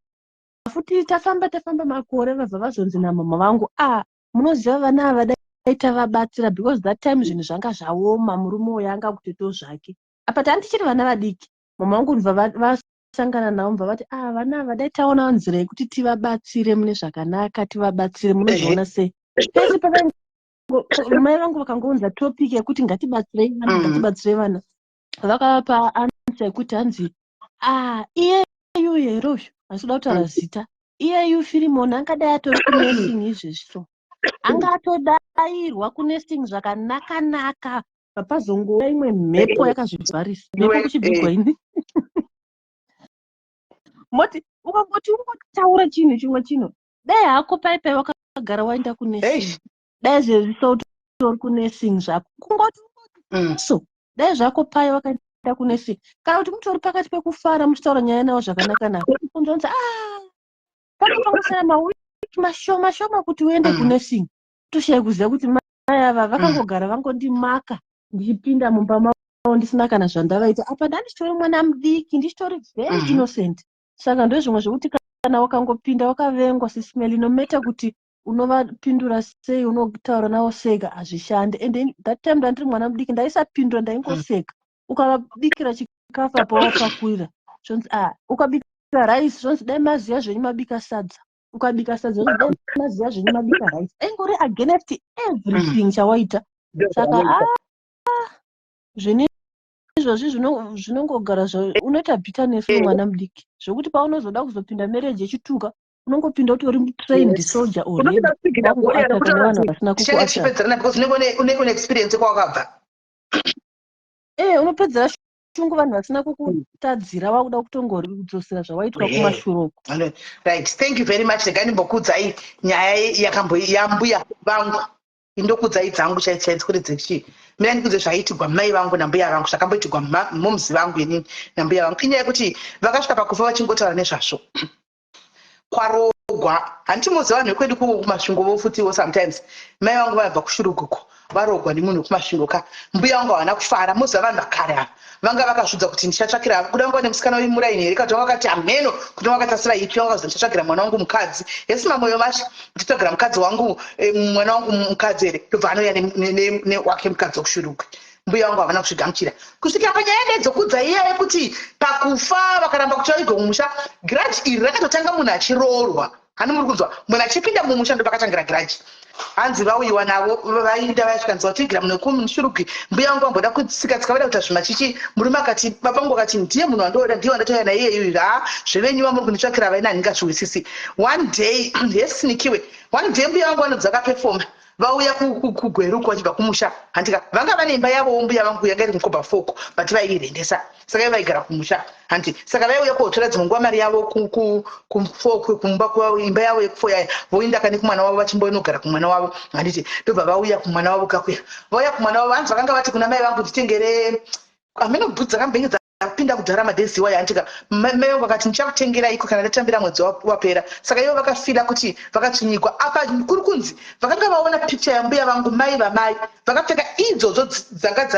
S4: futi tafamba tafamba makore, vabva vazonzi namama vangu, "A, munoziva vana ava dai tavabatsira," because that time zvinhu zvanga zvaoma, murume uyu anga kutoitawo zvake. Apa tanga tichiri vana vadiki. Mama vangu ndibva vasangana navo, mubva vati, "A, vana ava dai taonawo nzira yekuti tivabatsire mune zvakanaka, tivabatsire, munozviona sei?" Pese mai vangu vakangounza topic yekuti ngatibatsirei vana, ngatibatsirei vana, vakavapa answer yekuti hanzi, "A, iyeyu here uyu," handisi kuda kutaura zita, "iyeyu Firimoni angadai atori kunursing izvezvi, so anga atodayirwa kunursing zvakanaka-naka, papazongouya imwe mhepo yakazvivharisa." Mhepo kuchibvigwa ini moti ukangoti ungotaura chinhu chimwe chino, dai hako pai pai wakagara waenda kunursing, dai zvezvi so utori kunursing zvako, kungoti so dai zvako pai wakaenda kunursing, kana kuti mutori pakati pekufara muchitaura nyaya navo zvakanaka-naka, unzonzi, "Ah, pano pangosara mawiki mashoma shoma kuti uende kunursing." Toshaya kuziva kuti mai ava vakangogara vangondimaka ndichipinda mumba mavo ndisina kana zvandavaita. Apa ndandichitori mwana mudiki, ndichitori very innocent. Saka ndozvimwe zvekuti kana wakangopinda wakavengwa, Sis Melly, no matter kuti unovapindura sei, unotaura navo sei, hazvishandi. And then that time ndandiri mwana mudiki, ndaisapindura, ndaingoseka. Ukavabikira chikafu apa wapakurira, zvonzi, "A." Ukabika rice, zvonzi, "Dai maziya zvenyu mabika sadza." Ukabika sadza, zvonzi, "Dai maziya zvenyu mabika rice." Aingori against everything chawaita. Saka a, zvinhu izvozvi zvinongogara, unoita bitterness uri mwana mudiki, zvokuti paunozoda kuzopinda marriage yechituka, unongopinda utori trained soldier already, wakungoataka nevanhu vasina
S1: Tichange
S4: kukuataka.
S1: tichipedzerana because unenge une experience kwawakabva.
S4: Unopedzera shungu vanhu vasina kukutadzira, wakuda kutongodzosera zvawaitwa kumashuroko.
S1: Right, thank you very much. Regai ndimbokuudzai nyaya yakambo yambuya vangu. Indokuudzai dzangu chaidzo chaidzo kuti dzechii. Mina ndikudze zvaiitigwa mai vangu nambuya vangu, zvakamboitigwa mumzi vangu inini nambuya vangu. Inyaya yekuti vakasvika pakufa vachingotaura nezvazvo. Kwarogwa, handiti moziva vanhu vekwedu kuMasvingo vofutiwo sometimes. Mai vangu vabva kuShuruguko, varogwa nemunhu wekuMasvingo ka. Mbuya vangu havana kufara. Moziva vanhu vakare ava vanga vakazvidza kuti ndichatsvakira kuda vanga nemusikana wemuraini here, kana kuti vakati hameno kuti vakatasira ipi, vakazi, "Ndichatsvagira mwana wangu mukadzi." Hesi mamoyo masha, "Ndichatsvagira mukadzi wangu, mwana wangu mukadzi here?" Ndobva anouya newake mukadzi wekuShurugwi. Mbuya vangu havana kuzvigamuchira kusvikira panyaya ndedzokudza iya yekuti pakufa vakaramba kuti vaigwe mumusha. Grudge iri rakatotanga munhu achiroorwa. Hani muri kunzwa? Munhu achipinda mumusha ndopakatangira grudge. Hanzi vauyiwa navo, vainda vaisvikanzi vatigira munhu wekuShurugwi. Mbuya vangu vamboda kutsika tsika, vada kuita zvimachichi. Murume akati, baba vangu akati, "Ndiye munhu wandoda, ndiye wandatouya naye iyeyu. Ha, zvevenyu vamuri kunditsvakira vaina handingazviwisisi." One day, yesinikiwe, one day mbuya vangu vanonzi vakapefoma vauya kuGweruko vachibva kumusha. Handika vanga vane imba yavowo mbuya vangu, yanga iri muKoba Foko, but vaiirendesa, saka ivo vaigara kumusha, handi? Saka vaiuya kotora dzimwe nguva mari yavo kuFoko, kumba imba yavo yekufoyaya, voinda kane kumwana wavo, vachimboinogara kumwana wavo, handiti? Ndobva vauya kumwana wavo kakuya. Vauya kumwana wavo, hanzi vakanga vati kuna mai vangu, "Nditengere hameno bhutsu dzakambenge dzapinda kudhara madhezi iwayo," handika? Mai vangu vakati, "Ndichakutengera iko kana ndatambira mwedzi wapera." Saka ivo vakafila kuti vakatsvinyigwa. Apa kuri kunzi vakanga vaona picha yambuya vangu, mai vamai, vakapfeka idzodzo dzanga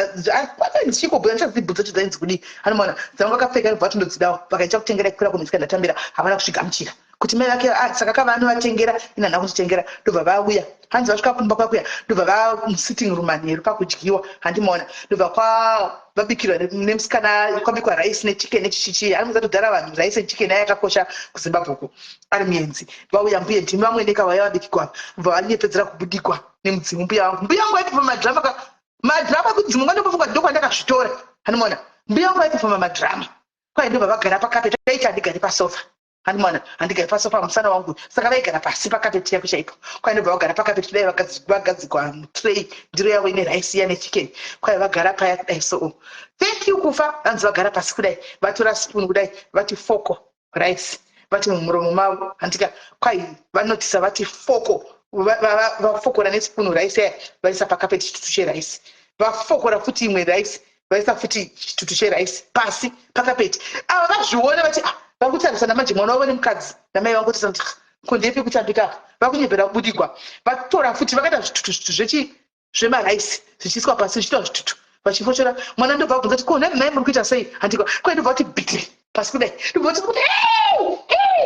S1: ndichikobhuya, ndichadzibhutsa kuti dzainzi kudii, anomaona dzanga vakapfeka. Ndobva vatondodzidawo, vakaita kutengera kwira kumwedzi kandatambira. Havana kusvigamuchira kuti mai vake, ah, saka kava anovatengera, ina handina kunditengera. Ndobva vauya, hanzi vasvika kumba kwakuya, ndobva vamusitting room manheru pakudyiwa, handimaona? Ndobva kwa vabikirwa nemusikana, kwabikwa rice nechicken nechichichi. Anomuza todhara vanhu, rice nechicken ayakakosha kuZimbabwe uko. Ari muenzi, vauya, mbuye ndimi vamweneka vauya vabikirwa. Bva vanyepedzera kubudikwa nemudzimu mbuya vangu. Mbuya vangu vaipefoma madrama ka, madrama ekudzimu. Ngandombofunga ndokwandakazvitora, handimaona? Mbuya vangu vaipefoma madrama. Kwai ndobva vagara pakapeti. Vaiti, "Handigari pasofa," handimaona? "Handigari pasofa, musana wangu." Saka vaigara pasi pakapeti yako chaipo. Kwai ndobva vagara pakapeti kudai, vagadzikwa mutray, ndiro yavo ine rice iya nechicken. Kwai vagara paya kudai, so thank you kufa. Vanzi vagara pasi kudai, vatora spoon kudai, vati foko rice, vati mumuromo mavo, handika? Kwai vanotisa, vati foko, vafokora nespoon rice aya, vaisa pakapeti chitutu cherice. Vafokora futi imwe rice, vaisa futi chitutu cherice pasi pakapeti. Ava vazviona, vati, "Ah." Vakutarisana manje mwana wavo nemukadzi namai vangu, kuti, "Ah, ko ndepi kutambika apa?" Vakunyepera kubudigwa. Vatora futi, vakaita zvitutu zvitutu zvechi zvemaraisi zvichiiswa pasi, zvichiitwa zvitutu. Vachifoshora mwana ndobva abvunza kuti, "Ko nhai mai, muri kuita sei?" Handika kwai ndobva vati bhiti pasi kudai, ndobva vati kuti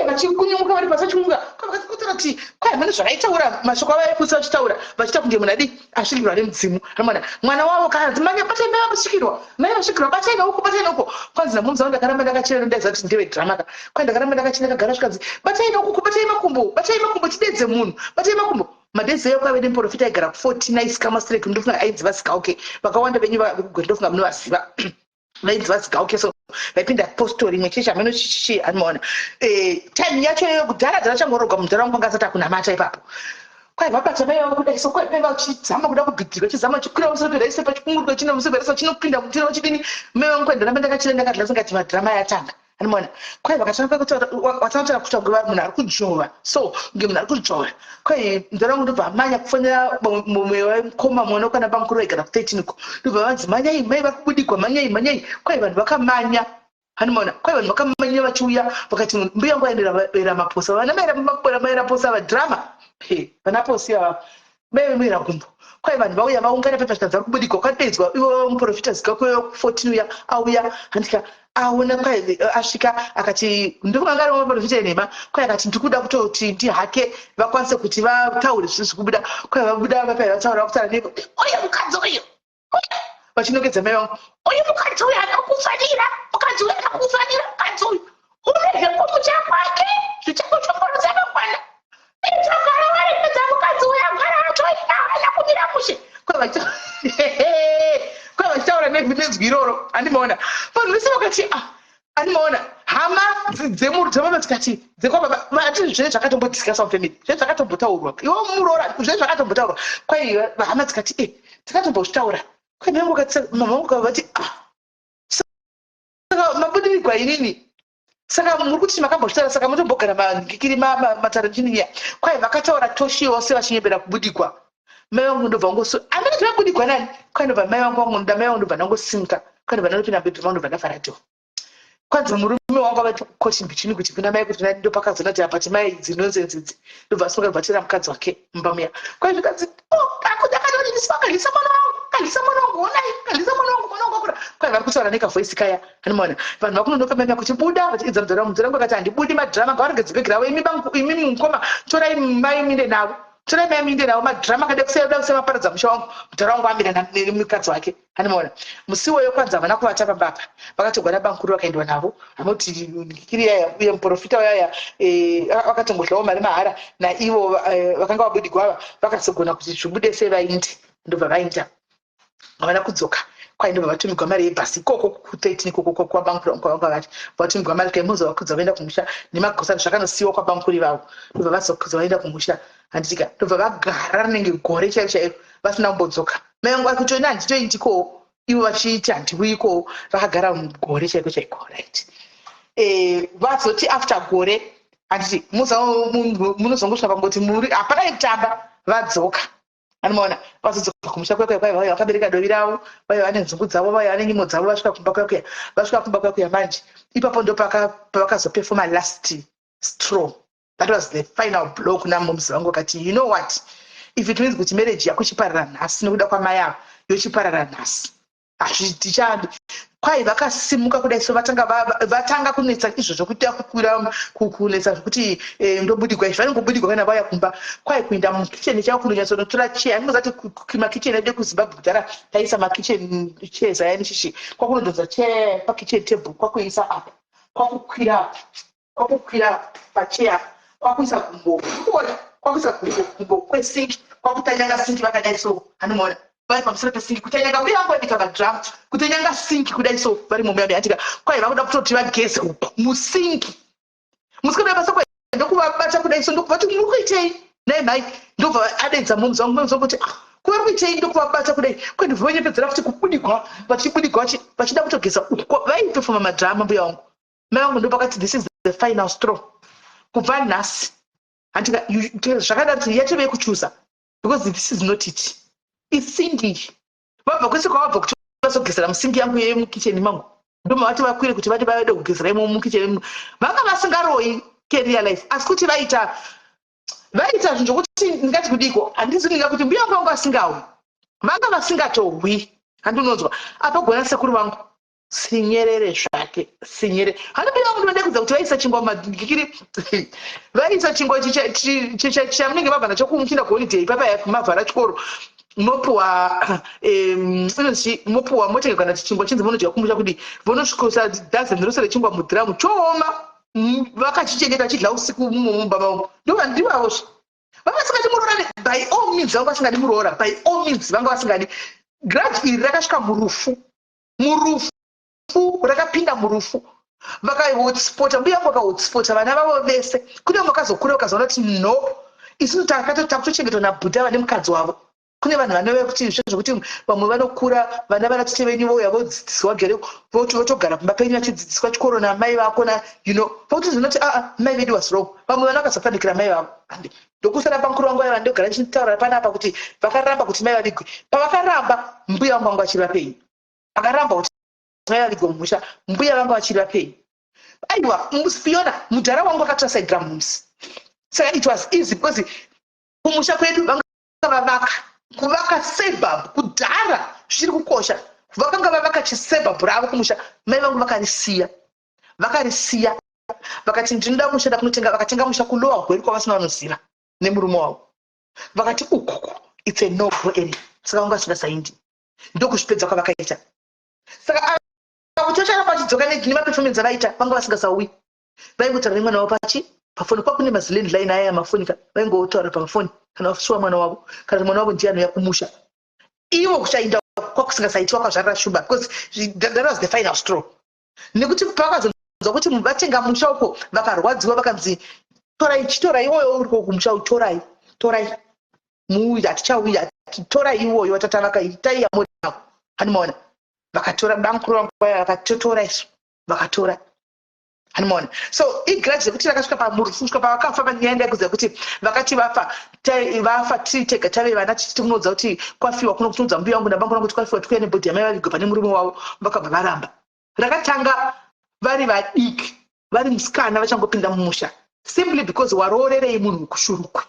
S1: vachikunyumuka vari pasi, vachimuka vakataura kuti kwai mane zvavaitaura, mashoko avo aiputsa, vachitaura vachiita kunge munhu adi asvikirwa nemudzimu. Ramwana mwana wavo kanzi, "Manya, batai mai vasvikirwa, mai vasvikirwa, batai neuko, batai neuko." Kwanzi namomzi vangu, ndakaramba ndakachena, ndaiziva kuti ndewe drama ka. Kwai ndakaramba ndakachena, kagara, zvikanzi, "Batai neuko, batai makumbo, batai makumbo, tidedze munhu, batai makumbo." Madezeyo kwaive nemuprofita aigara ku14 aisikama straight. Ndofunga ainzi vaSigauke. Vakawanda venyu vekugwere ndofunga munovaziva, vainzi vaSigauke. So vaipinda postori imwe chechi, hameno chichichi, anomaona time yacho iyoyo kudhara dhara changoroga mudhara wangu anga asati akunamata ipapo. Kwai vabata mai vavo kudai so, kwai mai vachizama kuda kubhidhirwa, chizama chikwira musoro pedaiso pachikungurwa chino musoro pedaiso chinopinda mutiro vachidini. Mai vangu kwai ndaramba ndakachira, ndakadla singati madhirama yatanga, anomaona. Kwai vakatanga kutaura kuita kunge munhu ari kudzvova, so kunge munhu ari kudzvova. Kwai mudhara wangu ndobva amanya kufonera mumwe wemukoma, mwana kana bamukuru vaigara ku13 uko. Ndobva vanzi, "Manyai, mai vari kubudigwa, manyai, manyai." Kwai vanhu vakamanya, anomaona. Kwai vanhu vakamanya vachiuya, vakati mbuya wangu aendera maposa, vana mai Raposa vadhirama, vana posi ava, mai vemuera gumbo. Kwai vanhu vauya, vaungana pepa, zvikanzi vari kubudigwa. Kwadedzwa ivo muprofita Zigakwe 14 uya auya, handika aona. Kwai asvika akati, ndofunga ari maprofita enhema. Kwai akati, "Ndikuda kutoti ndihake vakwanise kuti vataure zvinhu zvikubuda." Kwai vabuda vapai vataura, vakutaura ne uye mukadzi uyu, vachinongedza mai vangu, "Uyu mukadzi uyu haana kufanira, mukadzi uyu haana kufanira, mukadzi uyu une zvekumucha kwake zvichakushungurudza mangwana. Itogara warepedza mukadzi uyu, agara atoita haana kumira mushe." Kwai vachitaura nenzwi iroro, handimaona. Vanhu vese vakati, "Ah," handimaona. Hama dzemababa dzikati, dzekwababa vati, "Zve zvakatombodiscusswa mufamily, zve zvakatombotaurwa, iwe muroora, zve zvakatombotaurwa." Kwai hama dzikati, "E, takatombozvitaura." Kwai mama vangu vati, "Ah, saka mabudirigwa inini, saka muri kuti makambozvitaura, saka mutombogara mangikiri mataranjiniya." Kwai vakataura toshi yose vachinyembera kubudigwa mai vangu. Ndobva ngoso amene tivabudigwa nani. Kwai ndobva mai vangu vangu mai vangu ndobva ndangosimuka. Kwai ndobva ndandopinda mubedroom vangu, ndobva ndavhara door. Kwanzi murume wangu avati koti mbichini kuti kuna mai kuti nani. Ndopakazoona kuti apati mai idzi nonsense idzi. Ndobva asimuka, ndobva atera mukadzi wake mumba muya. Kwai zvikanzi, "Oh, akadonidiswa, akadlisa mwana wangu, akadlisa mwana wangu, onai, akadlisa mwana wangu, mwana wangu akura." Kwai vari kutaura nekavoisi kaya, anomaona. Vanhu vakunonoka mai kuti buda, vachiidza mudzara wangu. Mudzara wangu akati, "Handibudi, madhirama ngavaregedze bhegi ravo. Imi bangu, imi mukoma, torai mai minde navo, torai mai minde navo. Madhirama akada kusiya, kuda kusiya maparadza musha wangu." Mudhara wangu amira nemukadzi wake, anomaona. Musi iwoyo kwanzi havana kuvata pambapa, vakatogwa nabankuru, vakaendwa navo. Anoti kiriyaya uye muprofita uyaya vakatongodlawo mari mahara naivo vakanga vabudigwa ava. Vakazogona kuti zvibude sevaindi, ndobva vainda, havana kudzoka. Kwai ndobva vatumigwa mari yebhasi ikoko ku13 ikoko kwabankuru kwavanga vati vatumigwa mari. Kai mozovakudza vaenda kumusha nemagrocery, zvakanosiyiwa kwabankuru ivavo. Ndobva vazokudza vaenda kumusha, handitika. Ndobva vagara rinenge gore chairo chairo vasina kumbodzoka. Mai vangu vari kuti, "Handitoindikowo," ivo vachiiti, "Handiuyikowo." Vakagara gore chaiko chaiko, right? Vazoti after gore, handiti munozongosvika pangoti muri hapana yekutamba, vadzoka, anomaona. Vazodzoka kumusha kwekwe, kwai vauya vakabereka dovi ravo, vaiva vane nzungu dzavo, vaiva vane nyimo dzavo. Vasvika kumba kwekuya, vasvika kumba kwekuya manje, ipapo ndo pavakazopefoma last straw. That was the final blow kuna mumzi vangu. Vakati, "You know what? If it means kuti marriage yako ichiparara nhasi nekuda kwamai ava, yochiparara nhasi, hazvitichadi." Kwai vakasimuka kudai so, vatanga kunetsa izvozvo, kuita kukwira kunetsa zvokuti ndobudigwa izvi, vanongobudigwa kana vauya kumba. Kwai kuinda mukicheni chavo kundonyatsonotora chair. Andinozati makicheni edu ekuZimbabwe kudhara taisa makitchen chairs aya nechichi. Kwakunodhonza chair pakitchen table, kwakuisa apa, kwakukwira, kwakukwira pachair, kwakuisa gumbo, kuona, kwakuisa gumbo kwesinki, kwakutanyanga sinki vakadai so, anomaona. Vari pamusoro pesinki kutanyanga, uye vangoendeka madrum kutanyanga sinki kudai so, vari mumuya atika. Kwai vakuda kutoti vageze uku musinki. Musikana basa kwai ndokuvabata kudai so, ndokuvati, "Muri kuitei nai mhai?" Ndobva adedza mumzi wangu. Mumzi wangu kuti, "Ah, kuvari kuitei?" Ndokuvabata kudai. Kwai ndobva vanyepedzera kuti kubudigwa, vachibudigwa vachida kutogeza uku, vaipefoma madhirama mbuya wangu. Mai vangu ndopakati, "This is the final straw. Kubva nhasi, handika zvakadaro, yatove yekuchuza, because this is not it. Isingi vabva kwese kwavabva kuti vazogezera musingi yangu yemukicheni mangu." Ndomavati vakwire kuti vati vade kugezera imo mukicheni. Vanga vasingaroyi career life, asi kuti vaita zvinhu zvokuti ndingati kudiko, handizi ndinga kuti mbuya vangu vanga vasingawi, vanga vasingatohwi. Handinonzwa apagona sekuru vangu sinyerere zvake, sinyerere. Handimbuya vangu ndinodekudza kuti vaisa chingwa mumadikiri, vaisa chingwa chamunenge mabva nacho kumuchinda kuholiday papa, mavhara chikoro, mopuwa inonzi mopuwa motenga kana chingwa chinzi munodya kumusha kudii. Vonosvikosa dozen rose rechingwa mudhiramu, chooma, vakachichengeta chidla usiku mumba mavo. Ndivavozve vanga vasingadi muroora by all means, vanga vasingadi muroora by all means, vanga vasingadi. Grudge iri rakasvika murufu, murufu rakapinda murufu. Vakahotspota mbuya vangu, vakahotspota vana vavo vese. Kune vamwe vakazokura vakazoona kuti no, isusu takutochengetwa nabhuta vane mukadzi wavo. Kune vanhu vanove kuti zvezvokuti vamwe vanokura vana vana tete venyu vouya vodzidziswa gere, votogara pamba penyu vachidzidziswa chikoro namai vako na pakuti zvinoti aa, mai vedu was wrong. Vamwe vana vakazofanikira mai vavo. Ndokusara pamukuru vangu vaiva ndogara ndichitaura panapa kuti vakaramba kuti mai vavigwe. Pavakaramba, mbuya vangu vanga vachiri vapenyu. Vakaramba kuti mai vavigwe mumusha, mbuya vanga vachiri vapenyu. Aiwa, Fiona, mudhara wangu akatora side ramumsi, saka it was easy because kumusha kwedu vanga vavaka kuvaka suburb kudhara, zvichiri kukosha. Vakanga vavaka chisuburb ravo kumusha. Mai vangu vakarisiya, vakarisiya, vakati ndinoda musha, ndakunotenga. Vakatenga musha kuLower Gweru kwavasina vanoziva nemurume wavo. Vakati ukuku it's a no go area, saka vanga vasingasaindi. Ndokuzvipedza kwavakaita. Saka kuti vacharamba vachidzoka nemaperformance avaita, vanga vasingasauyi. Vaingotaura nemwana wavo pachi pafoni. Kwakune mazilandline aya amafonika, vaingotaura pamafoni kana vasuwa mwana wavo, kana mwana wavo ndiye anouya kumusha. Ivo kuchainda kwakusingasaitiwa kwazvarira shumba, because that was the final straw, nekuti pavakazonzwa kuti vatenga musha uko, vakarwadziwa. Vakanzi torai, chitorai iwoyo uriko kumusha, torai, torai muuyi, hatichauyi, torai iwoyo watatavaka, itai yamuri nako. Handimaona vakatora bamukuru vangu vaya, vakatotora isu, vakatora. Handimaona. So igrudge yekuti rakasvika pamurufu, kusvika pavakafa. Panyaya ndaikuziva kuti vakati vafa, vafa tiri tega, tave vana, tichiti kunoudza kuti kwafiwa kuno, kunoudza mbuya vangu nabangu vangu kuti kwafiwa, tikuya nebody yamai vavigwe pane murume wavo. Vakabva varamba. Rakatanga vari vadiki, vari musikana vachangopinda mumusha, simply because waroorerei munhu wekuShurugwi?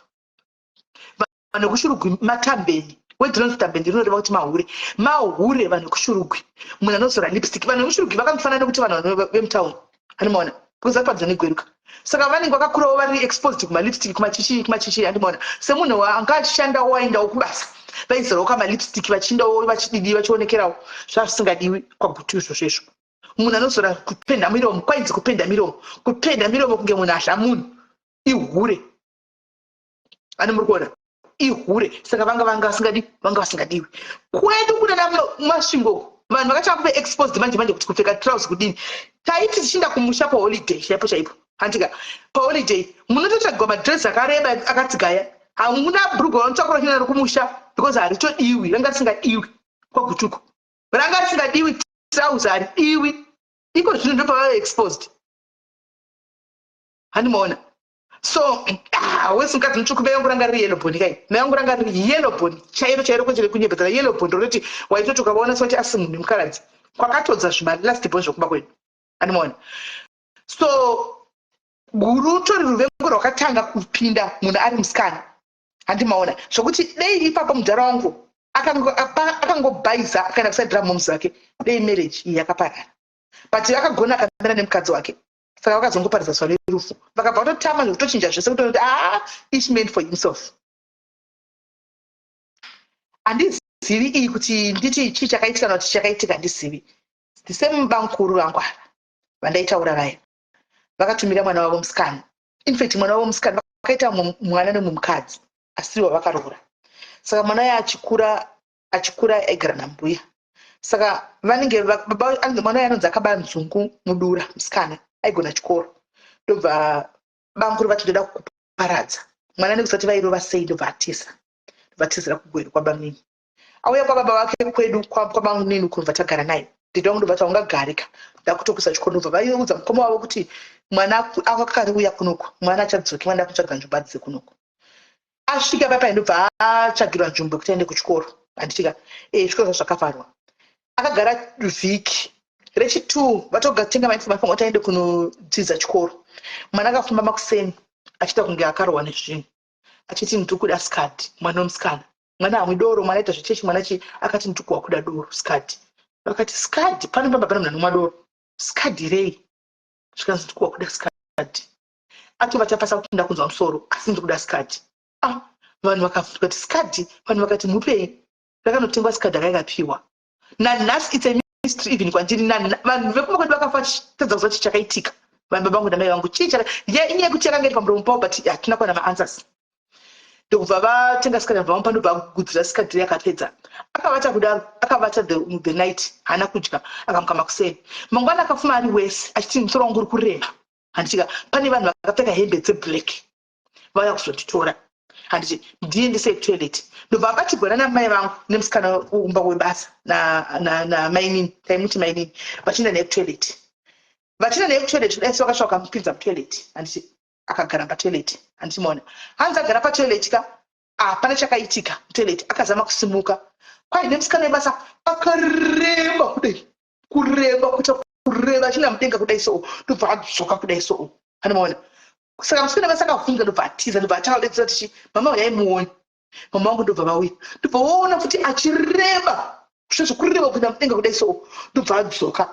S1: Vanhu vekuShurugwi matambeni. Wedrinonzi tambeni rinoreva kuti mahure, mahure vanhu vekuShurugwi. Munhu anozora lipstick, vanhu vekuShurugwi vakangofanana nekuti vanhu vemutauni. Handimaona, because vapadza negweruka, saka vanenge vakakurawo vari exposed kumalipstick, kumachichi, kumachichi. Handimaona, semunhu anga achishandawo, waendawo kubasa, vaizorawo kamalipstick, vachiindawo, vachididi, vachionekerawo. Zvazvisingadiwi kwaGutu izvozvo izvo. Munhu anozora kupenda miromo, kwainzi kupenda miromo, kupenda miromo kunge munhu azva munhu, ihure. Ani muri kuona, ihure. Saka vanga vasingadi, vanga vasingadiwi kwedu kuna Masvingo. Vanhu vakatanga kuve exposed manje manje kuti kupfeka trouse kudini. Taiti tichinda kumusha paholiday chaipo chaipo, handika, paholiday munototsvagwa madress akareba akatsigaya. Hamuna bhurugwa vanotakura chinaro kumusha because haritodiwi, ranga risingadiwi kwaGutuku, ranga risingadiwi. Trouse haridiwi. Iko zvino ndopavave exposed. Handimaona. So ah, wesi mukadzi mutsvuku, mai vangu ranga riri yellow bone kai. Mai vangu ranga riri yellow bone chairo chairo, kwete kunyepedzera. Yellow bone rototi waitoti ukavaona sewati asi munhu wemukaradzi, kwakatodza zvimalast bone zvokumba kwedu. Handimaona. So rutori ruvengo rwakatanga kupinda munhu ari musikana. Handimaona, zvokuti dei ipapo mudhara wangu akangobhaiza akaenda kuside ramoms vake, dei marriage iyi yakaparara. But akagona, akamira nemukadzi wake. Saka vakazongoparidza zuva rerufu, vakabva vatotama zvekutochinja zvese, kutonoti aa, each man for himself. Handizivi iyi kuti nditi chii chakaitika kana kuti chakaitika, handizivi. The same bamukuru vangu ava vandaitaura vaya vakatumira mwana wavo musikana. Infact, mwana wavo musikana, vakaita mwana nemumwe mukadzi asiri wavakaroora. Saka mwana uyo achikura, achikura, aigara nambuya. Saka vanenge baba mwana uyo anonzi akaba nzungu mudura. Musikana aigona chikoro. Ndobva bamukuru vati ndoda kukuparadza mwana, nekusati vairova sei. Ndobva atisa, ndobva atizira kuGweru kwabamnini. Auya kwababa vake kwedu kwabamnini kunobva tagara naye. Dhedhi vangu ndobva ti haungagarika, ndakutokuisa chikoro. Ndobva vaiudza mukoma wavo kuti mwana akariuya kunoku, mwana achadzoki, mwana ndakutsvaga nzvimbo adzidze kunoku. Asvika papai, ndobva atsvagirwa nzvimbo yekuti aende kuchikoro. Handitika zvikoro zvakavharwa. Akagara vhiki rechi2, vatogatenga mauniform kuti aende kunodzidza chikoro. Mwana akafamba makuseni achiita kunge akarohwa nezvinhu, achiti ndiri kuda skadi. Mwana wemusikana. Mwana hamwi doro, mwana aita zvechechi, mwana chi. Akati, "Ndikuwa kuda doro, Scud." Vakati, "Scud? Pano pamba pane munhu anomwa doro? Scud rei?" Zvikanzi, "Ndikuwa kuda Scud." Atovata pasi, akuti, "Ndakunzwa musoro, asi ndikuda Scud." Ah, vanhu vakati, "Scud?" Vanhu vakati, "Mupei." Rakanotengwa Scud, akaikapiwa. Nanhasi it's a mystery even kwandiri. Vanhu vekumba kwedu vakafa vachitadza kuziva chii chakaitika. Vanhu, baba vangu namai vangu, chii inyaya yekuti yakanga iri pamuromo pavo, but hatina kuwana maanswers. Ndokubva vatenga Scud, bva vamupa, ndobva agudzira Scud. Yakapedza, akavata kudaro, akavata the night, haana kudya. Akamuka makuseni mangwana, akafuma ari wese, achiti, "Musoro wangu uri kurema." Handitika pane vanhu vakapfeka hembe dzeblack vauya kuzonditora, handiti ndiendesei kutoilet. Ndobva abatigwa nanamai vangu nemusikana umba webasa namainini, taimuti mainini, vachienda naye kutoilet. Vachienda naye kutoilet kudai, vakasvika, vakamupinza mutoilet, handiti akagara patoilet. Handiti hanzi agara patoilet ka, hapana chakaitika mutoilet. Akazama kusimuka, kwaine musikana webasa akareba kudai, kureba kuita kureba achina mudenga kudai so, ndobva adzoka kudai so. Anomaona? Saka musikana webasa akavhunza, ndobva atiza, ndobva atanga kudetsera tichi, "Mama, uyai muone." Mama vangu ndobva vauya, ndobva vaona futi achireba zvo zvokureba kupinda mudenga kudai so, ndobva adzoka.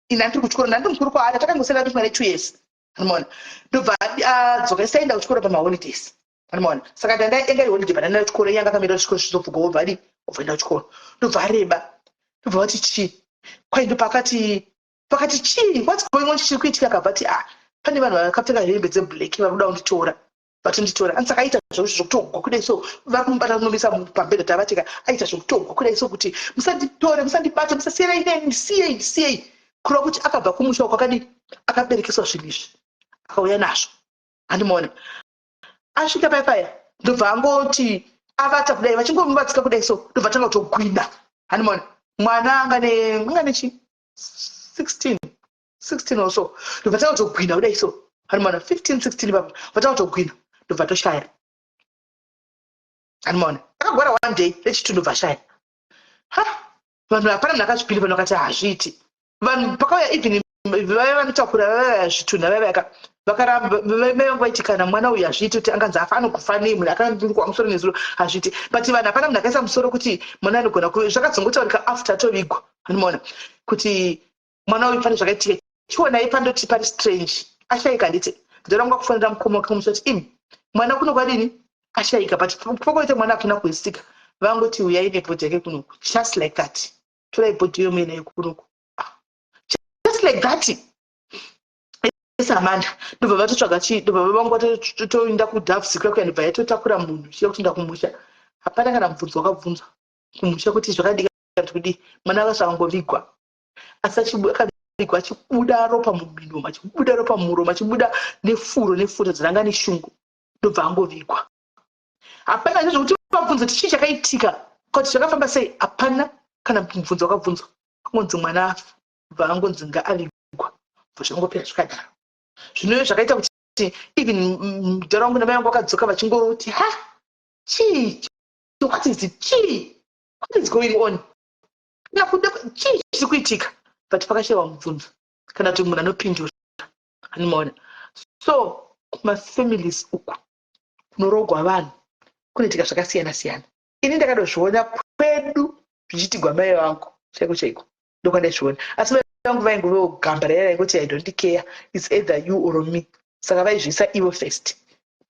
S1: Ini andiri kuchikoro, ndandiri mukuru kwaari, takangosiyana tumwe 2 years. Anomaona? Ndobva adzoka, isaenda kuchikoro pamaholidays. Anomaona? Saka ndandaenga iholiday, pandandaenda kuchikoro, iyanga akamira chikoro zvizobvuka, wobva adi obva enda kuchikoro. Ndobva areba, ndobva vati, "Chii?" Kwai ndopakati pakati, "Chii? What's going on? Chiri kuitika?" Akabva ati, "Ah, pane vanhu vakapfeka hembe dzeblack vari kuda kunditora, vatonditora." Ani saka aita zvekutogwa kudai so, vari kumubata kunomisa pambedha tavatika, aita zvekutogwa kudai so kuti, "Musanditore, musandibate, musasiyai neni, ndisiyei, ndisiyei." Kureva kuti akabva kumusha kwakadii, akaberekeswa zvinhu izvi, akauya nazvo. Handimaona? Asvika paya paya, ndobva angoti avata kudai, vachingomubatsika kudai so, ndobva tanga kutogwina. Handimaona? Mwana anga nechi 16, 16 or so, ndobva tanga kutogwina kudai so. Handimaona? 15, 16 baba, vatanga kutogwina, ndobva toshaya. Handimaona? Akagwara one day, rechitu ndobva ashaya. Ha, vanhu, hapana munhu akazvipindi. Vanhu vakati, "Hazviiti." Vanhu pakauya, even vaiva vanotakura vaiva zvitunha, vaiva vakaramba. Mai vangu vaiti, "Kana mwana uyu, hazviiti kuti anganzi afa, anokufa nei munhu akandikwa musoro nezuro? Hazviiti." But vanhu, hapana munhu akaisa musoro kuti mwana anogona. Zvakazongotaurika after atovigwa. Anomaona kuti mwana uyu pane zvakaitika? Chionai, pandoti pari strange, ashayika. Handiti ndorangwa kufonera mukoma wake kuti, "Imi, mwana kuno kwadini ashayika?" But pakoita mwana hakuna kuisika. Vangoti, "Uyai nebody yake kunoku." Just like that, "Torai body iyo, muinayo kunoku." Ah, just like that. Samanda ndobva vatotsvaga chi, ndobva vangu vatoenda kuDoves kuya kuya, ndobva yatotakura munhu chiya kutoenda kumusha. Hapana kana mubvunzo wakabvunzwa kumusha kuti zvakadii kana kuti kudii. Mwana akasvakangovigwa, asi akavigwa achibuda ropa muminomo, achibuda ropa mumuromo, achibuda nefuro, nefuro dziranga neshungu. Ndobva angovigwa. Hapana zvezvokuti vabvunza kuti chii chakaitika, kuti zvakafamba sei. Hapana kana mubvunzo wakabvunzwa. Angonzi mwana afa, bva angonzi ngaavigwa, bva zvangopera zvakadaro. Zvinove zvakaita kuti even mudhara wangu namai vangu vakadzoka vachingoti, "Ha, chii? What is it? Chii? What is going on? Kana kuda, chii chiri kuitika?" But pakashayiwa mubvunzo kana kuti munhu anopindura. Anomaona? So kumafamilies uku kunorogwa vanhu kunoitika zvakasiyana siyana. Ini ndakadozviona kwedu zvichiitigwa mai vangu chaiko chaiko, ndokwandaizviona. Asi mai vangu vaingovewo gamba raiva raingoti, "I don't care, it's either you or me." Saka vaizviisa ivo first,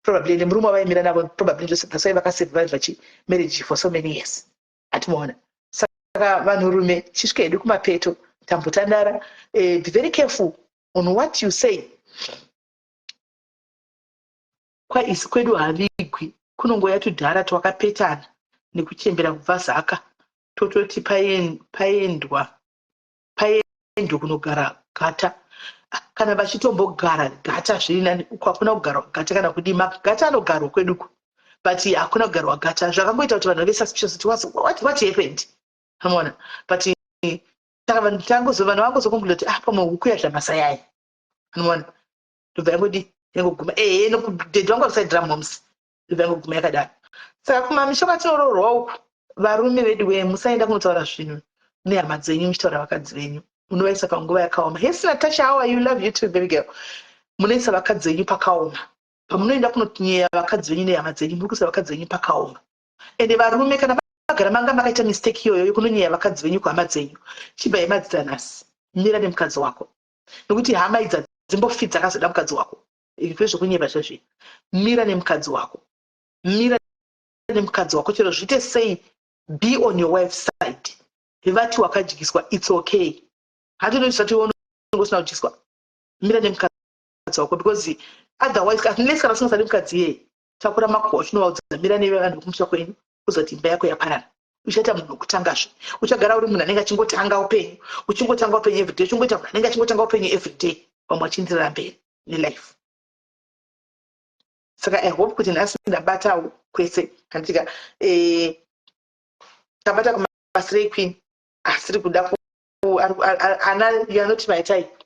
S1: probably nemurume wavaimira navo, probably that's why vakasurvive chimarriage for so many years. Hatimaona? Saka vanhurume, chisvika hedu kumapeto, tambotandara. Be very careful on what you say. Kwaisi kwedu havigwi, kunongoya tudhara twakapetana nekuchembera kubva Zaka, tototi paendwa, paendwe kunogara gata. Kana vachitombogara gata, zviri nani. Uko hakuna kugarwa gata kana kudii. Magata anogarwa kweduko, but hakuna kugarwa gata. Zvakangoita kuti vanhu vave suspicious kuti what happened. Amaona? But saka vanhu tangozo, vanhu vangozoconclude kuti, ah, pamwe huku yadya masayai. Anoona? Ndobva yangodi yangoguma. Ehe, daddy vangu vakusaidira moms, ndobva yangoguma yakadaro. Saka kumamisha kwatinoroorwa uku, varume vedu we, musaenda kunotaura zvinhu nehama dzenyu muchitaura vakadzi venyu, munovaisa panguva yakaoma. Hesi Natasha, how are you? Love you too, baby girl. Munoisa vakadzi venyu pakaoma pamunoenda kunotinyeya vakadzi venyu nehama dzenyu. Muri kuisa vakadzi venyu pakaoma. Ende varume, kana Magara manga makaita mistake iyoyo yekunonyeya vakadzi venyu kuhama dzenyu, chibva madzidza nhasi, mira nemukadzi wako, nekuti hama idzi dzimbofi dzakazoda mukadzi wako. Kwezvokunyepa zvezvi, mira nemukadzi wako, mira nemukadzi wako, chero zviite sei. Be on your wife side. Vati wakadyiswa, it's okay. Handinoti unenge usina kudyiswa. Mira nemukadzi wako, because otherwise, unless kana usingasadi mukadzi iyeye, takura makuhwa uchinovaudza, mira nevanhu vekumusha kwenyu, uzoti imba yako yaparara. Uchaita munhu wekutangazve, uchagara uri munhu anenge achingotanga upenyu, uchingotanga upenyu everyday, uchingoita munhu anenge achingotanga upenyu everyday, vamwe vachienderera mberi nelife. Saka I hope kuti nhasi ndabatawo kwese, handitika? Tabata kumaslay queen asiri kuda ana, you are not my type.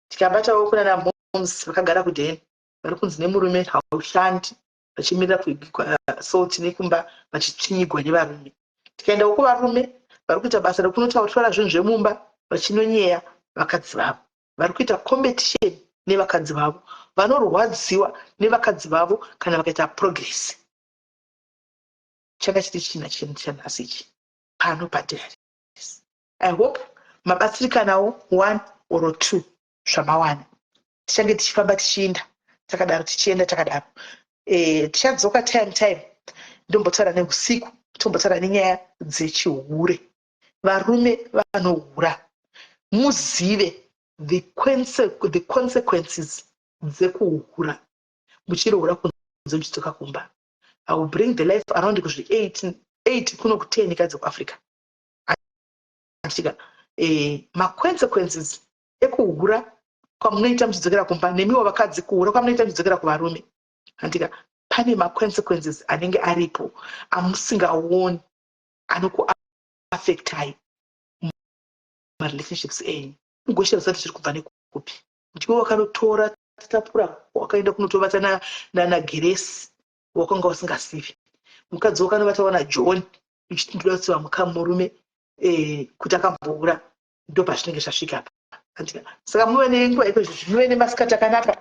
S1: Tikabatawo kunana moms vakagara kudheni, vari kunzi nemurume haushandi, vachimirira kuigwa salt nekumba, vachitsvinyigwa nevarume. Tikaendawo kuvarume vari kuita basa rekunotaura zvinhu zvemumba, vachinonyeya vakadzi vavo, vari kuita competition nevakadzi vavo, vanorwadziwa nevakadzi vavo kana vakaita progress. Changa chiri china chinhu chanhasi ichi pano paDiaries. I hope mabatsirikanawo one or two zvamawana. Tichange tichifamba, tichiinda takadaro, tichienda takadaro. Tichadzoka time time, ndombotaura neusiku, tombotaura nenyaya dzechihure. Varume vanohura, muzive the consequences dzekuhura. Muchirohura kunze, muchidzoka kumba. I will bring the life around kuzvi 8 8 kuno ku10 nyika dzekuAfrica, handitika? Maconsequences ekuhura kwamunoita muchidzokera kumba, nemiwo vakadzi, kuhura kwamunoita muchidzokera kuvarume, handika? Pane maconsequences anenge aripo amusingaoni, anokuaffectai marelationships enyu. Mugosha zati zviri kubva nekupi? Ndiwe wakanotora tapura, wakaenda kunotovata naGeresi wakanga usingasivi mukadzi, wakanovatawo naJohn, uchiti ndoda kutsiva murume kuti akamboura. Ndo pazvinenge zvasvika apa. Saka muve nenguva ikozvizvi, muve nemasikati akanaka.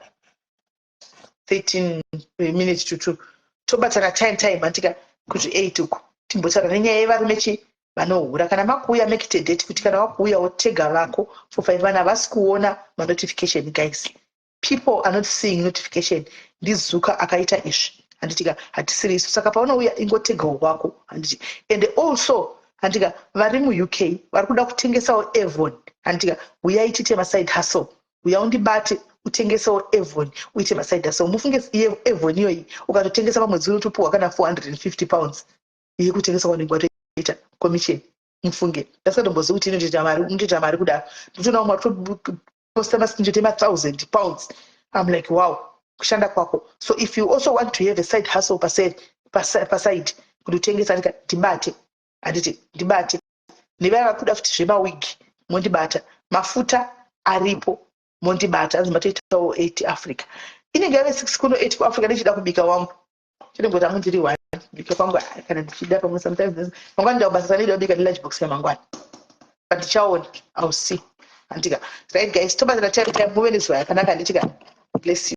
S1: 13 minutes to 2. Tobatana time time, handika? Kuti 8 uku timbotaura nenyaya yevarume chi vanohura. Kana makuuya, make it a date kuti kana wakuuyawo, tega vako for 5. Vanhu havasi kuona manotification, guys. People are not seeing notification. Ndizuka akaita izvi, handitika? Hatisiri isu. Saka paunouya, ingotegawo wako, handiti? And also, handika, vari muUK vari kuda kutengesawo Avon, handika? Uyai tiite maside hustle. Uya undibate, utengesewo Avon, uite maside hustle. Mufunge, Avon iyoyi ukatotengesa pamwedzi, unotopiwa kana £450 yekutengesa kwaunenge watoita commission. Mufunge, ndasingatombozivi kuti inotoita mari, unotoita mari kudaro. Nditoona umwe atoposta mascreenshot ema1000 pounds. I'm like, wow, kushanda kwako. So if you also want to have a side hustle paside kuti utengesa, ndibate, handiti? Ndibate. Nevaya vakuda futi zvemawigi, mondibata. Mafuta aripo, mondibata. Anzi matoitawo 8 Africa, inenge yave 6 kuno, 8 kuAfrica. Ndichida kubika wangu, chinengoti angu ndiri 1 kubika kwangu. Ah, kana ndichida pamwe sometimes mangwana ndida kubasa, sanida kubika nelunch box yamangwana, but ndichaona, I'll see, handika? Right guys, tobatana time time. Muve nezuva yakanaka, handitika? Bless you.